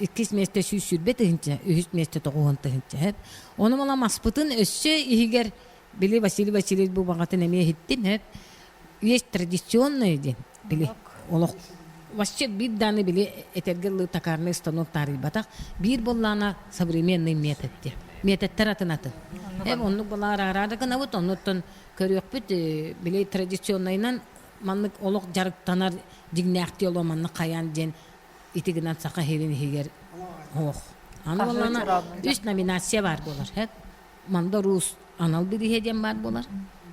Иккис миэстэ 120 тыһыынча, үһүс миэстэ 90 тыһыынча. Ону мала маспытын өссө иһигэр били Василий Васильевич бу баҕатын эмиэ иһиттим хөп. Есть традиционное диэн били олох вообще биир дааны били этэргэ дылы токарный станок таарыйбатах биир буоллаана современный метод диэн. Методтар атын атын. Эм оннук балаар араара гынабыт, оннуттан көрүөхпүт били традиционнайынан маннык олох дьарыктанар дьиҥнээхтии олох маннык хайаан диэн ити гынан саха иһирин иһигэр оһох. Аны буоллаҕына үс номинация баар буолар. Хэт Манда Руус анал бирииһэ диэн баар буолар.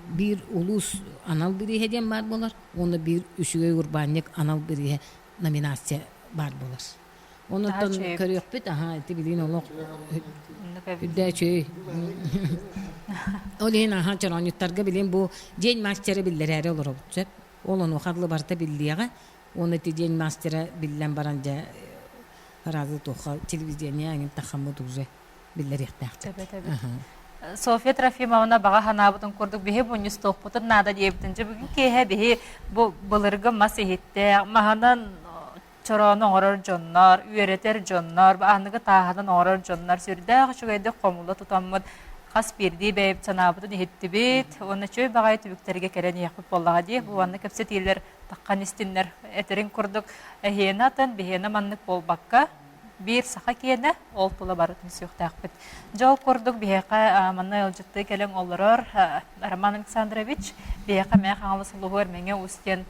Биир улуус анал бирииһэ диэн баар буолар. Уонна биир үчүгэй урбаанньык анал бирииһэ номинация баар буолар. Онуттан көрүөхпүт, аха, ити билигин олох үрдээ үчүгэй. Ол иһин аха чороонньуттарга билин бу день мастера биллэрээри олоробут сөп. Ол онуоха дылы барыта биллиэҕэ. Уонна ити день мастера биллэн баран дьэ разы туохха телевидение эҥин тахаммыт уже биллэриэхтээхпит. Софья Трофимовна баҕа санаабытын курдук биһи мунньустуохпутун наада диэбитин дьэ бүгүн киэһэ биһи бу былыргы мас иһиттээх маһынан чороону оҥорор дьоннор, үөрэтэр дьоннор, аныгы тааһынан оҥорор дьоннор сүрдээх үчүгэйдик хомула тутаммыт хас биирдии бэйэбит санаабытын иһиттибит уонна үчүгэй баҕайы түбүктэргэ кэлэн иһиэхпит буоллаҕа дии. Бу уонна кэпсэтиилэр таххан истиннэр этэриҥ курдук эһиэнэ атын, биһиэнэ маннык буолбакка биир саха киэнэ ол тула бары түмсүөхтээхпит. Дьэ ол курдук биһиэхэ манна ыалдьыттыы кэлэн олорор Роман Александрович биһиэхэ Мэҥэ Хаҥалас улууһугар Мэҥэ Уус диэн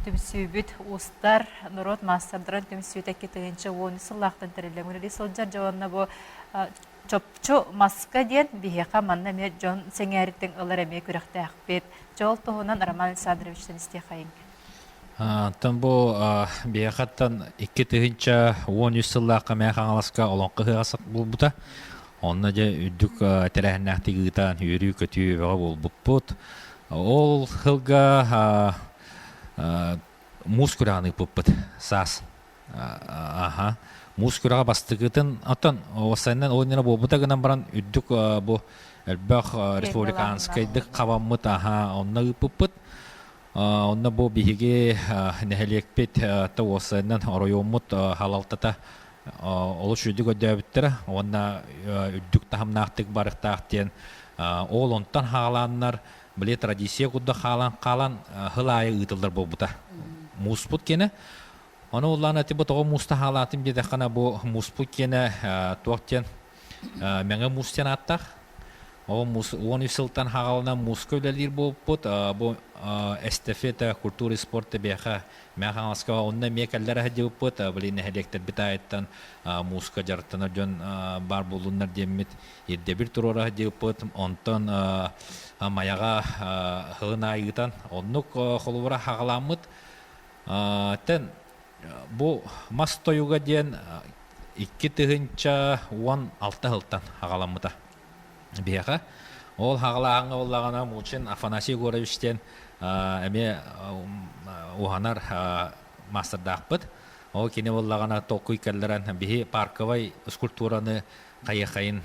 түмсүүбүт уустар норуот маастардарын түмсүүтэ 2010 сыллаахтан тэриллэн үлэлии сылдьар дьэ уонна бу чопчу маска диэн биһиэхэ манна эмиэ дьон сэҥээриттэн ылар эмиэ күрэхтээхпит. Дьэ ол туһунан Роман Александровичтан истиэхэйиҥ. Оттон бу биһиэхэттэн 2013 сыллаахха Мэҥэ Хаҥаласка Олоҥхо ыһыаҕа буолбута. Онно дьэ үрдүк тэрээһиннээхтик ыытан үөрүү-көтүү бөҕө буолбуппут. Ол сылга муус күрэҕин ыыппыппыт саас. Аха. Муус күрэҕэ бастакытын, оттон уопсайынан ол иннинэ буолбута гынан баран үрдүк бу элбэх республиканскайдык хабаммыт аха онно ыыппыппыт. Онно бу биһиги нэһилиэкпит уопсайынан оройуоммут салалтата олус үрдүк өйдөөбүттэрэ уонна үрдүк таһымнаахтык барыахтаах диэн ол онтон хаалааннар били традиция курдук хаалан хаалан сыл аайы ыытыллар буолбута. Мууспут киэнэ. Ону улаан ати бу тоҕо мууста хаалаатым диэтэххинэ бу мууспут киэнэ туох диэн Мэҥэ муус диэн ааттаах. Ол муус 13 сылтан хаалана мууска үлэлиир буолбут. Бу эстафета культура и спорта биэхэ Мэҥэ Хаҥаласка онно эмиэ кэллэр сылдьыбыппыт. Били нэһилиэктэрбит аайыттан мууска дьарыктанар дьон баар буоллуннар диэммит ирдэбил туруора сылдьыбыппыт. Онтон Майаҕа сылын аайы ыытан оннук холобура хаҕаламмыт. Тэн Бу мас тойуга диэн 2016 сылтан аҕаламмыта биһиэхэ. Ол хаҕалааһыҥҥа буоллаҕына Мучин Афанасий Егорович диэн эмиэ уһанар маастардаахпыт. Ол кини буоллаҕына толкуй кэллэрэн биһи парковай скульптураны хайыахайын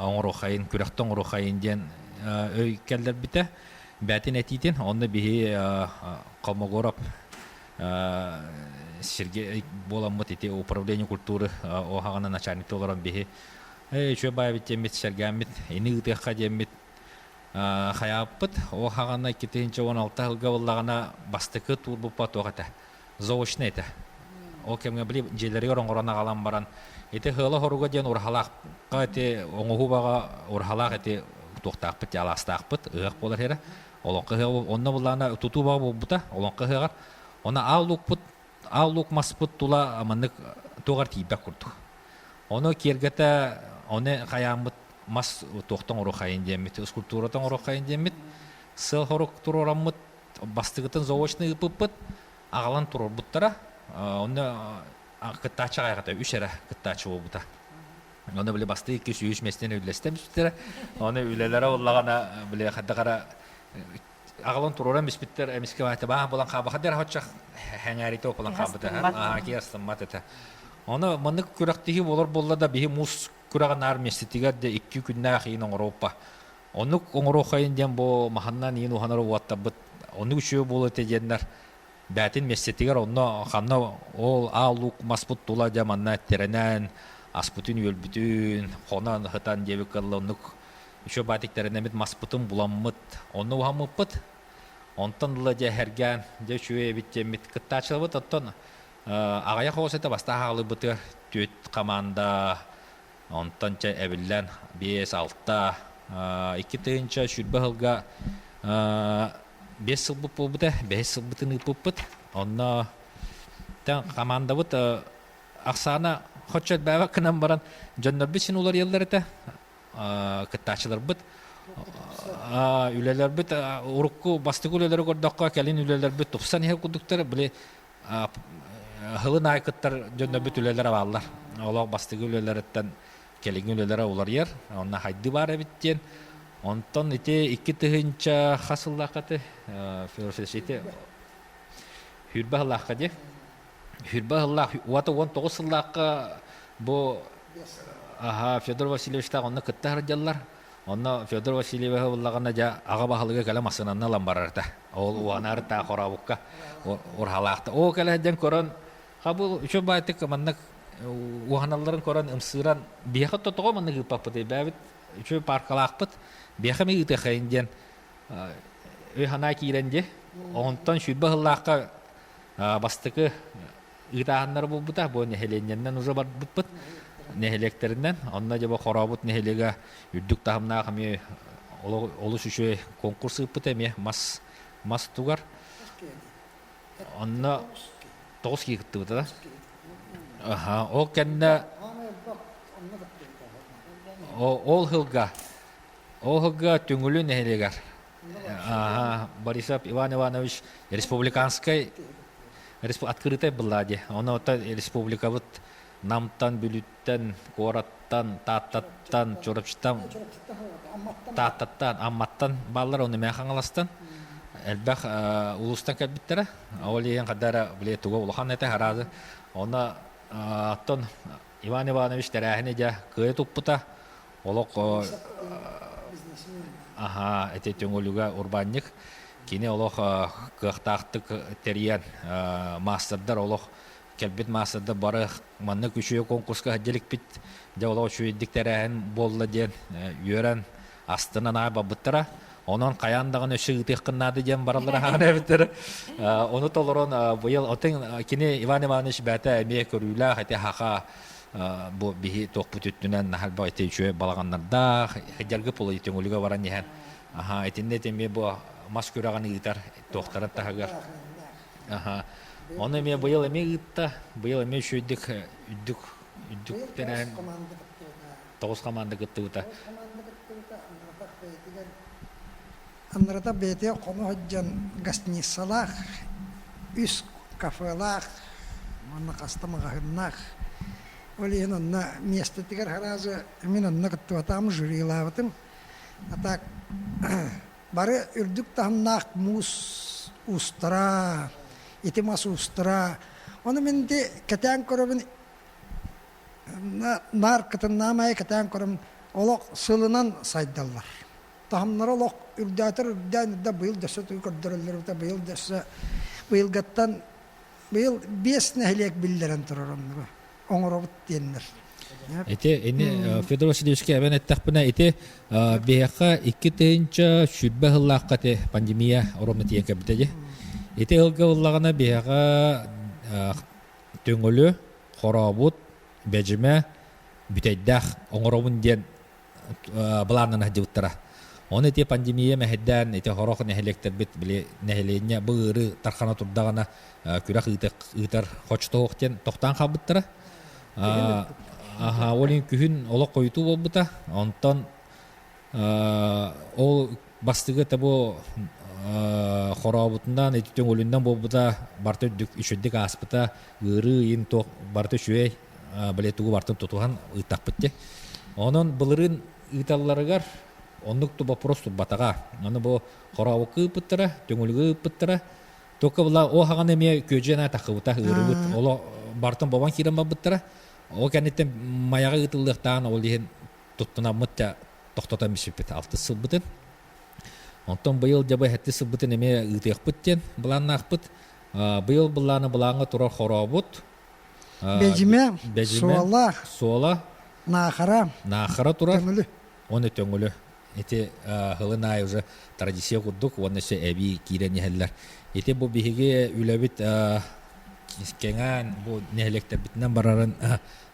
оҥоруохайын, күрэхтэ оҥоруохайын диэн өй кэллэрбитэ. Бээтин этиитин онно биһи Холмогоров Сергей буоламмыт ити управление культуры оһаҕана начальникта олорон биһи үчүгэй баайбыт диэммит сэргээммит ини ыытыахха диэммит хайааппыт ол хаҕана 2016 сылга буоллаҕына бастакы туурбуппа туох этэ заочно этэ ол кэмҥэ били дьиэлэригэр оҥорон аҕалан баран ити ыала хоруга диэн ураһалаахха ити оҥоһуу баҕа ураһалаах ити туохтаахпыт алаастаахпыт ыһыах буолар иһэрэ олоҥхо ыһыаҕа онно буллаҕына тутуу баҕа буолбута олоҥхо ыһыаҕар Оны аал луукпут аал луук маспыт тула маннык туоҕар тиийбэт курдук. Ону киэргэтэ ону хайааммыт мас туохтан оҥоруоххайын диэммит, скульптурата оҥоруоххайын диэммит, сыал-сорук туруораммыт, бастыгытын заочно ыыппыппыт, аҕалан туруорбуттара. Онно кыттааччы аҕайахата үс эрэ кыттааччы буолбута. Оны били бастыы 203 миэстэни үллэстэн бүппүттэрэ. Оны үлэлэрэ буоллаҕына били хайдах эрэ аҕалан туруоран биспиттэр эмискэ баайта баах булан хаабаха дэр хоччах хэҥээрите опалан хаабыта аа ки астыммат этэ ону маннык күрэхтиһии буолар буолла да биһи муус күрэҕин наар миэстэтигэр де икки күннээх иин оҥоруоппа оннук оҥоруоххайын диэн бу маһаннан иин уһанар уоттарбыт оннук үчүгэй буолуо этэ диэннэр бээтин миэстэтигэр онно ханна ол аал луук маспыт тула дьэ манна тирэнэн аспытын үөлбүтүн хонон ыһытан диэбит кылла оннук Үчүгэй баатиктарынан маспытын буламмыт, онно уһаммыппыт. Онтон ыла дьэ эһэргээн, дьэ үчүгэй эбит диэммит кыттааччыларбыт оттон аҕыйах оҕус этэ бастаан хаалыыбытыгар түөрт команда, онтон чэ эбиллэн 5-6, 2020 сылга биэс сылбыт буолбута, бэһис сылбытын ыыппыппыт. Онно командабыт ахсаана хоччо элбээбэт гынан баран дьоннорбут син уларыйаллар этэ. кыттааччыларбыт үлэлэрбит урукку бастакы үлэлэри көрдөххө кэлин үлэлэрбит тупсан иһэр курдуктар били һылын аайы кыттар дьоннорбут үлэлэрэ бааллар олох бастакы үлэлэриттэн кэлиҥҥи үлэлэрэ уларыйар онно хайдыы баар эбит диэн онтон ити 2000 хас сыллаахха ити Федор ити сүүрбэ сыллаахха дии Сүүрбэ сыллаах, уота 19 сыллаахха бу аха Федор Васильевичтаах онно кытта сылдьаллар. Онно Федор Васильевиһы буллаҕына дьэ аҕа баһылыга кэлэ массыынанан ылан барар этэ. Ол уонаар таа хорообукка урхалаахта. Оо кэлэ сылдьан көрөн хабыл үчүгэй баайтык маннык уһаналларын көрөн ымсыыран биһиэхэ тоҕо маннык ыыппаппытый бээбит үчүгэй паркалаахпыт биһиэхэ эмиэ ыытыаххайын диэн өй-санаа киирэн дии. Онтон 20 сыллаахха Бастакы ыытааһыннара буолбута, бу нэһилиэнньэннэн уже барбыппыт нэһилиэктэринэн. Онно дьэ бу Хорообут нэһилиэгэ үрдүк таһымнаах эмиэ олус үчүгэй конкурс ыыппыта эмиэ мас мас тугар. Онно тоҕус киһи кыттыбыта да. Аха, ол кэннэ ол сылга ол сылга Түҥүлү нэһилиэгэр Борисов Иван Иванович республиканскай открытай была дии. Ону республикабыт Намтан, Бүлүүттэн, куораттан, Тааттаттан, Чурапчыттан, Тааттаттан, Амматтан бааллар, ону Мэҥэ Хаҥаластан элбэх улуустан кэлбиттэрэ. Ол иһин хадара били туга улахан этэ араазы. Онно оттон Иван Иванович тэрээһини дьэ кыайа туппута. Олох аһаа ити Төҥүлүгэ урбаанньык кини олох кыахтаахтык тэрийэн маастардар олох кэлбит маастардар бары маннык үчүгэй конкурска сылдьа иликпит дьэ олох үчүгэйдик тэрээһин буолла диэн үөрэн астынан аҕай барбыттара онон хайаан даҕаны өссө ыытыаххын наада диэн бараллара аһаан эбиттэр ону толорон быйыл отын кини Иван Иванович бэйэтэ эмиэ көрүүлээх ити хаха бу биһи туохпут өттүнэн наһаа ити үчүгэй балаҕаннардаах дьаргы полой төҥүлүгэ баран иһэн аха итиннэ эмиэ бу мас күрэҕин ыытар туохтарын таһыгар аха ону эмиэ быйыл эмиэ ыытта быйыл эмиэ үчүгэйдик үрдүк үрдүк тэрээһин тоҕус команда кыттыбыта Анарата бэйэтигэр хоно сылдьан гостиницалаах, үс кафелаах уонна хаста маҕаһыыннаах. Ол иһин онно миэстэтигэр сразу мин онно кыттыбатаҕым, жюрилаабытым. А так бары үрдүк таһымнаах муус уустара, ити мас уустара. Ону мин ити кэтээн көрөбүн наар кытыннаам аайы кэтээн көрөм олох сылынан сайдаллар. Таһымнара олох үрдээтэр үрдээн үрдэ быйыл да өссө тугу көрдөрөллөр эбитэ быйыл да өссө быйылгаттан быйыл биэс нэһилиэк биллэрэн турар оннугу оҥоробут диэннэр. Ити ини Федор Васильевичка эбэн эттэхпинэ ити биһиэхэ 2020 сыллаахха ити пандемия оромно тиийэн кэлбитэ дии. Ити ылга ыллаҕына биһиэхэ Төҥөлү, Хорообут, Бэдьимэ, Бүтэйдээх оҥоробун диэн былааннана сылдьыбыттара. Ону ити пандемия мэһэйдээн ити сорох нэһилиэктэрбит били нэһилиэнньэ бу ыарыы тархана турдаҕына күрэх ыытар хочтоох диэн тохтоон хаалбыттара. Аха, ол иһин күһүн олох хойутуу буолбута. Онтон ол бастыгы бу хорообутунан ити төҥүлүнэн буолбута барыта үрдүк үчүгэйдик ааспыта ыарыы ыйын туох барыта үчүгэй били тугу барытын тутуһан ыыттахпыт дии. Онон былырыын ыыталларыгар оннук вопрос турбатаҕа. Аны бу хорообукка ыыппыттара, төҥүлүгэ ыыппыттара. Только была о хаҕан эмиэ күөдьүйэн таххыбыта ыарыбыт. Оло бартын бобон киирэн барбыттара. Ол кэнниттэн майаҕа ыытыллыахтааҕын ол иһин туттунаммыт да тохтотон бүппүт алтыс сылбытын. Онтон быйыл дьэ сэттис сылбытын эмиэ ыытыахпыт диэн былааннаахпыт. Быйыл былааны былааҥҥа турар хорообут Бэдьимэ, Суола, Суола, Наахара, Наахара турар. Төҥүлү. Уонна Төҥүлү. Ити сылын аайы уже традиция курдук уонна өссө эбии киирэн иһэллэр. Ити бу биһиги үлэбит кэҥээн бу нэһилиэктэрбитинэн барарын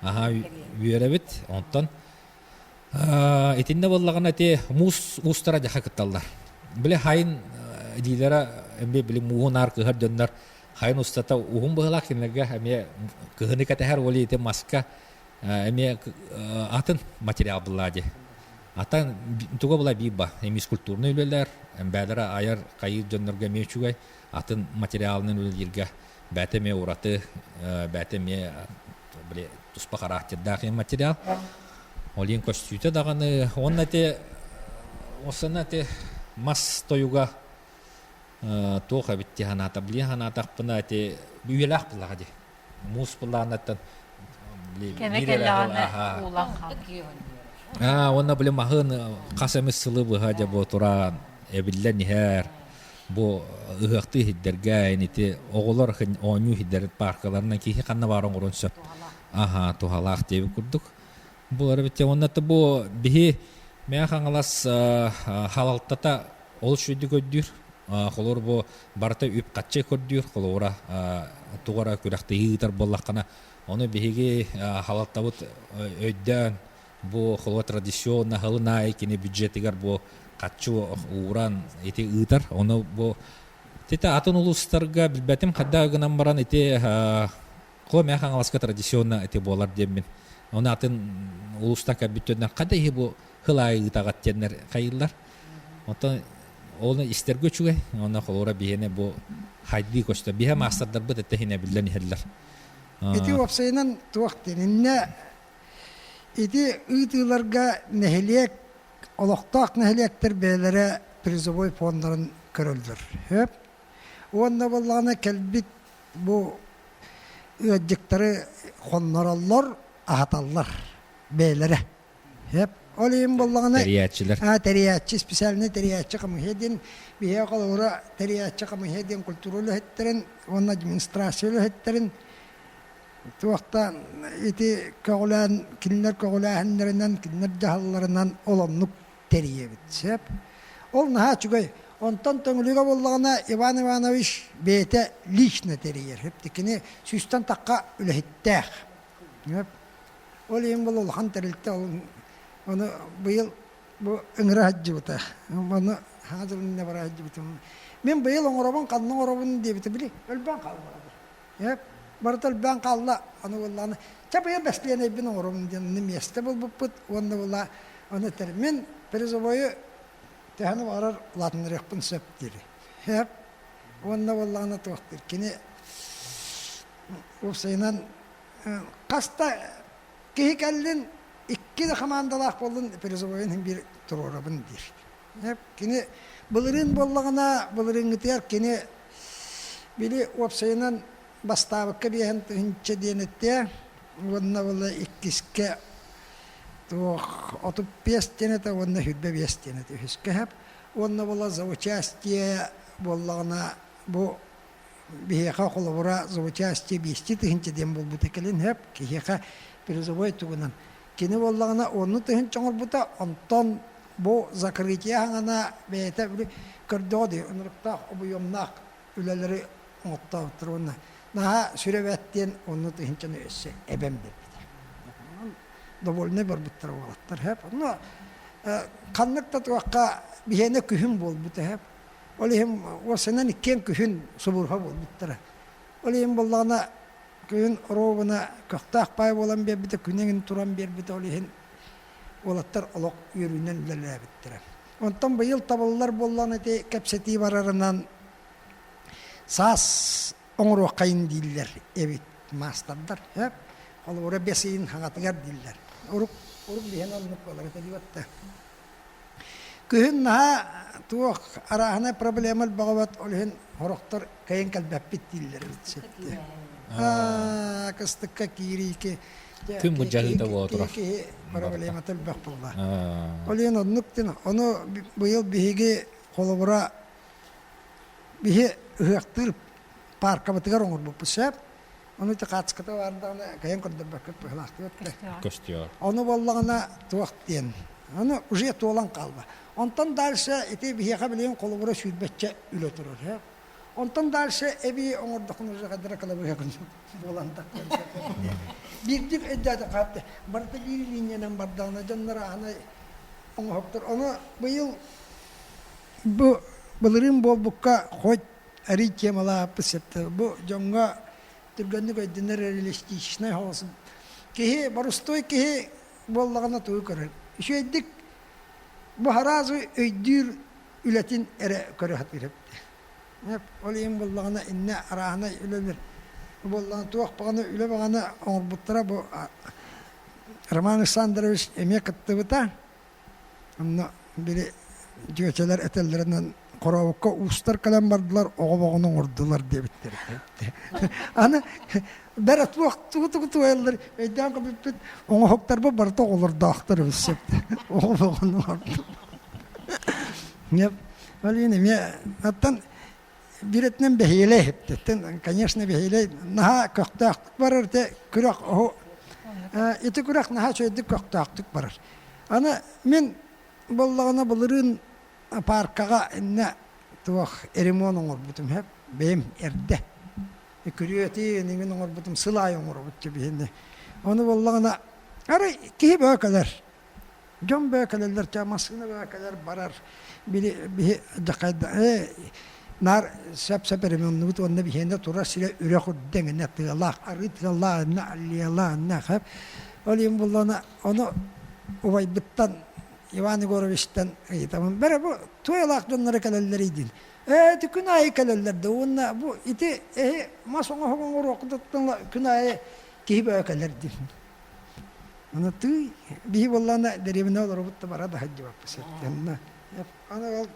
аһаа үөрэбит. Онтон итиннэ буоллаҕына ити муус уустара дьаха кытталлар. Били хайын диилэрэ эмиэ били мууһун аар кыһар дьоннор хайын устата уһун быһыылаах кинилэргэ эмиэ кыһыны кэтэһэр ол ити маска эмиэ атын материал буллаа дии. Atan туга була биир ба эмиэ культурный үлэлэр, эмбээлэрэ айар хайыыр дьоннорго эмиэ үчүгэй, атын материалынан үлэлииргэ бэйэтэ эмиэ ураты, бэйэтэ эмиэ били туспа характердаах материал. Ол иһин көстүүтэ даҕаны уонна ити осана ити мас тойуга туох эбит дии санаата билиэн санаатахпына ити үйэлээх буллаҕа дии муус былаанаттан Кэмэ кэллэҕинэ уулан Аа уонна били маһын хас эмис сылы быһа дьэ бу тураан эбиллэн иһэр бу ыһыахтыы иһирдэргэ ити оҕолор оонньуу иһирдэр паркаларынан киһи ханна баар оҥоруон сөп аха туһалаах диэбит курдук Булар эбит уонна бу биһи Мэҥэ Хаҥалас халалтата олус үчүгэйдик өйдүүр. Холобур бу барыта үп-харчы көрдүүр. Холобура тугу эрэ күрэхтэһии ыытар буоллаххына, ону биһиги халалтабыт өйдөөн бу холобура традиционно сылын аайы кини бюджетигэр бу харчы ууран ити ыытар. Ону бу ити атын улуустарга билбэтим хайдах гынан баран ити Куо Мэҥэ Хаҥаласка традиционно ити буолар диэммин. Оны атын улуустан кэлбит дьоннор хада иһи бу хыл аайы ыытаҕат диэннэр хайыыллар. Оттон оны истэргэ үчүгэй. Онно холура биһиэнэ бу хайдыы көстөр. Биһэ маастардарбыт этэ иһинэ биллэн иһэллэр. Ити уопсайынан туох диэн иннэ ити ыытыыларга нэһилиэк олохтоох нэһилиэктэр бэйэлэрэ призовой фондарын көрөллөр. Хөп. Уонна буоллаҕына кэлбит бу ыалдьыттары хоннороллор, аһаталлар бэйэлэрэ. Сөп. Ол иһин буоллаҕына Тэрийээччилэр. а тэрийээччи, специальный тэрийээччи хамыыһыйа диэн биһиэхэ холобура тэрийээччи хамыыһыйа диэн культура үлэһиттэрин уонна администрация үлэһиттэрин туохтан ити көҕүлээн кинилэр көҕүлээһиннэринэн, кинилэр дьаһалларынан ол оннук тэрийэбит. Сөп. Ол наһаа үчүгэй. Онтон Төҥүлүгэ буоллаҕына Иван Иванович бэйэтэ лично тэрийэр. Кини сүүстэн тахха үлэһиттээх. Ол иһин бұл улахан тэрилтэ ону быйыл бу ыҥыра сылдьыбыта. Ону хаазырынна бара сылдьыбытым. Мин быйыл оҥоробун, ханна оҥоробун диэбитэ били өлбөн хаалла. Барыта элбээн хаалла, аны буоллаҕына, чэ быйыл бэстилиэнэйбин оҥоробун диэн миэстэ булбуппут уонна буолла ону этэр мин призовойу төһөнү баҕарар улаатыннарыахпын сөп диир. Уонна буоллаҕына туох диир кини уопсайынан хас да киһи кэллин икки да хамаандалаах буоллун призовойун иһин биир туруорабын диир. Кини былырыын буоллаҕына былырыыҥҥытыгар кини били уопсайынан. бастаабыкка биэһэн тыһыынча диэн этиэ уонна була иккискэ туох 35 диэн этэ уонна 25 диэн этэ үһүскэ сөп уонна була за участие буоллаҕына бу биһиэхэ холобура за участие биэстии тыһыынча диэн буолбута кэлин сөп киһиэхэ призовой тугунан кини буоллаҕына онну тыһыынча оҥорбута онтон бу закрытие хаҥана бэйэтэ били көрдөҕө дии ынырыктаах объемнаах үлэлэри оҥоттообуттар уонна наһаа сүрэ диэн онну тыһыынчаны өссө эбэм диэбитэ. Довольнай барбыттар уолаттар хэп. Онно ханнык да туохха биһиэнэ күһүн буолбута хэп. Ол иһин уосанан иккиэн күһүн субурха буолбуттара. Ол иһин буоллаҕына күһүн оруобуна көхтөөх паай буолан биэрбитэ, күнүн туран биэрбитэ ол иһин уолаттар олох үөрүүнэн үлэлээбиттэрэ. Онтон быйыл табыллар буоллаҕына ити кэпсэтии барарынан саас оҥоруоххайын дииллэр эбит маастардар. Сөп. Холобура бэс ыйын хаҥатыгар дииллэр. Урук урук биһэн оннук буолар этэ диэбэт Күһүн наһаа туох арааһынай проблема элбэҕэ ол иһин сорохтор кыайан кэлбэппит дииллэр эбит сөптө. Кыстыкка киириики Күн былдьаһыыта буола турар. Киһи проблемата элбэх буолла. Ол иһин оннук ону быйыл биһиги холобура биһи ыһыахтыыр пааркабытыгар оҥорбуппут сөп. Ону ити хаацката баардаҕына кыайан көрдөрбөккө быһылаахтыбыт да. Көстүө. Ону буоллаҕына туох диэн. Ону уже туолан хаалла. Онтон дальше ити биһиэхэ билигин холобура сүүрбэччэ үлэ турар. Онтон дальше эбии оҥордоххуна уже хадара кылабыһа буолан Биирдик өйдөөтө хаатты. Барыта биир линиянан бардаҕына дьоннор аһына оҥоһуктар. Ону быйыл бу былырыын буолбукка хоть арый темалааппыт сөптө. Бу дьоҥҥо түргэнник өйдөнөр реалистичнай соҕус. Киһи борустуой киһи буоллаҕына тугу көрөр. Үчүгэйдик бу сразу өйдүүр үлэтин эрэ көрө сатыыр эбит. Ол иһин буоллаҕына иннэ арааһынай үлэлэр буоллаҕына туох баҕаны үлэ баҕаны оҥорбуттара бу Роман Александрович эмиэ кыттыбыта. Онно били дьүөчэлэр этэллэринэн хорообукка уустар кэлэн бардылар, оҕо боҕону оҥордулар диэбиттэр. Аны бэрэ туох тугу тугу туойаллар өйдөөн көрбүппүт оҥоһуктарбыт барыта оҕолордоохтор эбит сөп. Оҕо боҕону оҥордум. Ол иһин эмиэ оттон биирэтинэн бэһиэлэй иһиттэн конечно бэһиэлэй наһаа көхтөөхтүк барар ити күрэх ити күрэх наһаа үчүгэйдик көхтөөхтүк барар аны мин буоллаҕына былырыын пааркаҕа иннэ туох ремонт оҥорбутум сөп бэйэм эрдэ күрүөтүн иҥин оҥорбутум сыл аайы оҥоробут биһини ону буоллаҕына арай киһи бөҕө кэлэр Дьон бөҕө кэлэллэр, чэ массыына бөҕө кэлэр, барар. Били биһи дьахайда ээ наар сөп-сөп ремоннубут уонна биһиэнэ турар сирэ үрэх үрдэ эҥинэ тыалаах, арыы тыалаах иннэ аллеялаах иннэ хэп. Ол иһин буллаҕына ону убайбыттан Иван Егоровичтан ыйытабын. Бэрэ бу туойалаах дьонноро кэлэллэрий диин. Ээ ити күн аайы кэлэллэр да уонна бу ити эһи мас оҥоһук оҥоруоххутуттан күн аайы киһи бөҕө кэлэр диин. Аны тыый, биһи буоллаҕына дэриэбинэ олоробут да бара да сылдьыбаппыт сэртэннэ. Аны ол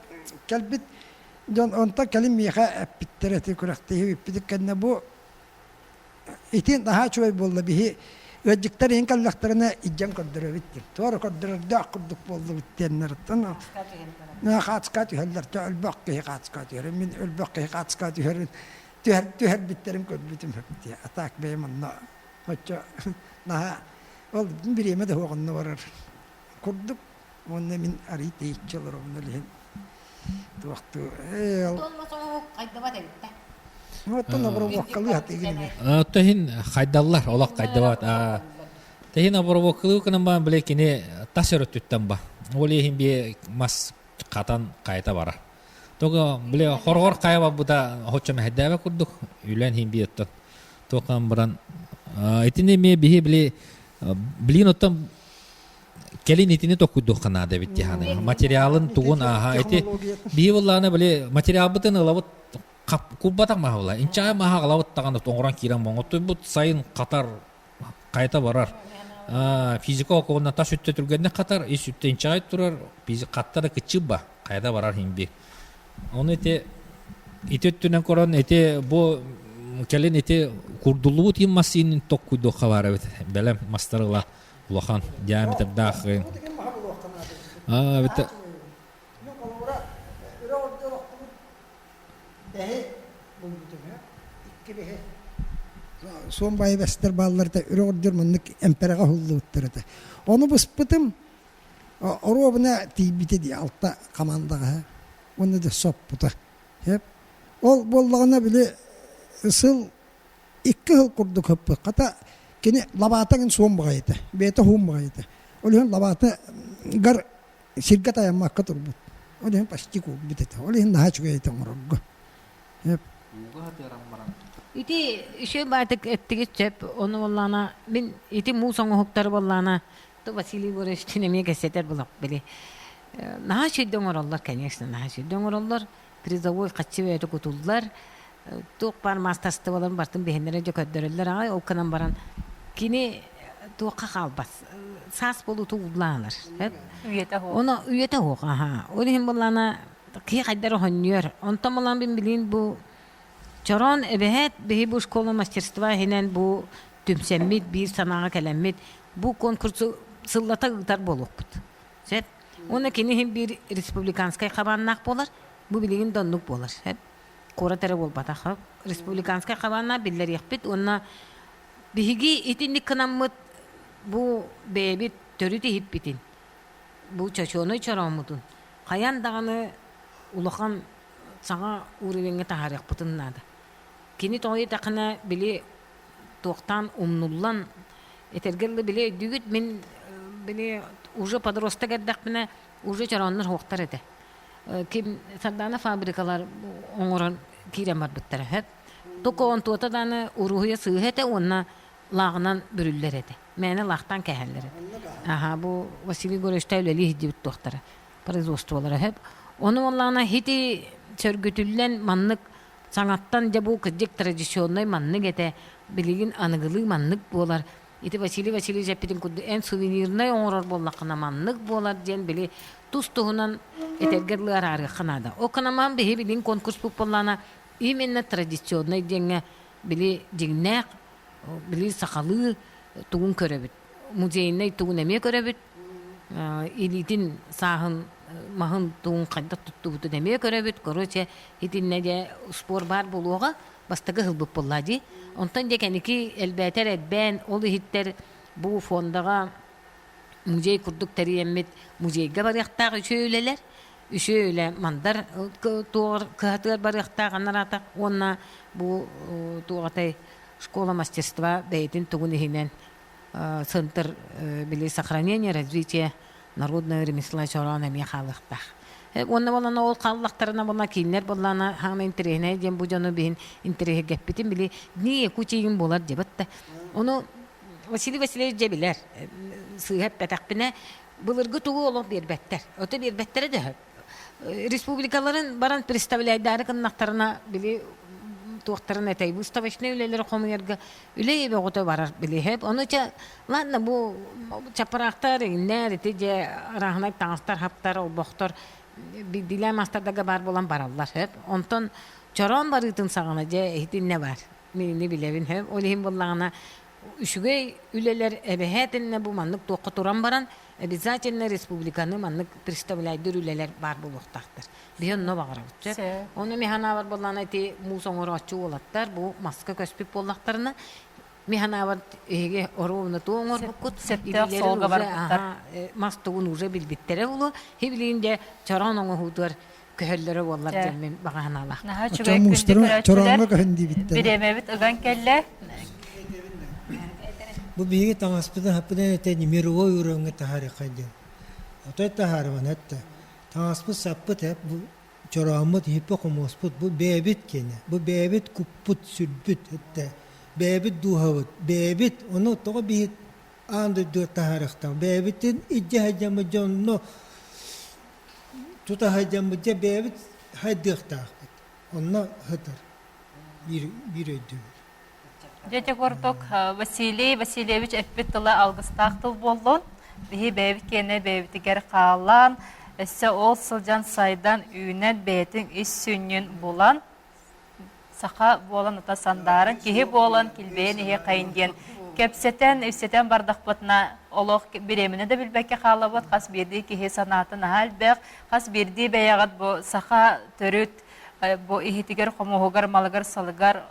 кэлбит дьон онтон кэлин миэхэ эппиттэр эти күрэхтэһии бүппүтүк кэннэ бу ити наһаа үчүгэй буолла биһи ыалдьыттар иһин кэллэхтэринэ илдьэн көрдөрөбүт диэн. Туора көрдөрөрдөөх курдук буоллубут диэннэриттэн хаацка түһэллэр өлбөх киһи хаацка түһэр мин өлбөх киһи хаацка түһэрин түһэр түһэрбиттэрин көрбүтүм а так бэйэм онно Оччо наһаа ол бириэмэ да суох онно барар курдук уонна мин арый тэйиччи олоробун ол иһин туохтуу ээ ол хайдабат эбит да Оттон обработкалыы сатыыгын эмиэ. Тэһин хайдаллар, олох хайдабат. Тэһин обработкалыы гынан баран бile кини тас өрөттүттэн ба. Ол иһин бие мас хатан хайта бара. Тоҕо бile хоргор хайа барбыта хоччо мэһэйдээбэ курдук үлэн иһин бие оттон туоххан баран итини эмиэ биһи били билин оттон кэлин итини токуйдуохха наада эбит дии материалын тугун ааха ити биһи буоллаҕына били материалбытын ылабыт курбатах маһа була инчаҕай маһа аҕалабыт даҕаны оҥорон киирэн моҥоттуйбут сайын хатар хайта барар физика окуонна тас үттэ түргэнник хатар ис үттэ инчэҕэй турар хатта да кыччыба хайда барар химби ону ити ити өттүнэн көрөн ити бу Кэлин ити курдуллубут иин мас иинин токкуйдуохха баар эбит. Бэлэм мастар ыла улахан диаметрдаах. Аа эбит. Бэһи булбутум икки бэһи суон баайы бэстэр бааллар этэ үрэх үрдүр маннык эмпэрэҕэ уһуллубуттар этэ ону быспытым оруобуна тиийбитэ дии алта хамаандаҕа уонна да соппута ол буоллаҕына били сыл икки сыл курдук ыппыт хата кини лабаата суон баҕайыта бэйэтэ уһун баҕайыта ол иһин лабаата гар сиргэ тайаммакка турбут. Ол иһин почти куурбут этэ. Ол иһин наһаа үчүгэй этэ оҥорорго. Ууга хатыаран баран. Ити үчүгэй баайтык эттигит сөп. Ону буоллаана мин ити муус оҥоһуктары буоллаана то Василий Егоровичтыын эмиэ кэпсэтэр булах били. Наһаа үчүгэйдик оҥороллор, конечно, наһаа үчүгэйдик оҥороллор. Призовой хаччы бэйэтэ кутуллар. Туох баар маастарыстыбаларын барытын биһиннэрэ дьэ көрдөрөллөр аҕай. Ол гынан баран кини туохха хаалбат. Саас буолуута ууллаанар. Үйэтэ оһох. Ону үйэтэ оһох, аха. Ол иһин буоллаана киһи хайдар оһонньуор. Онтон булан мин билигин бу чороон эбэһээт биһи бу школа мастерства иһинэн бу түмсэммит, биир санааҕа кэлэммит бу конкурсу сыллата ыытар буолуохпут. Сөп. Уонна кини иһин биир республиканскай хабааннаах буолар. Бу билигин да оннук буолар. Сөп. Куорат эрэ буолбатах. Республиканскай хабааннаах биллэриэхпит уонна биһиги итинник гынаммыт бу бэйэбит төрүт иһиппитин, бу чочуонай чорооммутун хайаан даҕаны улахан саҥа уровеҥҥа таһаарыахпытын наада. Кини тоҕо диэтэххинэ, били туохтаан умнуллан этэргэ дылы били өйдүүгүт мин били уже подросток эрдэхпинэ уже чорооннор суохтар этэ. Ким Сардаана фабрикалар оҥорон киирэн барбыттара сөп. Тука онтуота даҕаны уруһуйа сыыһа этэ уонна лааҕынан бүрүллэр этэ. Мээнэ лаахтаан кээһэллэр этэ. Аха бу Василий Егоровичта үлэлии сылдьыбыт туохтара производстволара сөп. Ону буоллаҕына хити сөргүтүллэн маннык саҥаттан дьэ бу кырдьык традиционнай маннык этэ, билигин аныгылыы маннык буолар. Ити Василий Васильевич эппитин курдук эн сувенирнай оҥорор буоллаххына маннык буолар диэн били тус-туһунан этэргэ дылы араарыахха наада. Ол гынан биһи билигин конкурспут буоллаҕына именно традиционнай диэҥҥэ били дьиҥнээх били сахалыы тугун көрөбүт. Музейнай тугун эмиэ көрөбүт. Илиитин сааһын маһын тугун хайдах туттубутун эмиэ көрөбүт. Короче, итиннэ дьэ спор баар буолуоҕа бастакы ыһылбыт буолла дии. Онтон дьэ кэнники элбээтэр элбээн, ол иһиттэр бу фондаҕа музей курдук тэрийэммит музейга барыахтаах үчүгэй үлэлэр, үчүгэй үлэ мандар туоҕар кыһатыгар барыахтаах анараатах уонна бу туоҕатай школа мастерства бэйэтин тугун иһинэн центр били сохранение развитие народного ремесла чороон эмиэ хаалыахтаах. Уонна буолана ол хааллахтарына буолла кинилэр буоллаана хаана интэриэһинэй диэн бу дьону биһин интэриэһиргэппитин били дни Якутиигин буолар дебат да. Ону Василий Васильевич дьэ билэр. Сыыһа эппэтэхпинэ былыргы тугу олох биэрбэттэр. Ото биэрбэттэрэ да республикаларын баран представляйдаары гыннахтарына били туохтарын этэй выставочнай үлэлэри хомуйарга үлэ бөҕөтө барар били хэп ону чэ ладно бу чапараахтар иҥнэр ити дьэ арааһынай таҥастар хаптар олбохтор биирдиилээн маастардарга баар буолан бараллар хэп онтон чороон барыытын саҕана дьэ итиннэ бар мин билэбин хэп ол иһин буоллаҕына үчүгэй үлэлэр эбэһээтиннэ бу маннык туохха туран баран обязательно республиканы маннык представляйдыр үлэлэр баар буолуохтаахтар. Биһи онно баҕарабыт. Сөп. Ону ми санаабар буоллаҕына ити муус оҥорооччу уолаттар бу маска көспүт буоллахтарына ми санаабар эһиги оруобуна туох оҥорбуккут Сөптөөх суолга барбыттар. мас тугун уже билбиттэрэ буолуо. Хибилиин дьэ чороон оҥоһуутугар көһөллөрө буоллар диэн мин баҕа санаалаах. Наһаа үчүгэй күндү көрөөччүлэр. көһүн диэбиттэр. Бириэмэбит ыган кэллэ. Бу биһиги таҥаспытын хаппытын этэ мировой уровеҥҥа таһаарыахха диэн. Отой таһаарыман этте. Таҥаспыт саппыт эп бу чорооммут иһиппит хомуоспут бу бэйэбит киэнэ. Бу бэйэбит куппут сүрбүт этте. Бэйэбит дууһабыт, бэйэбит ону тоҕо биһи аан дойдуга таһаарыахтаах. Бэйэбитин илдьэ сылдьаммыт дьонно тута сылдьаммыт дьэ бэйэбит хайдыахтаахпыт. Онно сытар биир биир өйдөбүл. Дьэ ити курдук Василий Васильевич эппит тыла алгыстаах тыл буоллун. Биһи бэйэбит киэнэ бэйэбитигэр хаалан, өссө ол сылдьан сайдан, үүнэн бэйэтин ис сүнньүн булан. саха буолан ата сандааран, киһи буолан килбэйэн иһиэххэйин диэн кэпсэтэн, ипсэтэн бардахпытына олох бириэмэни да билбэккэ хаалабыт. Хас биирдии киһи санаата наһаа элбэх. Хас биирдии бэйэҕит бу саха төрүт бу иһитигэр, хомуһугар, малыгар-салыгар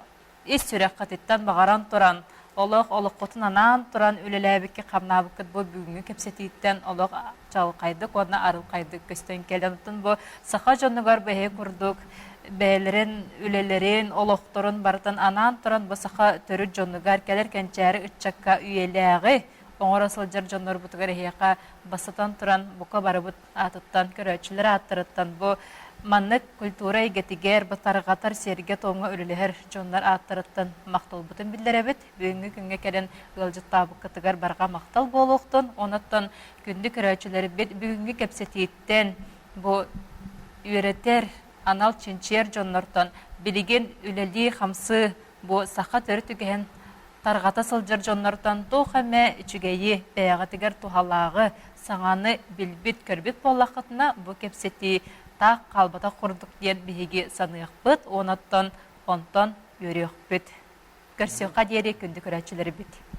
ис сүрэххититтэн баҕаран туран, олох олоххутун анаан туран үлэлээбиккит-хамнаабыккыт бу бүгүҥҥү кэпсэтииттэн олох чаҕылхайдык уонна арылхайдык көстөн кэлэн, оттон бу саха дьонугар бэһи курдук бэйэлэрин үлэлэрин, олохторун барытын анаан туран бу саха төрүт дьонугар, кэлэр кэнчээри ыччакка үйэлээҕи оҥоро сылдьар дьоннорбутугар эһиэхэ бастатан туран бука барыбыт аатыттан, көрөөччүлэр ааттарыттан бу маннык культура эйгэтигэр, бу тарҕатар сиэргэ-туомҥа үлэлэһэр дьоннор ааттарыттан махталбытын биллэрэбит. Бүгүҥҥү күҥҥэ кэлэн ыалдьыттаабыккытыгар барҕа махтал буолуохтун. Онон күндү көрөөччүлэрбит бүгүҥҥү кэпсэтииттэн бу үөрэтэр анал чинчийэр дьоннортон билигин үлэлии-хамсыы бу саха төрүт үгэһин тарҕата сылдьар дьоннортон туох эмэ үчүгэйи, бэйэҕитигэр туһалааҕы, саҥаны билбит-көрбүт буоллаххытына, бу кэпсэтии таах хаалбатах курдук диэн биһиги саныахпыт, онон онтон үөрүөхпүт. Көрсүөххэ диэри күндү көрөөччүлэрбит.